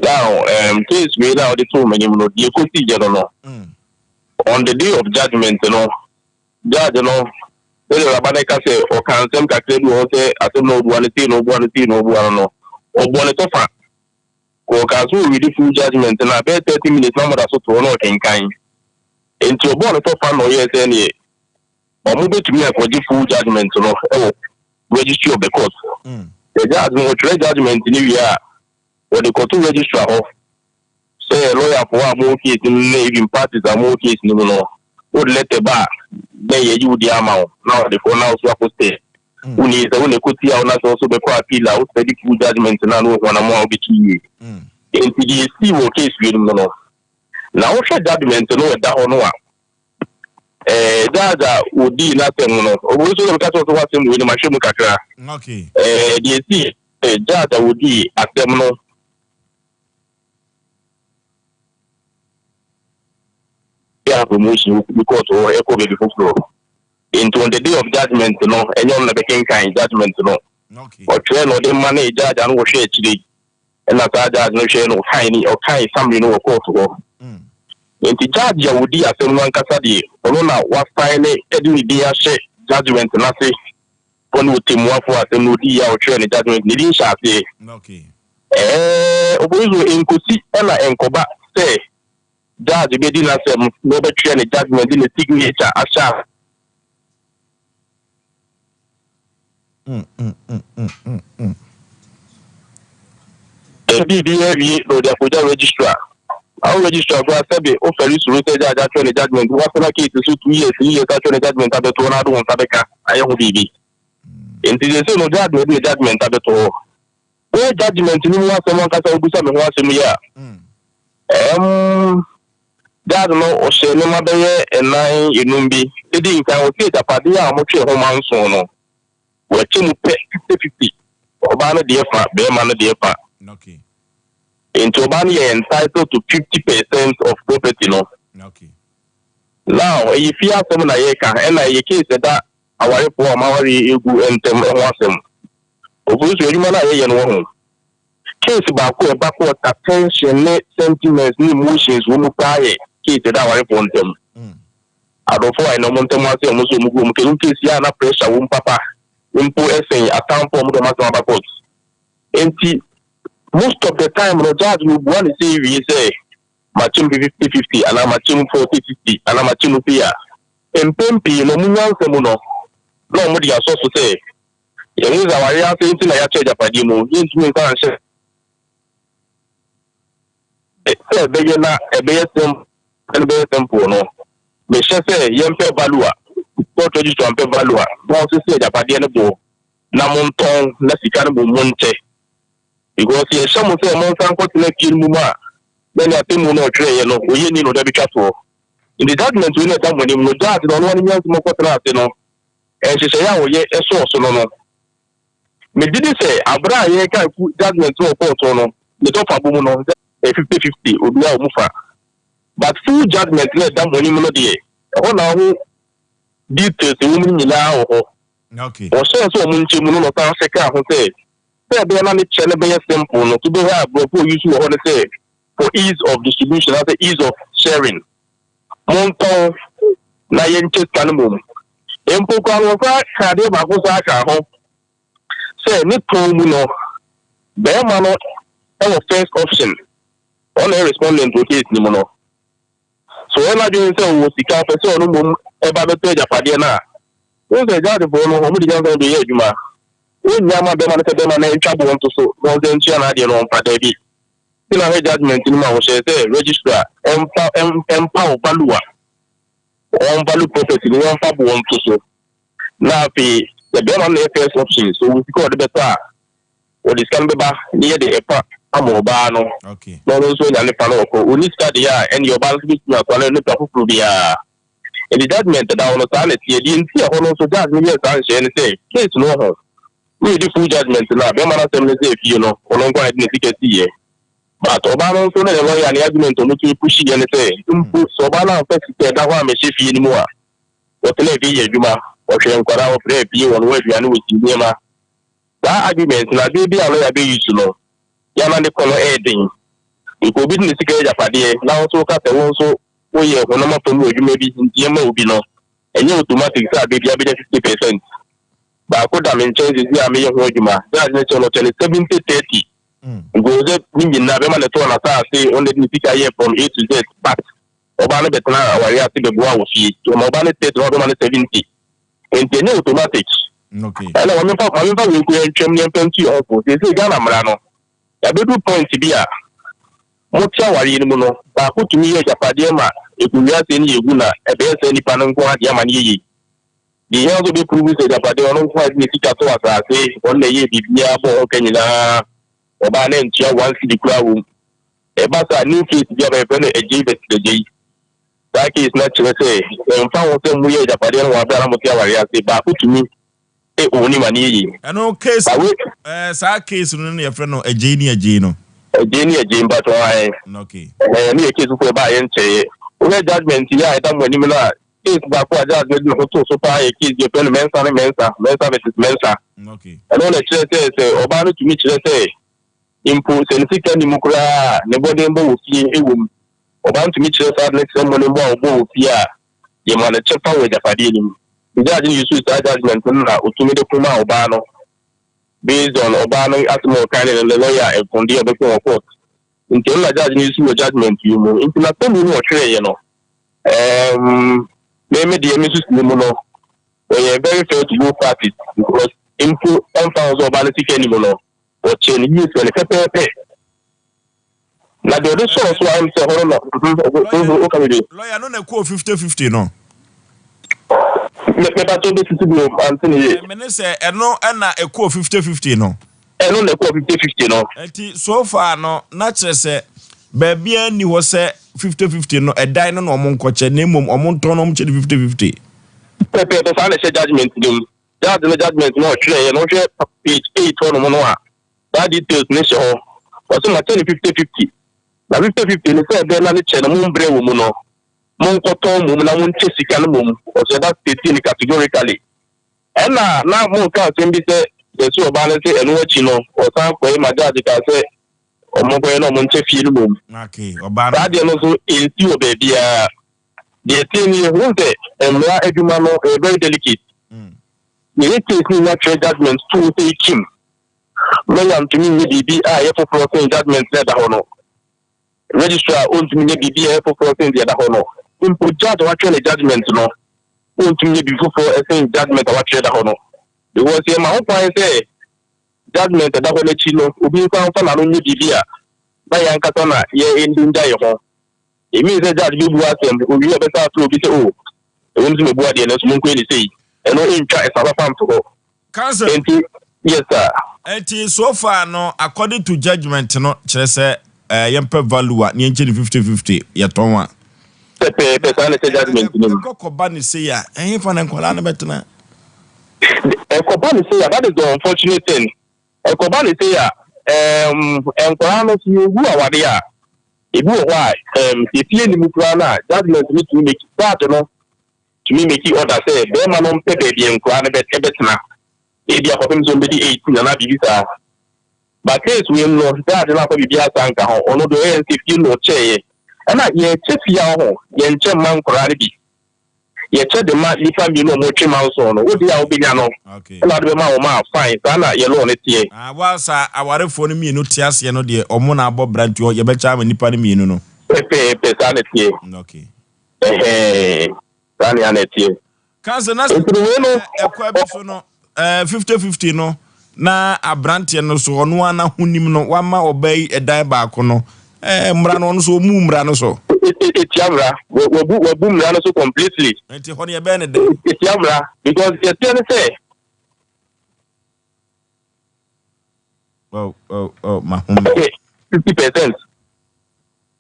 Now, case wei na ɔde too m'anim no, deɛ ɛkɔsii yɛ no, on the day of judgement no, judge no sɛdeɛ ɔraba no ka sɛ ɔka nsɛm kakra bi wɔ hɔ sɛ asɛm na ɔbua no sei na ɔbua no sei na ɔbua no, ɔbɔ ne tɔfa ɔka so ɔredi full judgement no a bɛyɛ 30 minutes na ɔmɔda so to hɔ na ɔkenkan. Nti ɔbɔɔ ne tɔfa na ɔyɛɛ sɛ neɛ ɔmo bɛtumi akɔgye full judgement no ɛwɔ registry of the court. The judge no ɔtwerɛ judgement no wie a wɔde kɔto registrar hɔ sɛ lɔyafoɔ a mowɔ case no mu ne even parties a mowɔ case no mu no wode letter ba a na yɛyi wo deɛ ama wo na wɔde kɔ na wo so akɔ stay woni sɛ wo na ɛkɔtia wo na sɛ wo so bɛkɔ appeal a wo study full judgement no a na wohu anamo a wobɛtu yie. Enti deɛ ɛsii wɔ case wei no mu no, na wohwɛ judgement no ɛda hɔ no a judge a wɔdii n'asɛm no ɔwɔ nso na meka kyerɛ wo sɛ woasɛm wei no mahwɛ mu kakra. Deɛ ɛsii judge a wɔdii asɛm no yɛ promotion bi court hɔ ɛkɔ baabi foforɔ, nti on the day of judgement no ɛnyɛ ɔno na bɛkenkan judgement no. Ɔtwerɛ na ɔde ma ne judge a no wɔhwɛ akyire. Ɛna saa judge no hwɛɛ no ɔkae ne ɔkae summary no wɔ court hɔ. Nti judge a ɔdii asɛm no ankasa deɛ ɔno na wasign de ne din ahyɛ judgement no ase. Ɔne ɔtɛmmuafoɔ a asɛm no ɔdiiɛ a ɔtwerɛɛ ne judgement ne din hyɛ aseɛ. Ɛɛ Oboyizo ɛnkɔsi ɛna ɛnkɔba sɛ judge bɛdi n'asɛm na ɔbɛtwerɛ ne judgement de ne signature ahyɛ ase. Biribi awie na ɔde akɔgya registrar. Na wo registrar koraa sɛbe wofɛre suro sɛ judge atwerɛ ne judgement, woatena case so 2 years, 3 years atwerɛ ne judgement abɛto hɔ na wode wo nsa bɛka ayɛ ho biribi. Nti seesei no judge na ɔde ne judgement abɛto hɔ. Wo judgement no mu asɛm ankasa wobisa me ho asɛm yi a, ɛɛm, judge no ɔhyɛ nneɛma bɛyɛ nnan enum bi. Edi nkan, ɔsi agyapadeɛ a wɔtwee ho manson no, wɔakyɛ mu pɛ 50-50. Ɔbaa no deɛ fa, bɛrima no deɛ fa. Nti ɔbaa no yɛ entitled to 50% of property no. Now, ɛyɛ fie asɛm na yɛreka, ɛna ɛyɛ case ɛda awarefoɔ a wɔn awareɛ egu ntɛm ho asɛm. Ofurusu adwuma no a yɛyɛ no wɔ ho. Case baako a ɛba court attention ne sentiments ne emotions wɔ mu paa yɛ case ɛda awarefoɔ ntɛm. Adɔfoɔ a ɛna wɔn ntɛm ase a wɔn nso wɔn gu wɔn case case yi a na pressure wɔ mu papa mpo ɛsɛn atamfo a wɔn de wɔn asɛm aba court. Nti most of the time no judge no bua ne sɛ ewie sɛ makyɛ mu 50-50 anaa makyɛ mu 40-60 anaa makyɛ mu sei a, mpɛn pii no ɔmo nyansa mu no na ɔmo de asɔ so sɛ yɛn sɛ awareɛ ase nti na yɛakyɛ agyapadeɛ mu, yɛntumi nsa nhyɛ sɛ ɛbɛyɛ na ɛbɛyɛ simple, ɛno bɛyɛ simple no, mehyɛ sɛ yɛmpɛ value a court registrar mpɛ value a na ɔsese agyapadeɛ no boɔ na montɔn na sika no bɔ mu nkyɛ, because yɛhyɛ mo sɛ monsa nkɔtena fie no mu mu a na ne atɛmmu no ɔtwerɛeɛ no ɔyɛ ni na ɔde abɛtwa toɔ. Nti judgement wei na ɛda mo anim no, judge na ɔno ane nyansa mu kɔtena ase no, nhyehyɛeɛ a ɔyɛ ɛsɔɔ so no, megye di sɛ abere a yɛreka judgement no wɔ court no ne tɔfa bɔ mu no 50-50 obiara wɔ mu fa, but full judgement no ɛda mo anim no deɛ, ɛhɔ na aho details ɛwɔ mu no nyinaa wɔ hɔ. Ɔhyɛɛ sɛ ɔmo nkyɛn mu no na ɔsan hyɛ kaa ho sɛ ɛbɛyɛ na ne kyɛ no bɛyɛ simple no, to bɛhɛ a borɔfo a ɔyi so wɔ hɔ no sɛ for ease of distribution anaasɛ ease of sharing, montɔn na yɛnkyɛ sika no mmom. Mpo koraa no wɔsan ka adeɛ baako saa ka ho sɛ ne tɔn mu no, bɛrima no ɛwɔ first option, ɔna ɛyɛ respondent wɔ case no mu no. So ɔyɛ n'adwene sɛ ɔwɔ sika, ɔpɛ sɛ ɔno mmom ɛba bɛtɔ agyapadeɛ no a, wɔn sɛ gyadefoɔ no wɔn de nyansa de yɛ adwuma, wɔnnya ma bɛrima no sɛ bɛrima no ntwa boɔ nto so na ɔnsa ntua n'adeɛ no ɔmfa. Daabi, nti na hwɛ judgement no mu a wɔhyɛ sɛ registrar ɛmfa ɛmpaw value a wɔn value property no, wɔmfa boɔ nto so, na afei sɛ bɛrima no na yɛ first option so wɔ sika a ɔde bɛtɔ a, wɔde sika no bɛba ne yɛde ɛfa ama ɔbaa no na ɔno nso anya ne fa no ɔkɔ. Ɔni sika deɛ a, ɛne ɔbaa no nso bɛtumi akɔ ne nipa foforɔ biara. Nti judgement da hɔ no saa na ɛteɛ. Deɛ nti ɛhɔ no nso judge no yɛɛ saa nhyɛɛ ne sɛ case no ho woyɛdi full judgement no a, bɛrima no asɛm ne sɛ efie no ɔno nko a yɛde ne sika siiɛ, but ɔbaa no nso ne ne lawyer ne argument a ɔmotumi push yɛ ne sɛ mpo sɛ ɔbaa no amfa sika ɛda hɔ a mɛhyɛ fie no mu a, wɔtena fie yɛ adwuma, wɔhwɛ nkwadaa, wɔfrɛ fie, wɔn wɔ aduane, wɔsi nneɛma. Saa argument na adeɛ bi a lawyer bɛyi so no yɛama ne kɔ no ɛyɛ den nka obi de ne sika yɛ agyapadeɛ na wo nso woka sɛ wo nso woyɛ honam afam wɔ adwuma bi nti yɛma obi no, ɛnyɛ automatic sɛ abɛ bi abɛnya 50%. Baako da me nkyɛn sisi a meyɛ ho adwuma, judge ne kyerɛ no ɔkyɛ ne 70-30 nko sɛ ne nyinaa bɛma ne tɔɔ n'asaase, ɔno de ne sika yɛ from A to Z, but ɔbaa no bɛtena awareɛ ase bɛboa wɔ fie, ɔma ɔbaa no 30 na ɔbɛma no 70, nti ɛnyɛ automatic. Ɛna mamefa wei nko yɛntwam ne yɛmfa ntu yɛn ho fo. Seesei Ghana mmara no yɛabɛdu point bi a mote awareɛ no mu no, baako tumi yɛ agyapadeɛ ma ɛkɔwie ase ne yɛgu na ɛbɛyɛ sɛ nipa no nko adeɛ ama no yɛyie. Deɛ hia nso bɛprove sɛ agyapadeɛ ɔno nko ade ne sika to asase, ɔno na ɛyɛ biribiara bɔ ho ka nyinaa, ɔbaa na ntua 1 cedi koraa wɔ mu. Ɛba saa, new case bi a bɛyɛfrɛ no Agyei versus Agyei. Saa case no kyerɛ sɛ ɛmfa ho sɛ moyɛ agyapadeɛ no wɔ abere a na mote awareɛ ase, baako tumi ɔni ma ne yɛyie. Ɛno case saa case no ne yɛfrɛ no Agyei ne Agyei no. Agyei ne Agyei mpatɔ ayɛ. Ɛɛ ne yɛ case foforɔ ɛbaa yɛ nkyɛeɛ. Wohwɛ judgement yi a ɛda mo anim no a, case baako a judge no de ne ho too so paa yɛ case yɛfrɛ no Mɛnsa ne Mɛnsa, Mɛnsa versus Mɛnsa. Ɛno na ɛkyerɛ sɛ ɔbaa no tumi kyerɛ sɛ Mpo sɛ ne sika nni mu koraa a, ne mmɔdenbɔ wɔ fie wɔ mu. Ɔbaa no tumi kyerɛ saa ade no kyerɛ mmɔdenbɔ a ɔbɔɔ wɔ fie a, yɛma no kyɛfa wɔ agyapadeɛ no mu. Nti judge no usuu saa judgement no na ɔtumi de ko maa ɔbaa no based on ɔbaa no asɛm a ɔkae ne ne lawyer mfomdeɛ a ɔbɛka wɔ court. Nti ɛno na judge no usuu wɔ judgement yi mu. Nti n'asɛm yi no ɔtwerɛeɛ no, um, me me deɛ me susuo mu no, ɔyɛ very fair to both parties because mpo ɛmfa ho sɛ ɔbaa no sika nni mu no, Wɔkyɛɛ no yie kyɛɛ no pɛpɛɛpɛ. Na deɛ ɔde sɔɔ so a ɛm sɛ hɔ no na mhm woka biribi. Lawyer no na ɛkɔɔ 50-50 no. Me mepakyɛw bɛsisi bio mante no yie. Mene sɛ ɛno na ɛkɔɔ 50-50 no. Ɛno na ɛkɔɔ 50-50 no. Nti so far no na kyerɛ sɛ baabiara nni hɔ sɛ 50-50 no ɛdan no na wɔn nkɔkyɛ na mmom wɔn ntɔn na wɔn kyɛ no 50-50. Pɛpɛɛpɛ saa na ɛhyɛ judgement no mu. Judge no judgement no a ɔtwerɛeɛ no wohwɛ page 8 hɔ nom no a saa details no hyɛ hɔ. Ɔse makyɛ no 50 50 na 50 50 no sɛ ɛbɛyɛ na ne kyɛ no mombrɛ wɔ mu no monkɔtɔn mmom na monkyɛ sika no mmom. Ɔhyɛ da state no categorically. Ɛna na monka asɛm bi sɛ yɛse ɔbaa no se ɛno akyi no ɔsan kɔe ma judge kaa sɛ ɔmo nkɔyɛ na ɔmo nkyɛ fie no mmom. Okay, ɔbaa no. Saa deɛ no nso ɛnsi wɔ baabiara. Deɛ ɛteɛ nie, wohu sɛ mmara adwuma no ɛyɛ very delicate. Yɛyɛ case no nya twerɛ judgement to wo sɛ kim. Lawyer ntumi nyɛ biribi a ɛyɛ foforɔ sen judgement no ɛda hɔ no. Registrar ɔntumi nyɛ biribi a ɛyɛ foforɔ sen deɛ ɛda hɔ no. Mpo judge a watwerɛ ne judgement no, ɔntumi nyɛ biribi foforɔ sen judgement a watwerɛ da hɔ no. Because yɛma ho kwan sɛ judgement ɛda hɔ no akyi no, obi nsa mfa n'ano nyɛ biribi a, na yɛn ankasa na yɛ endanger yɛn ho. It means sɛ judge bɛbu asɛm, owie a ɔbɛsan afrɛ obi sɛ oh, ɛwom sɛ mabu adeɛ nanso monkɔyɛ no sei. Ɛno ntwa ɛsa papa nto hɔ. Counsel. Enti, yes sir. Enti so far no according to judgement no kyerɛ sɛ eh, yɛmpɛ value a na yɛnkyɛ no 50 50 yɛtɔn a. Pɛpɛɛpɛ saa na ɛhyɛ judgement no mu. Ɛkɔ kɔba no sei a, ɛhefa na nkwadaa no bɛtena? Ɛkɔba no sei a, that is the unfortunate thing. Ɛkɔba no sei a, ɛɛm, nkwadaa no sɛ yɛwu awadeɛ a, Ebi wɔ hɔ a, erm, sɛ efie nni mu koraa no a, judgement no tumi make, judge no tumi make order sɛ barima no mpɛ baabi a nkoraa no bɛ, bɛtena. Ebia kɔpem sɛ wɔbɛdi 18 anaa biribi saa. But case wei mu no, judge no amfa biribiara saa anka ho. Ɔno deɛ ɔyɛɛ ne sɛ fie no na ɔkyɛeɛ. Ɛna yɛkyɛ fie a ɔho, yɛnkyɛ mma nkoraa no bi. Yɛkyɛ de ma nnipa mmienu a wɔretwe manson no. Wo deɛ a wobɛnya no na wode bɛma wɔn a, fine. Saa na yɛn law no teɛ. Ah, whilst a awarefoɔ no mmienu te aseɛ no deɛ, wɔn na abɔ bra nti yɛbɛkyɛ ama nnipa no mmienu no. Pɛpɛɛpɛ, saa na ɛteɛ. Okay. Ɛhɛɛ, saa na na ɛteɛ. Ka sɛ na sɛ Nti no wei no. ɛkwan bi so no, eh, 50-50 no, na aberanteɛ no so ɔno ara n'ahonim no wama ɔbaa yi ɛdan baako no, eh, mmara no ɔno so ɔmmu mmara no so. Etia mmara. Wabu wabu mmara no so completely. Nti hɔ no yɛbɛyɛ ne dɛn? Etia mmara because deɛ ɛteɛ ne sɛ. Oh, oh, oh, mahome. 50%.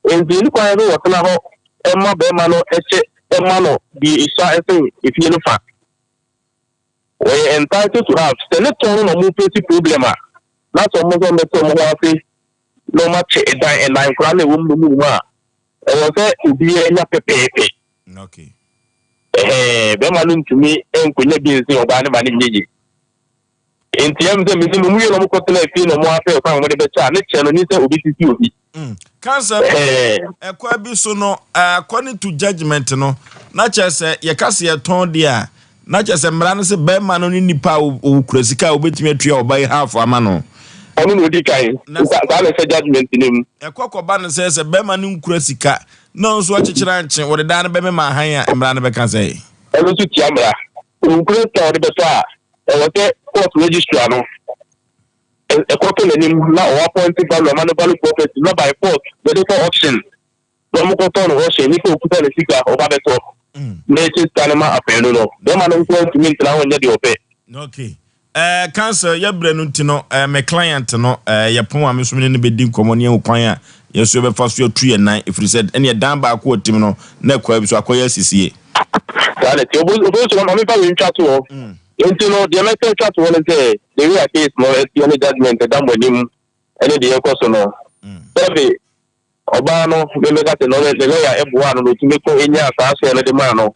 Nti ɛni kwan sɛ wɔtena hɔ ma bɛrima no kyɛ ma no deɛ esua sen efie no fa. Wɔyɛ entitled to have. Sɛ ne tɔn no na wɔn face problem a, na sɛ wɔn nso wɔn bɛte wɔn ho ase na wɔn akyɛ ɛdan ɛnan koraa na ɛwɔ mu no mu mu a, ɛwɔ sɛ obiara nya pɛpɛɛpɛ. Okay. Ɛhɛn, bɛrima no ntumi nkonya bi nsen ɔbaa no ma no nyɛ yie. Enti ɛm sɛ menim ɔmo wie na ɔmo kɔ tena fie na ɔmo ahwɛ kwan a ɔmo de bɛkyɛ a ne kyɛ no nye sɛ obi sisi obi. Ka sɛ ɛkwan bi so no according to judgement no na kyerɛ sɛ yɛka sɛ yɛtɔn deɛ a na kyerɛ sɛ mmara no sɛ bɛrima no ne nipa a ɔkura sika a obetumi atua ɔba yi half ama no. Ɔno na odi kan. Saa na ɛhyɛ judgement no mu. Ɛkɔ kɔba no sɛ sɛ bɛrima no nkura sika na ɔno nso akyekyere ankye wɔde dan no bɛmema ahan a mmara no bɛka sɛ. Ɛno nso tia mmara. Ɔnkura sika a ɔde bɛtɔ a ɛwɔ sɛ court registrar no ɛkɔto n'anim na ɔwɔ appoint value ama no value property na by force yɛde kɔ auction na wɔn kɔtɔn no auction nipa okuta ne sika ɔba bɛtɔ na ɛkyɛ sika no ma afɛn no bɛrima no nko ntumi ntena hɔ nyɛ deɛ ɔpɛ. Okay. Council, yɛ brɛ no nti no, me client no, yɛ pon a me nso me ne no bɛdi nkɔmmɔ ne yɛhu kwan a yɛn nso yɛbɛfa so atu yɛn nan, ɛfiri sɛ ɛneɛ dan baako a ɔtim no, na ɛkwan bi so akɔyɛ asisie. Saa na ɛteɛ. Obosu, ma memfa wei ntwa toɔ. Enti no, deɛ mɛka atwa toɔ ne sɛ, the way a case no ɛteɛ ne judgement ɛda mo anim ɛne deɛ ɛrekɔ so no, sɛbe ɔbaa no, me mɛka sɛ ne lawyer ɛboaa no na ɔtumi ko nyaa saa share no de maa no.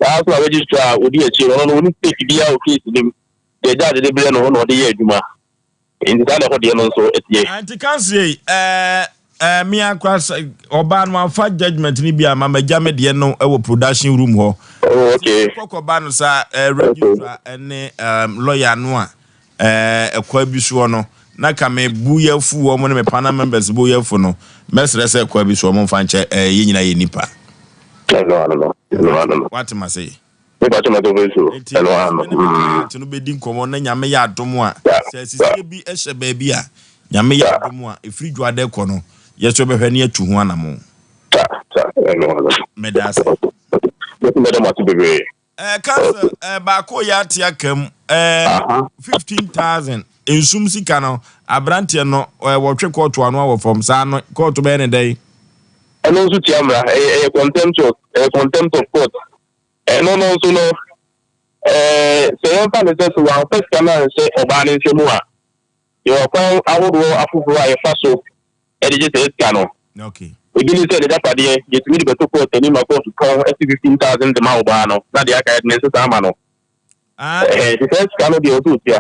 Saa nso na registrar a ɔdi akyire no, ɔno no ɔnni stake biara wɔ case no mu, deɛ judge de brɛ no na ɔde yɛ adwuma. Nti saa na ɛhɔ deɛ no nso ɛteɛ. Nti council yi ɛɛ ɛɛ me akora sɛ ɔbaa no amfa judgement no bi a ma magya me deɛ no wɔ production room hɔ. Oh okay. Kɔkɔba no saa ɛɛ registrar ɛne ɛɛm lawyer no a ɛɛ ɛkwa bi soɔ no na ka me bu yɛ afu wɔn ne me panel members bo yɛ afu no mɛsrɛ sɛ ɛkwa bi soɔ mo nfa nkyɛ ɛɛ yɛn nyinaa yɛ nipa. Ɛno ano no ɛno ano no. Wate ma se. Me pa kyɛ ma to so Nti ɛno ano me ne me client no bɛdi nkɔmmɔ na Nyame yɛ adom a sɛ asisie bi hyɛ baabi a Nyame yɛ adom a ɛfiri dwoada kɔ no yɛ nso yɛbɛhwɛ na yɛatu ho anamon. Meda ase. Mɛda mo ase bebree. Ɛɛ council ɛɛ baako yɛ ate aka mu ɛɛ 15,000 nsum sika no abranteɛ no ɛɛ wɔtwe kɔɔto ano awɔ fam saa no kɔɔto bɛyɛ ne dɛn? Ɛno nso tia mmara ɛyɛ ɛyɛ contempt of ɛyɛ contempt of court. Ɛno no nso no, ɛɛ, sɛ yɛmfa no sɛ sɛ wamfa sika no anhyɛ ɔbaa no nsa mu a, yɛwɔ kwan ahodoɔ afoforɔ a yɛfa so de gye saa sika no. Ebi ne sɛ n'agyapadeɛ, yɛtumi de bɛto kɔɔto anim ma kɔɔto tɔn si 15,000 de ma ɔbaa no, na deɛ aka yɛde ne nsesa ama no. Ɛhɛn, nti saa sika no deɛ ɔsɛ ɔtua.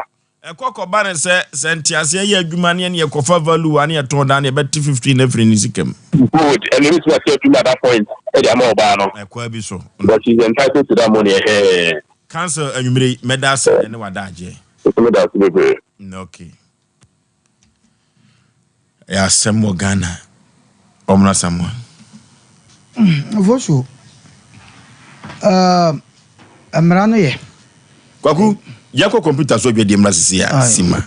Ɛkɔ kɔba no sɛ, sɛ nteaseɛ yɛ adwuma ne ɛne yɛkɔfa value a ne yɛtɔn daa no yɛbɛte 15 afiri ne sika mu. Good, ɛno bɛtumi ate afiri mu at that point de ama ɔbaa no. Ɛkwaa bi so. Because she is entitled to that money, ɛhɛɛ. Council anwumerɛ yi, mɛda ase ɛne w'adagyeɛ. Nso meda ase bebree. Okay. Ɛyɛ asɛm wɔ Ghana. Ɔmena Samoa. Ofosuo, ɛɛ mmara no yɛ. Kwaku, yɛkɔ kɔmputa so adwadie mmra sisi a, sima.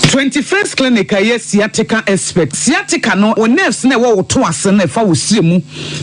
21st Clinic a ɛyɛ sciatica expert. Sciatica no, wo nerves no a ɛwɔ wo to ase no a ɛfa wo srɛ mu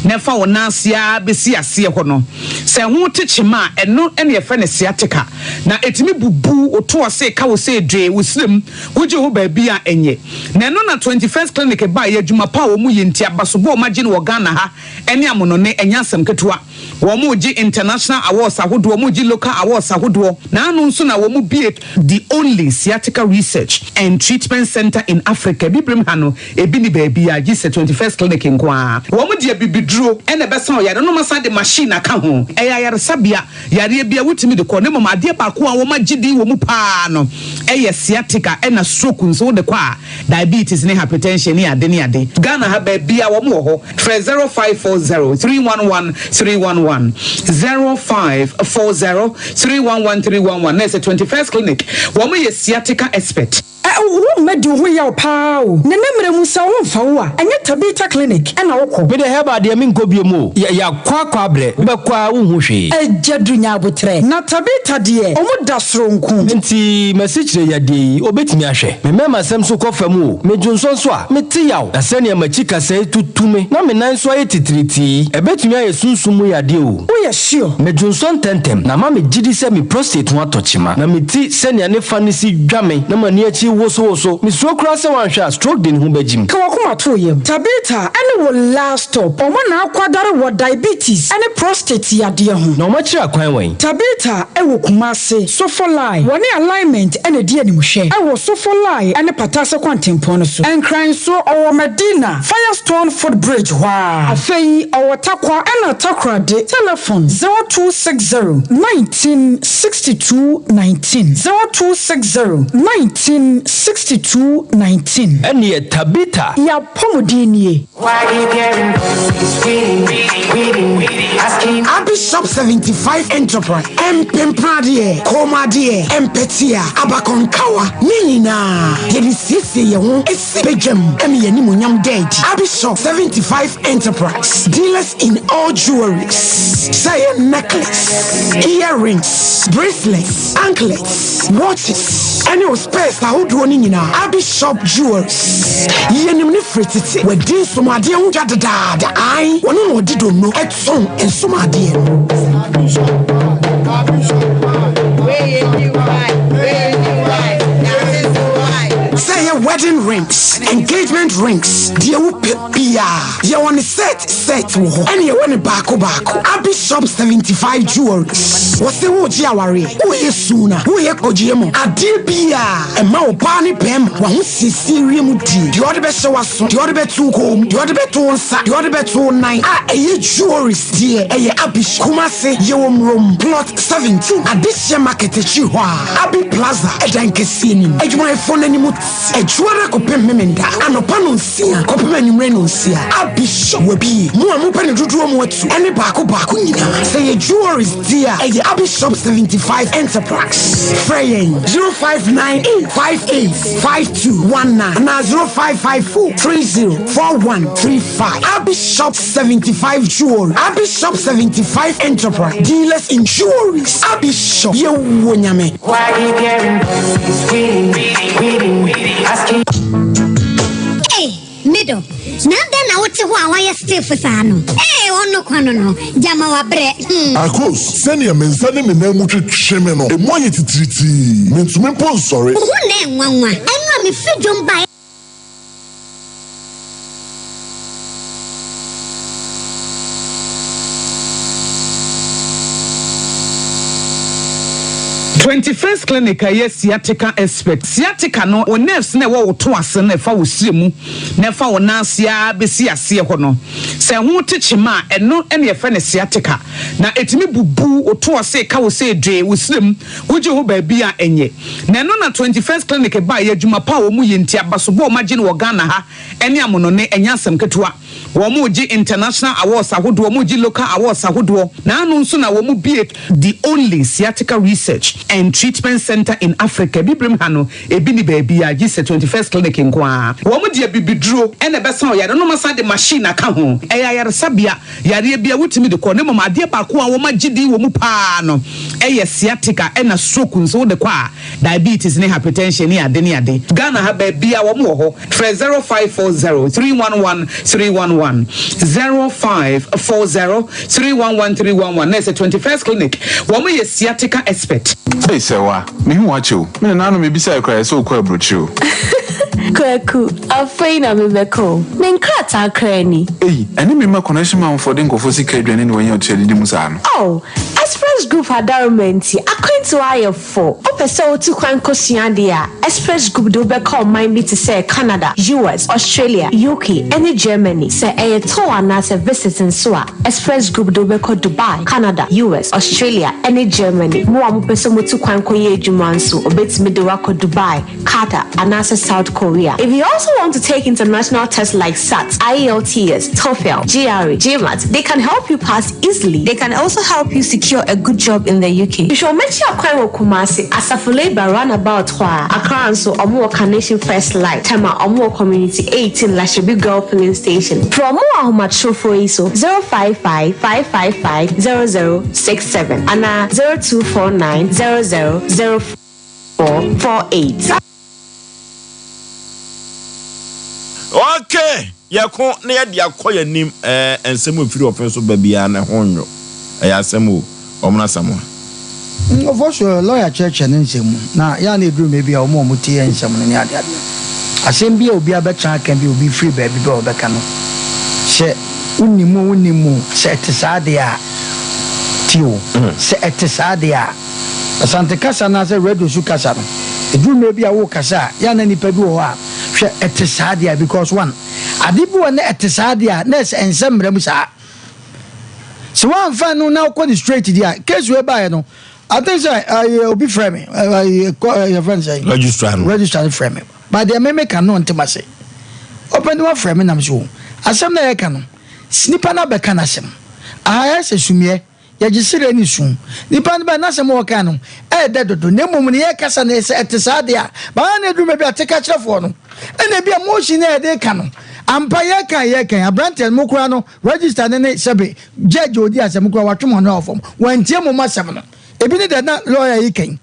na ɛfa wo nan ase ara bɛsi aseɛ hɔ no, sɛ ɛho te kyema a, ɛno na yɛfrɛ no sciatica. Na ɛtumi bubu wo to ase, ka wo sɛ dwee, wo srɛ mu, wogye wo ho baabi a ɛnyɛ. Na ɛno na 21st Clinic baeɛ, adwuma pa a wɔyɛ nti, abasobɔ a wɔagye no wɔ Ghana ha ne amonɔne, ɛnyɛ asɛm ketewa. Wɔregye international awards ahodoɔ, wɔregye local awards ahodoɔ, na ano nso na wɔbue the only sciatica research and treatment centre in Africa. Abibirem ha no, ebi nni baabiara gye sɛ 21st Clinic nko ara. Wɔde abibiduro na ɛbɛsa ɔyare no na wɔasan de machine aka ho. Ɛyɛ ayaresabea, yareɛ biara wotumi de kɔ, na mmom adeɛ baako a wɔagye din wɔ mu pa ara no yɛ sciatica ɛna stroke nso wode kɔ a, diabetes ne hypertension ne ade ne ade. Ghana ha baabiara wɔn wɔ hɔ. Frɛ 0540 311 311, 0540 311 311 na ɛsɛ 21st Clinic. Wɔn yɛ sciatica expert. Ɛ Wo mma di wo ho yaw paa o. Nana mmerɛ mu sɛ wo ho mfa wo a, ɛnyɛ Tabitha Clinic na wo kɔ. Me deɛ herbal deɛ menkɔ biom o, yɛ yakɔ akɔ abrɛ, wobɛkɔ a wonhu hwee. Agya Duru nya aboterɛ. Na Tabitha deɛ ɔmo da soronko. Nti m'asikyire yadeɛ yi obetumi ahwɛ? Me mmarima sɛm nso kɔ fam o, me dwonsɔ nso a, mete yaw. Na sɛnea m'akyi kasɛe tutu me na me nan nso ayɛ titiritii yi, ɛbɛtumi ayɛ sunsum mu yadeɛ o. Woyɛ sure? Medwonsɔ ntɛmntɛm, na ama me gyidi sɛ me prostate ho atɔ kyema. Na me ti sɛnea ne fa no si dwa me na m'ani akyi wosowoso. Misuro koraa sɛ wanhwɛ a stroke de ne ho bɛgyim. Ka w'akoma to wo yam. Tabitha ne wo last stop. Wɔn na akwadare wɔ diabetes ne prostate yadeɛ ho. Na wɔakyerɛ akwan wɛn? Tabitha wɔ Kumasi, Sofolai. Wɔne Alignment na ɛdi animhwɛ wɔ Sofolai ne Patase kwantempɔn no so. Nkran nso, ɔwɔ Madina, Firestone footbridge hɔ ara. Afei ɔwɔ Tarkwa ɛna Takoradi. Telefon, 0260 19 62 19, 0260 19 62 19. Ɛnneɛ Tabitha. Y'apɔmuden nie. Abishop 75 Enterprise, Mpempradeɛ, kɔnmuadeɛ, mpɛtea, abakɔnkawa, ne nyinaa yɛde siesie yɛn ho si badwam ma yɛn animuonyam da adi. Abishop 75 Enterprise, dealers in all jewelries, sɛ ɛyɛ necklace, earrings, bracelets, anklets, watches, ɛne wo spares ahodoɔ no nyinaa. Abishop Jewelries, yɛnim no firi tete, wadi nsomadeɛ ho dwa dedaada, ae, ɔno na ɔde donno tɔn nsomadeɛ no. Sɛ ɛyɛ. Yɛwɔ wedding rings, engagement rings, deɛ wopɛ biara. Yɛwɔ no set set wɔ hɔ ɛna yɛwɔ no baako baako. Abi Shop 75 Jewelries. Wɔse woregye awareɛ, woreyɛ suna, woreyɛ kɔgyeɛ mu, adeɛ biara ɛma ɔbaa ne bɛɛma w'ahosiesie wiem die. Deɛ ɔde bɛhyɛ w'aso, deɛ ɔde bɛto wo kɔn mu, deɛ ɔde bɛto wo nsa, deɛ ɔde bɛto wo nan a ɛyɛ jewelries deɛ ɛyɛ Abi Shop. Kumasi yɛwɔ Murom plot 17 Adehyeɛ market akyiri hɔ a, Abi Plaza ɛdan kɛseɛ no mu. Adwumayɛfoɔ no anim te. Adwuada kɔpem Memenda anɔpa nonsia kɔpem anwummerɛ nonsia. Abi Shop wabie. Mo a mopɛ no dodoɔ mu atu ɛne baako baako nyinaa. Sɛ ɛyɛ jewelries deɛ a ɛyɛ Abi Shop 75 Enterprise. Frɛ yɛn 0598 58 5219 anaa 0554 30 4135. Abi Shop 75 Jewelry, Abi Shop 75 Enterprise, dealers in jewelries. Abi Shop, yɛwɔ Nyame. Ei, me dɔ, na adɛn na wote hɔ a woayɛ stiff saa no? Ei, ɔno kwa no no, gyama wabrɛ, hmm. Akos, sɛnea me nsa ne me nan mu twetwe me no, emu ayɛ titiritii. Mintumi mpo nsɔre. Wo ho na ɛnwanwa. Ɛno a mefiri dwom bae. 21st Clinic a ɛyɛ sciatica expert. Sciatica no, wo nerves no a ɛwɔ wo to ase no a ɛfa wo srɛ mu na ɛfa wo nan ase ara bɛsi aseɛ hɔ no, sɛ ɛho te kyema a, ɛno na yɛfrɛ no sciatica. Na ɛtumi bubu wo to ase, ka wo sɛ dwee, wo srɛ mu, wogye ho baabi a ɛnyɛ. Na ɛno na 21st Clinic baeɛ, adwuma pa a wɔn yɛ nti, abasobɔ a wɔn agye no wɔ Ghana ha ne amonɔne, ɛnyɛ asɛm ketewa. Wɔn regye international awards ahodoɔ, wɔn regye local awards ahodoɔ. Na ano nso na wɔn bue the only sciatica research and treatment centre in Africa. Abibirem ha no, ebi nni baabiara gye sɛ 21st Clinic nko ara. Wɔn de abibiduro na ɛbɛsa ɔyare no na wɔasan de machine aka ho. Ɛyɛ ayaresabea. Yareɛ biara wotumi de kɔ na mmom adeɛ baako a wɔagye din wɔ mu pa ara no yɛ sciatica ɛna stroke nso wode kɔ a diabetes ne hypertension ne ade ne ade. Ghana ha baabiara wɔn wɔ hɔ. Frɛ 0540 311 311, 0540 311 311 na ɛsɛ 21st clinic wɔn yɛ sciatica expert. Ei Sɛwa, mehu wo akyɛ o. Me nana no mebisae koraa ɛsɛ wokɔ aburokyire o. Kwaku, afei na mebɛka o. Me nkrataa koraa ni. Ei, ɛne me mma connection manfoɔ de nkurɔfoɔ sika adwane na wɔanya ɔtua didi mu saa no. Oh, Express Group adaworoma nti, akwantuo ayɛ fo. Wopɛ sɛ wotu kwan kɔsua adeɛ a, Express Group de wo bɛkɔ ɔman bi te sɛ Canada, US, Australia, UK, ne Germany. Sɛ ɛyɛ tour anaasɛ visit nso a, Express Group de wo bɛkɔ Dubai, Canada, US, Australia, ne Germany. Mo a mopɛ sɛ motu kwan kɔyɛ adwuma nso, wɔbɛtumi de wo akɔ Dubai, Qatar, anaasɛ South Korea. If you also want to take international tests like SAT, IELTS, TOEFL, GRE, GMAT, they can help you pass easily. They can also help you secure a good job in the UK. Hwehwɛ wɔn akyi akwan wɔ Kumasi, Asafo Labour roundabout hɔ ara. Accra nso, wɔn wɔ Carnation First Light, Tema, wɔn wɔ Community 18 Lashibi Girl Filling Station. Frɛ wɔn wɔ ahomatrofoɔ yi so, 055 555 0067 anaa 0249 00 0448. Okay, yɛko na yɛde akɔ yɛn anim. Ɛɛ nsɛm a ɛfiri ɔfɛ so ba biara no ɛho nnwo. Ɛyɛ asɛm o. Ɔmono Asamoah. Nkurɔfoɔ so lɔya kyerɛkyerɛ ne nsɛm mu na yɛ a na ɛduru mmerɛ bi a wɔn a wɔte yɛn nsɛm no ne adeade no asɛm bi a obi abɛtena aka bi a obi firi baabi bɛ a ɔbɛka no sɛ wonim o wonnim o sɛ ɛte saa deɛ a tie o sɛ ɛte saa deɛ a Asante kasa anaasɛ radio so kasa no, ɛduru mmerɛ bi a worekasa a, yɛ a na nnipa bi wɔ hɔ a, hwɛ, ɛte saa deɛ a, because one, ade bi wɔ na ɛte saa deɛ a, na ɛsɛ ɛnsɛ mmara mu saa. Sɛ woamfa no na wokɔ no straight deɛ a, case wei baeɛ no, I think sɛ ɛyɛ obi frɛ me, ɛyɛ kɔ ɛyɛ frɛ no sɛ. Registrar no. Registrar no frɛ me, but deɛ me meka no ɔnte m'ase. Ɔpɛ ne wafrɛ me nam so o, asɛm na yɛka no, nipa no abɛka n'asɛm. Aha yɛ sɛ sumiɛ. Yɛgye serɛ ne su. Nipa no bɛ n'asɛm a ɔka no ɛyɛ dɛ dodo na mmom no yɛkasa no sɛ ɛte saa deɛ a baa na ɛduru baabi a teka kyerɛfoɔ no ɛna ebi a motion a yɛde ka no ampa yɛka yɛka aberanteɛ no mo koraa no register ne ne sɛbe judge a ɔdi asɛm koraa watwe mo ano awɔ fam wantie mo asɛm no ebi ne deɛ na lawyer yi kan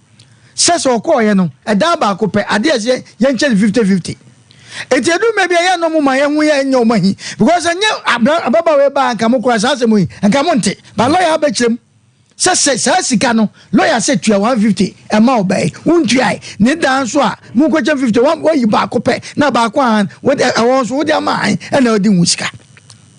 sɛ sɛ ɔkɔɔyɛ no ɛdan baako pɛ adeɛ ɛsɛ yɛnkyɛ no 50 50 Eti edu mmerɛ bi a ɛyɛ na ɔmo ma yɛn ho yɛ nyɛ ɔmo ahi because ɛnyɛ abra ababaawa yi baa nka mo koraa saa asɛm yi nka mo nte but lawyer abɛkyerɛ mu. Sɛ sɛ saa sika no lawyer sɛ tua 150 ɛma ɔbaa yi, wontuae. Ne daa nso a monkɔkyɛm 50, wayi baako pɛ na baako ahan, wode ɛhɔ nso wode ama ahan ɛna wode ho sika.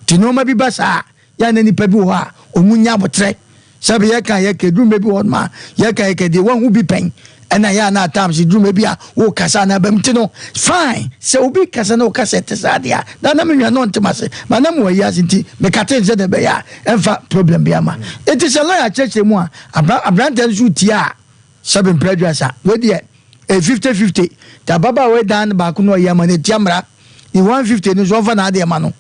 Nti nneɛma bi ba saa a, yɛ a na nnipa bi wɔ hɔ a wɔn nya abotrɛ. Sɛbi yɛka yɛka eduru mɛ bi wɔ hɔ nom a yɛka yɛka deɛ wahu bi pɛn ɛna yɛ a na at times eduru mɛ bi a wokasa na abam ti no fine sɛ obi kasa na ɔkasa ɛte saa deɛ a na na me nua no ɔnte m'ase ma na mewɔ yi ase nti mekate nsɛ deɛ ɛbɛyɛ a ɛmfa problem bi ama eti sɛ lawyer kyerɛkyerɛ mu a abra aberanteɛ no so tie a sɛbi mpere aduasa wei deɛ ɛyɛ 50 50 nti ababaawa yi dan no baako na ɔyɛ ama no etia mmara ne 150 no nso ɔmfa n'adeɛ ma no.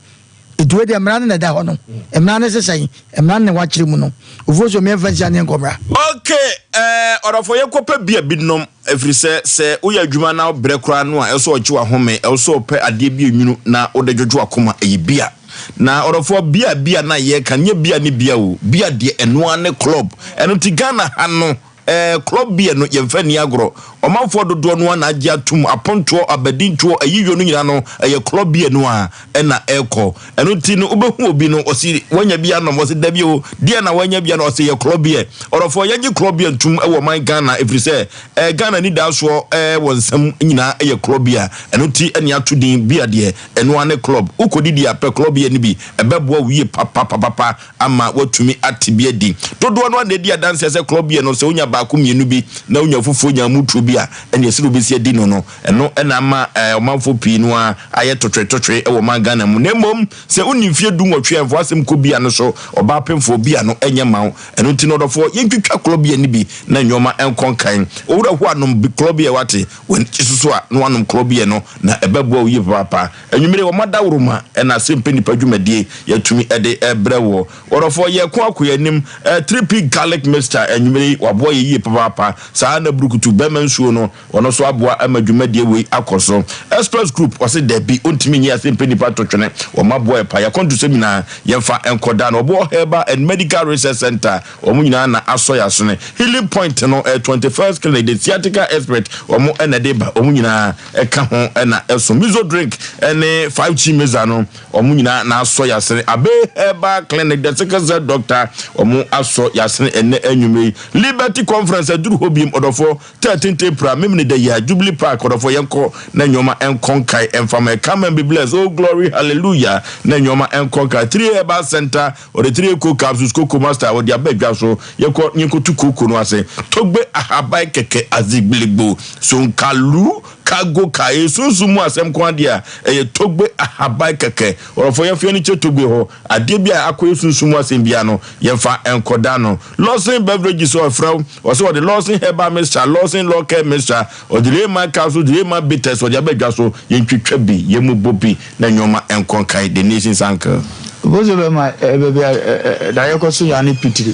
Nti wei deɛ mmara no na ɛda hɔ no. Mmara no sesɛn? Mmara no na wɔakyerɛ mu no. Ofuo so mmiɛnfa nsia ne nkɔ mmra. Ok eh, ɔdɔfoɔ yɛnkɔpɛ beer bi nom ɛfiri sɛ sɛ woyɛ adwuma na wobrɛ koraa no a ɛwɔ sɛ ɔgye w'ahome, ɛwɔ sɛ ɔpɛ adeɛ bi enwunu na wode dwodwo w'akoma, ɛyɛ beer. Na ɔdɔfoɔ beer beer no a yɛreka no nyɛ beer ne beer o, beer deɛ ɛno ara ne club. Ɛno nti Ghana ha no Ɛɛ, club beer no, yɛmfa nni agorɔ. Ɔmanfoɔ dodoɔ no ara na agye atom, apontoɔ, abadintoɔ, ayiyɔ no nyinaa no, ɛyɛ club beer no ara na ɛrekɔ. Ɛno nti no, wobɛhu obi no, ɔse wanya bi anom, ɔse dabi o, deɛn na wanya bi anom, ɔse ɛyɛ club beer. Ɔdɔfoɔ, yɛngye club beer ntom wɔ ɔman Ghana, ɛfiri sɛ, ɛɛ, Ghana anidaasoɔ ɛɛ wɔ nsam nyinaa yɛ club beer. Ɛno nti na yɛato din beer deɛ, ɛno ara ne club. Wokɔdidi a, pɛ club beer no bi, ɛbɛboa wo yie papapapapa. ama woatumi ate bi adi. Dodoɔ no ara na ɛdi adanseɛ sɛ klɔb beer no, sɛ wonya baako mmienu bi na wonya fufuo nya mutuo bi a, ɛnneɛ sɛdeɛ wobɛsi adi no no, ɛno na ama ɔmanfoɔ pii no ara ayɛ totwetotwe wɔ ɔman Ghana mu. Na mmom sɛ wonni mfeɛ du nwɔtwe a, mfa w'asɛm kɔ beer no so, ɔbaa pemfoɔ beer no nyɛ mma wo. Ɛno nti no ɔdɔfoɔ, yɛntwitwa klɔb beer no bi na nnoɔma nkɔ nkan. Owura Hua nom klɔb beer woate? W'ani gye so so a na woanom klɔb beer no na ɛbɛboa wo yie papaapa. Anwummere wɔn adaworoma na asɛmpɛ nnipa dwumadie yɛatumi de rebrɛ woɔ. Ɔdɔfoɔ yɛreko akɔ yɛn anim. 3P garlic mixture anwummere yi waboa yɛn yie papaapa. Saa ara na burukutu bɛrima nsuo no ɔno nso aboa ama dwumadie wei akɔ so. Express group ɔse dabi ɔntumi nyɛ asɛmpɛ nnipa totwene. Wɔn aboa yɛ paa. Yɛn akwantusɛm nyinaa yɛmfa nkɔda no. Ɔboɔ Herbal and Medical Research Center wɔn nyinaa na asɔ yɛn asene. Healing Point no 21st Clinic the Sciatica Expert wɔn na ɛde ba wɔn nyinaa. ɛka ho na ɛso. Mizo drink ne 5G mixer no, wɔn nyinaa na asɔ yasene. Abe Herbal Clinic, the sickle cell doctor, wɔn asɔ yasene ɛnɛ anwummerɛ yi. Liberty Conference aduru hɔ biem, ɔdɔfoɔ, 13th April, Memene da yi a, Jubilee Park, ɔdɔfoɔ, yɛnkɔ na nneɛma nkɔ nkae ɛmfa ma. Come and be blessed, oh glory, hallelujah, na nneɛma nkɔ nkae. 3 Herbal Center, Ɔde tire ko capsules koko master a ɔde aba dwa so. Yɛkɔ yɛnkɔtu kooko no ase. Togbe ahaban kɛkɛ azigbiligbo sonkalu kago kae sunsum mu asɛm nko ara deɛ a ɛyɛ togbe ahaban kɛkɛ. Ɔrɔfoɔ yɛmfa yɛn ani kyerɛ togbe hɔ. Adeɛ bi a akɔyɛ sunsum mu asɛm biara no yɛmfa nkɔda no. Lawson Beverages ɔfrɛ wo ɔsɛ ɔde Lawson Herbal Mixture, Lawson Law Care Mixture, ɔde Rayman Capsules, Rayman Bitters ɔde aba dwa so. Yɛntwitwa bi, yɛmmobɔ bi. Na nneɛma nkɔ nkae the nation's uncle. Obozo bɛma eh, baabi a eh, eh, daeɛ kɔ so yaa ne pitiri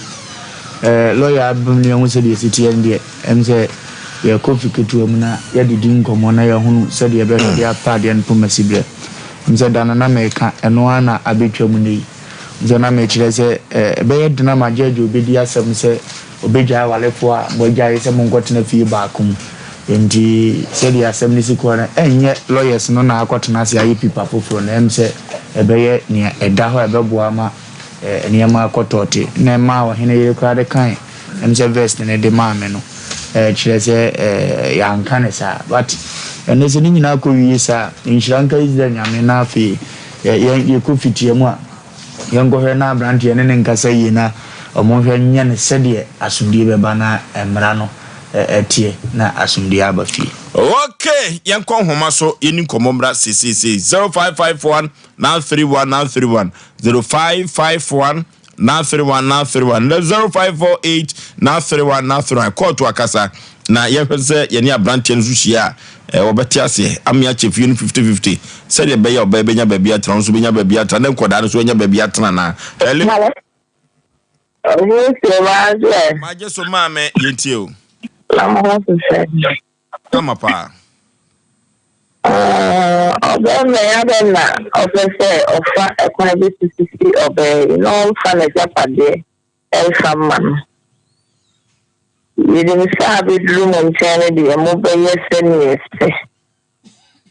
eh, lɔya abem ne yɛho sɛdeɛ ɛsi teɛ no deɛ ɛm sɛ yɛkɔ fi ketewa mu na yɛdedi nkɔmmɔ na yɛhunu sɛdeɛ ɛbɛhwɛ de apa adeɛ no poma si berɛ ɛm sɛ da no na meka ɛno ara na abɛtwa mu nnɛ yi ɛm sɛ na mekyerɛ sɛ eh, ɛbɛyɛ den ama gyɛɛgye ɔbɛdi asɛm sɛ Ɔbɛgyae awarefoɔ a moagyae sɛ monkɔtena fie baako mu. Enti sɛdeɛ asɛm no si kɔ no, ɛnyɛ lawyers no na akɔtena ase ayɛ pipa foforɔ na ɛm sɛ ɛbɛyɛ nea ɛda hɔ a ɛbɛboa ama nneɛma akɔ tɔɔte. Na ɛmaa ɔhene yere koraa de kae ɛm sɛ verse no de maa me no, kyerɛ sɛ yɛanka no saa. But ɛnnɛ sɛ ne nyinaa kɔwie saa a, nhyira nka Israel Nyame na afei yɛn yɛkɔ fitia mu a, Yɛnkɔhwɛ na abranteɛ ne no nkasa yie na wɔnhwɛ nyɛ no sɛdeɛ asomdwie bɛba na mmara no teɛ na asomdwie aba fie. Ok, yɛnkɔ nhoma so yɛni nkɔmmɔ mmra seeseesei 0551 931 931 0551 931 931 na 0548 931 931 kɔɔto akasa Na yɛhwɛ sɛ yɛne aberanteɛ no nso hyia a, wɔbɛte aseɛ ama yɛakyɛ fie no fifty-fifty sɛdeɛ ɛbɛyɛ a ɔbaa bɛnya baabi atena, ɔno nso bɛnya baabi atena, ne nkwadaa no nso anya baabi atena anaa. Hello. Hello. Owusu Maagye. Magye so maame, yɛntie o. Na mo ho te sɛ. Kama paa. Ɔbarima yi adɛn na ɔpɛ sɛ ɔfa ɛkwan bi so sisi ɔbaa yi na ɔmfa n'agyapadeɛ mfa mma no. Yenim sɛ abeduru mo nkyɛn no deɛ, mobɛyɛ sɛdeɛ ɛsɛ.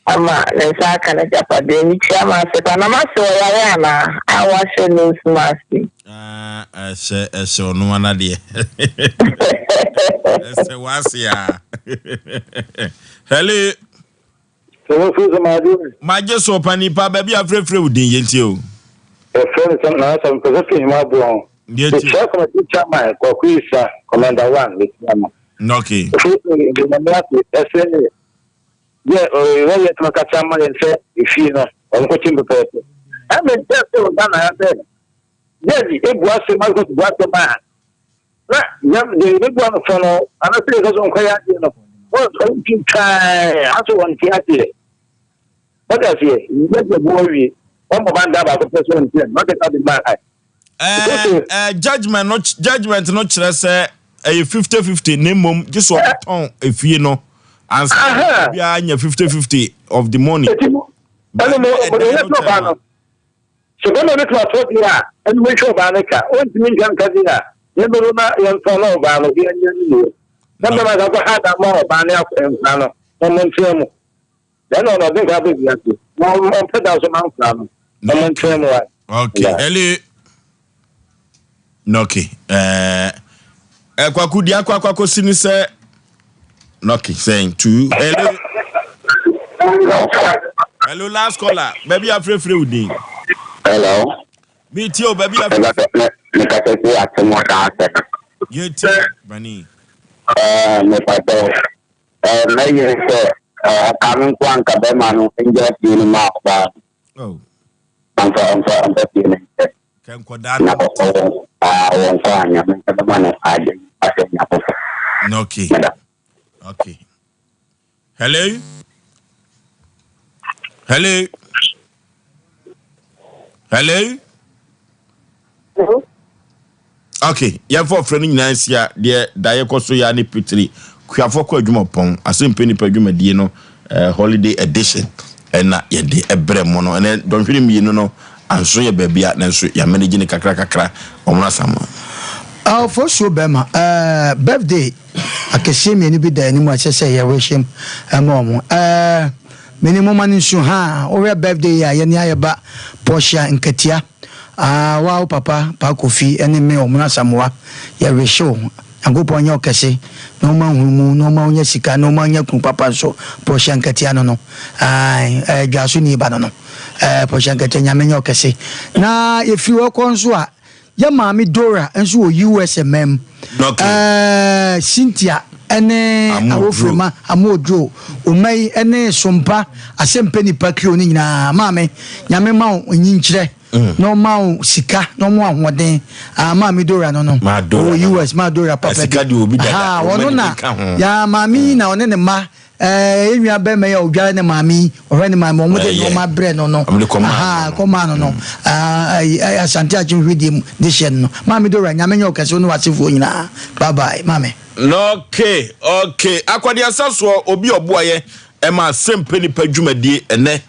Ama ne nsa aka n'agyapadeɛ. Metua m'ase pa. Na m'ase ɔyare anaa? A wahyɛ nose mask yi. Ah, ɛhyɛ ɛhyɛ ɔno ara deɛ. Ɛsɛ w'ase a. Hello. Magye so ɔpani pa baabi a frɛfrɛ wo din yɛntie o. Yɛfrɛ no sɛ Nana Sɛ mepɛ sɛ firi hema aboɔ ho. Yɛntie. Mekyerɛ committee chairman Kwaku Isa, Commander One, mekyia no. Okay. Ɛfiri sɛ Nyame ase ɛsɛ Yɛ ɔyɛ yɛ tuma kasa ma yɛn sɛ efie no wɔn kɔ kyim pɛpɛɛpɛ. Ɛmɛ nkyɛn sɛ wɔ Ghana ha sɛ judge ebu asɛm akɔ bu asɛm a na yɛm deɛ yɛbɛbu ano fɔ no anasɛ yɛsɛ so nkɔyɛ adeɛ no wɔn twintwan aso wɔn ti aseɛ. Wɔte aseɛ judge abu awie wɔn bɔ ban da baako pɛ so wɔn ti wɔn kɛse ade ba Ɛɛ judgement no judgement no kyerɛ sɛ ɛyɛ 50-50 na mmom gye sɛ ɔtɔn efie no ansa obiara nya 50-50 of the money. Ɛno mo ɛyɛ sɛ ɔbaa no sɛ bɛma no tuma tɔ deɛ a ɛno mo nhwɛ ɔbaa no ka ɔntumi nhwɛ nka deɛ a yɛn na yɛntɔn na ɔbaa no bi anya ne yie na bɛma ka kɔ ha da ma ɔbaa no nkora no na mo ntena mu ɛna ɔno ɔde nka bɛ wiase na ɔmpɛ da so ma nkora no na mo ntena mu wa. Okay, hello. Okay. Kwaku di akɔ akɔ akɔsi ni sɛ okay sɛn two hello. Hello, last caller. Baabi afrɛfrɛ wo din. Hello. Mi tie o baabi afrɛfrɛ. Mekasa fi asɛm ɔda asɛ no. Yɛ tie bani. Mepatɛ mɛyere sɛ ɔka me nko anka bɛrima no ngya fie no ma ɔbaa no. Ɔmfa ɔmfa ɔmfa fie no nkyɛ. Kɛnkɔdaa Na ɔwɔ wɔn kɔ a Nyame bɛma no ade ahyɛ nya foforɔ. Okay. Hello. Hello. Hello. Hello. Okay, yɛmfa ɔfrɛ no nyinaa nsia deɛ daeɛ kɔ so yɛ ne pitiri kuafoɔ kɔ adwuma pɔn asɛmpɛ nipa dwumadie no holiday edition ɛna yɛde ɛbrɛ mu no ɛnɛ dɔnhwere 2 no anso yɛ baabi a nanso yɛamanagye ne kakra kakra ɔmo asam. Ɔfo bɛrima birthday akɛseɛ 2 bi da anim a ɛsɛ sɛ yɛrehyɛm ɛma ɔmo mene moma no nsu ha wohwɛ birthday yi a yɛne ayɛ ba Portia Nkatia wa wo papa Pa Kofi ɛne me ɔmo asamoa yɛrehyew Nyankopɔn nyɛ ɔkɛse na ɔma nhunumu na ɔma wonya sika na ɔma nya kunu papa nso. Portia Nkatia no dwa so ne ba no Portia Nkatia, Nyame nyɛ ɔkɛse. Na yɛfiri hɔ kɔ nso a yɛ maame Dora nso wɔ USMM, Cynthia ɛne Awofrema Amooduro ɔma yi ɛne Sompa asɛmpɛ nipa krio no nyinaa, maame Nyame ma wo nyinkyerɛ na ɔma wo sika na ɔma wo ahoɔden. Maame Dora no ɔwɔ US, maa Dora papa bi ɔno na ya maame yi na ɔne ne mma yɛn nua bɛrima yi a ɔdware ne maame yi, ɔhwɛ ne maame, wɔn de nneɛma brɛ no kɔmaa no Asante Akyem hwedie mu de hyɛ no. Maame Dora, Nyame nyɛ ɔkɛse, wo ne w'asefoɔ nyinaa. Bye bye, maame. Okay, akwadeasa soɔ obi ɔboayɛ ɛma asɛmpɛ nipa dwumadie ɛnɛ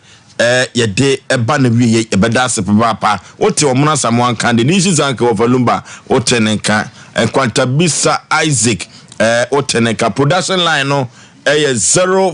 yɛde ɛba na wie yɛ yɛbɛda ase papaapa. Wote ɔmono Asamoa nka de ne nsi sanka wɔfa lumba, wote ne nka Nkwantabisa Isaac, wote ne nka production line no ɛyɛ 0.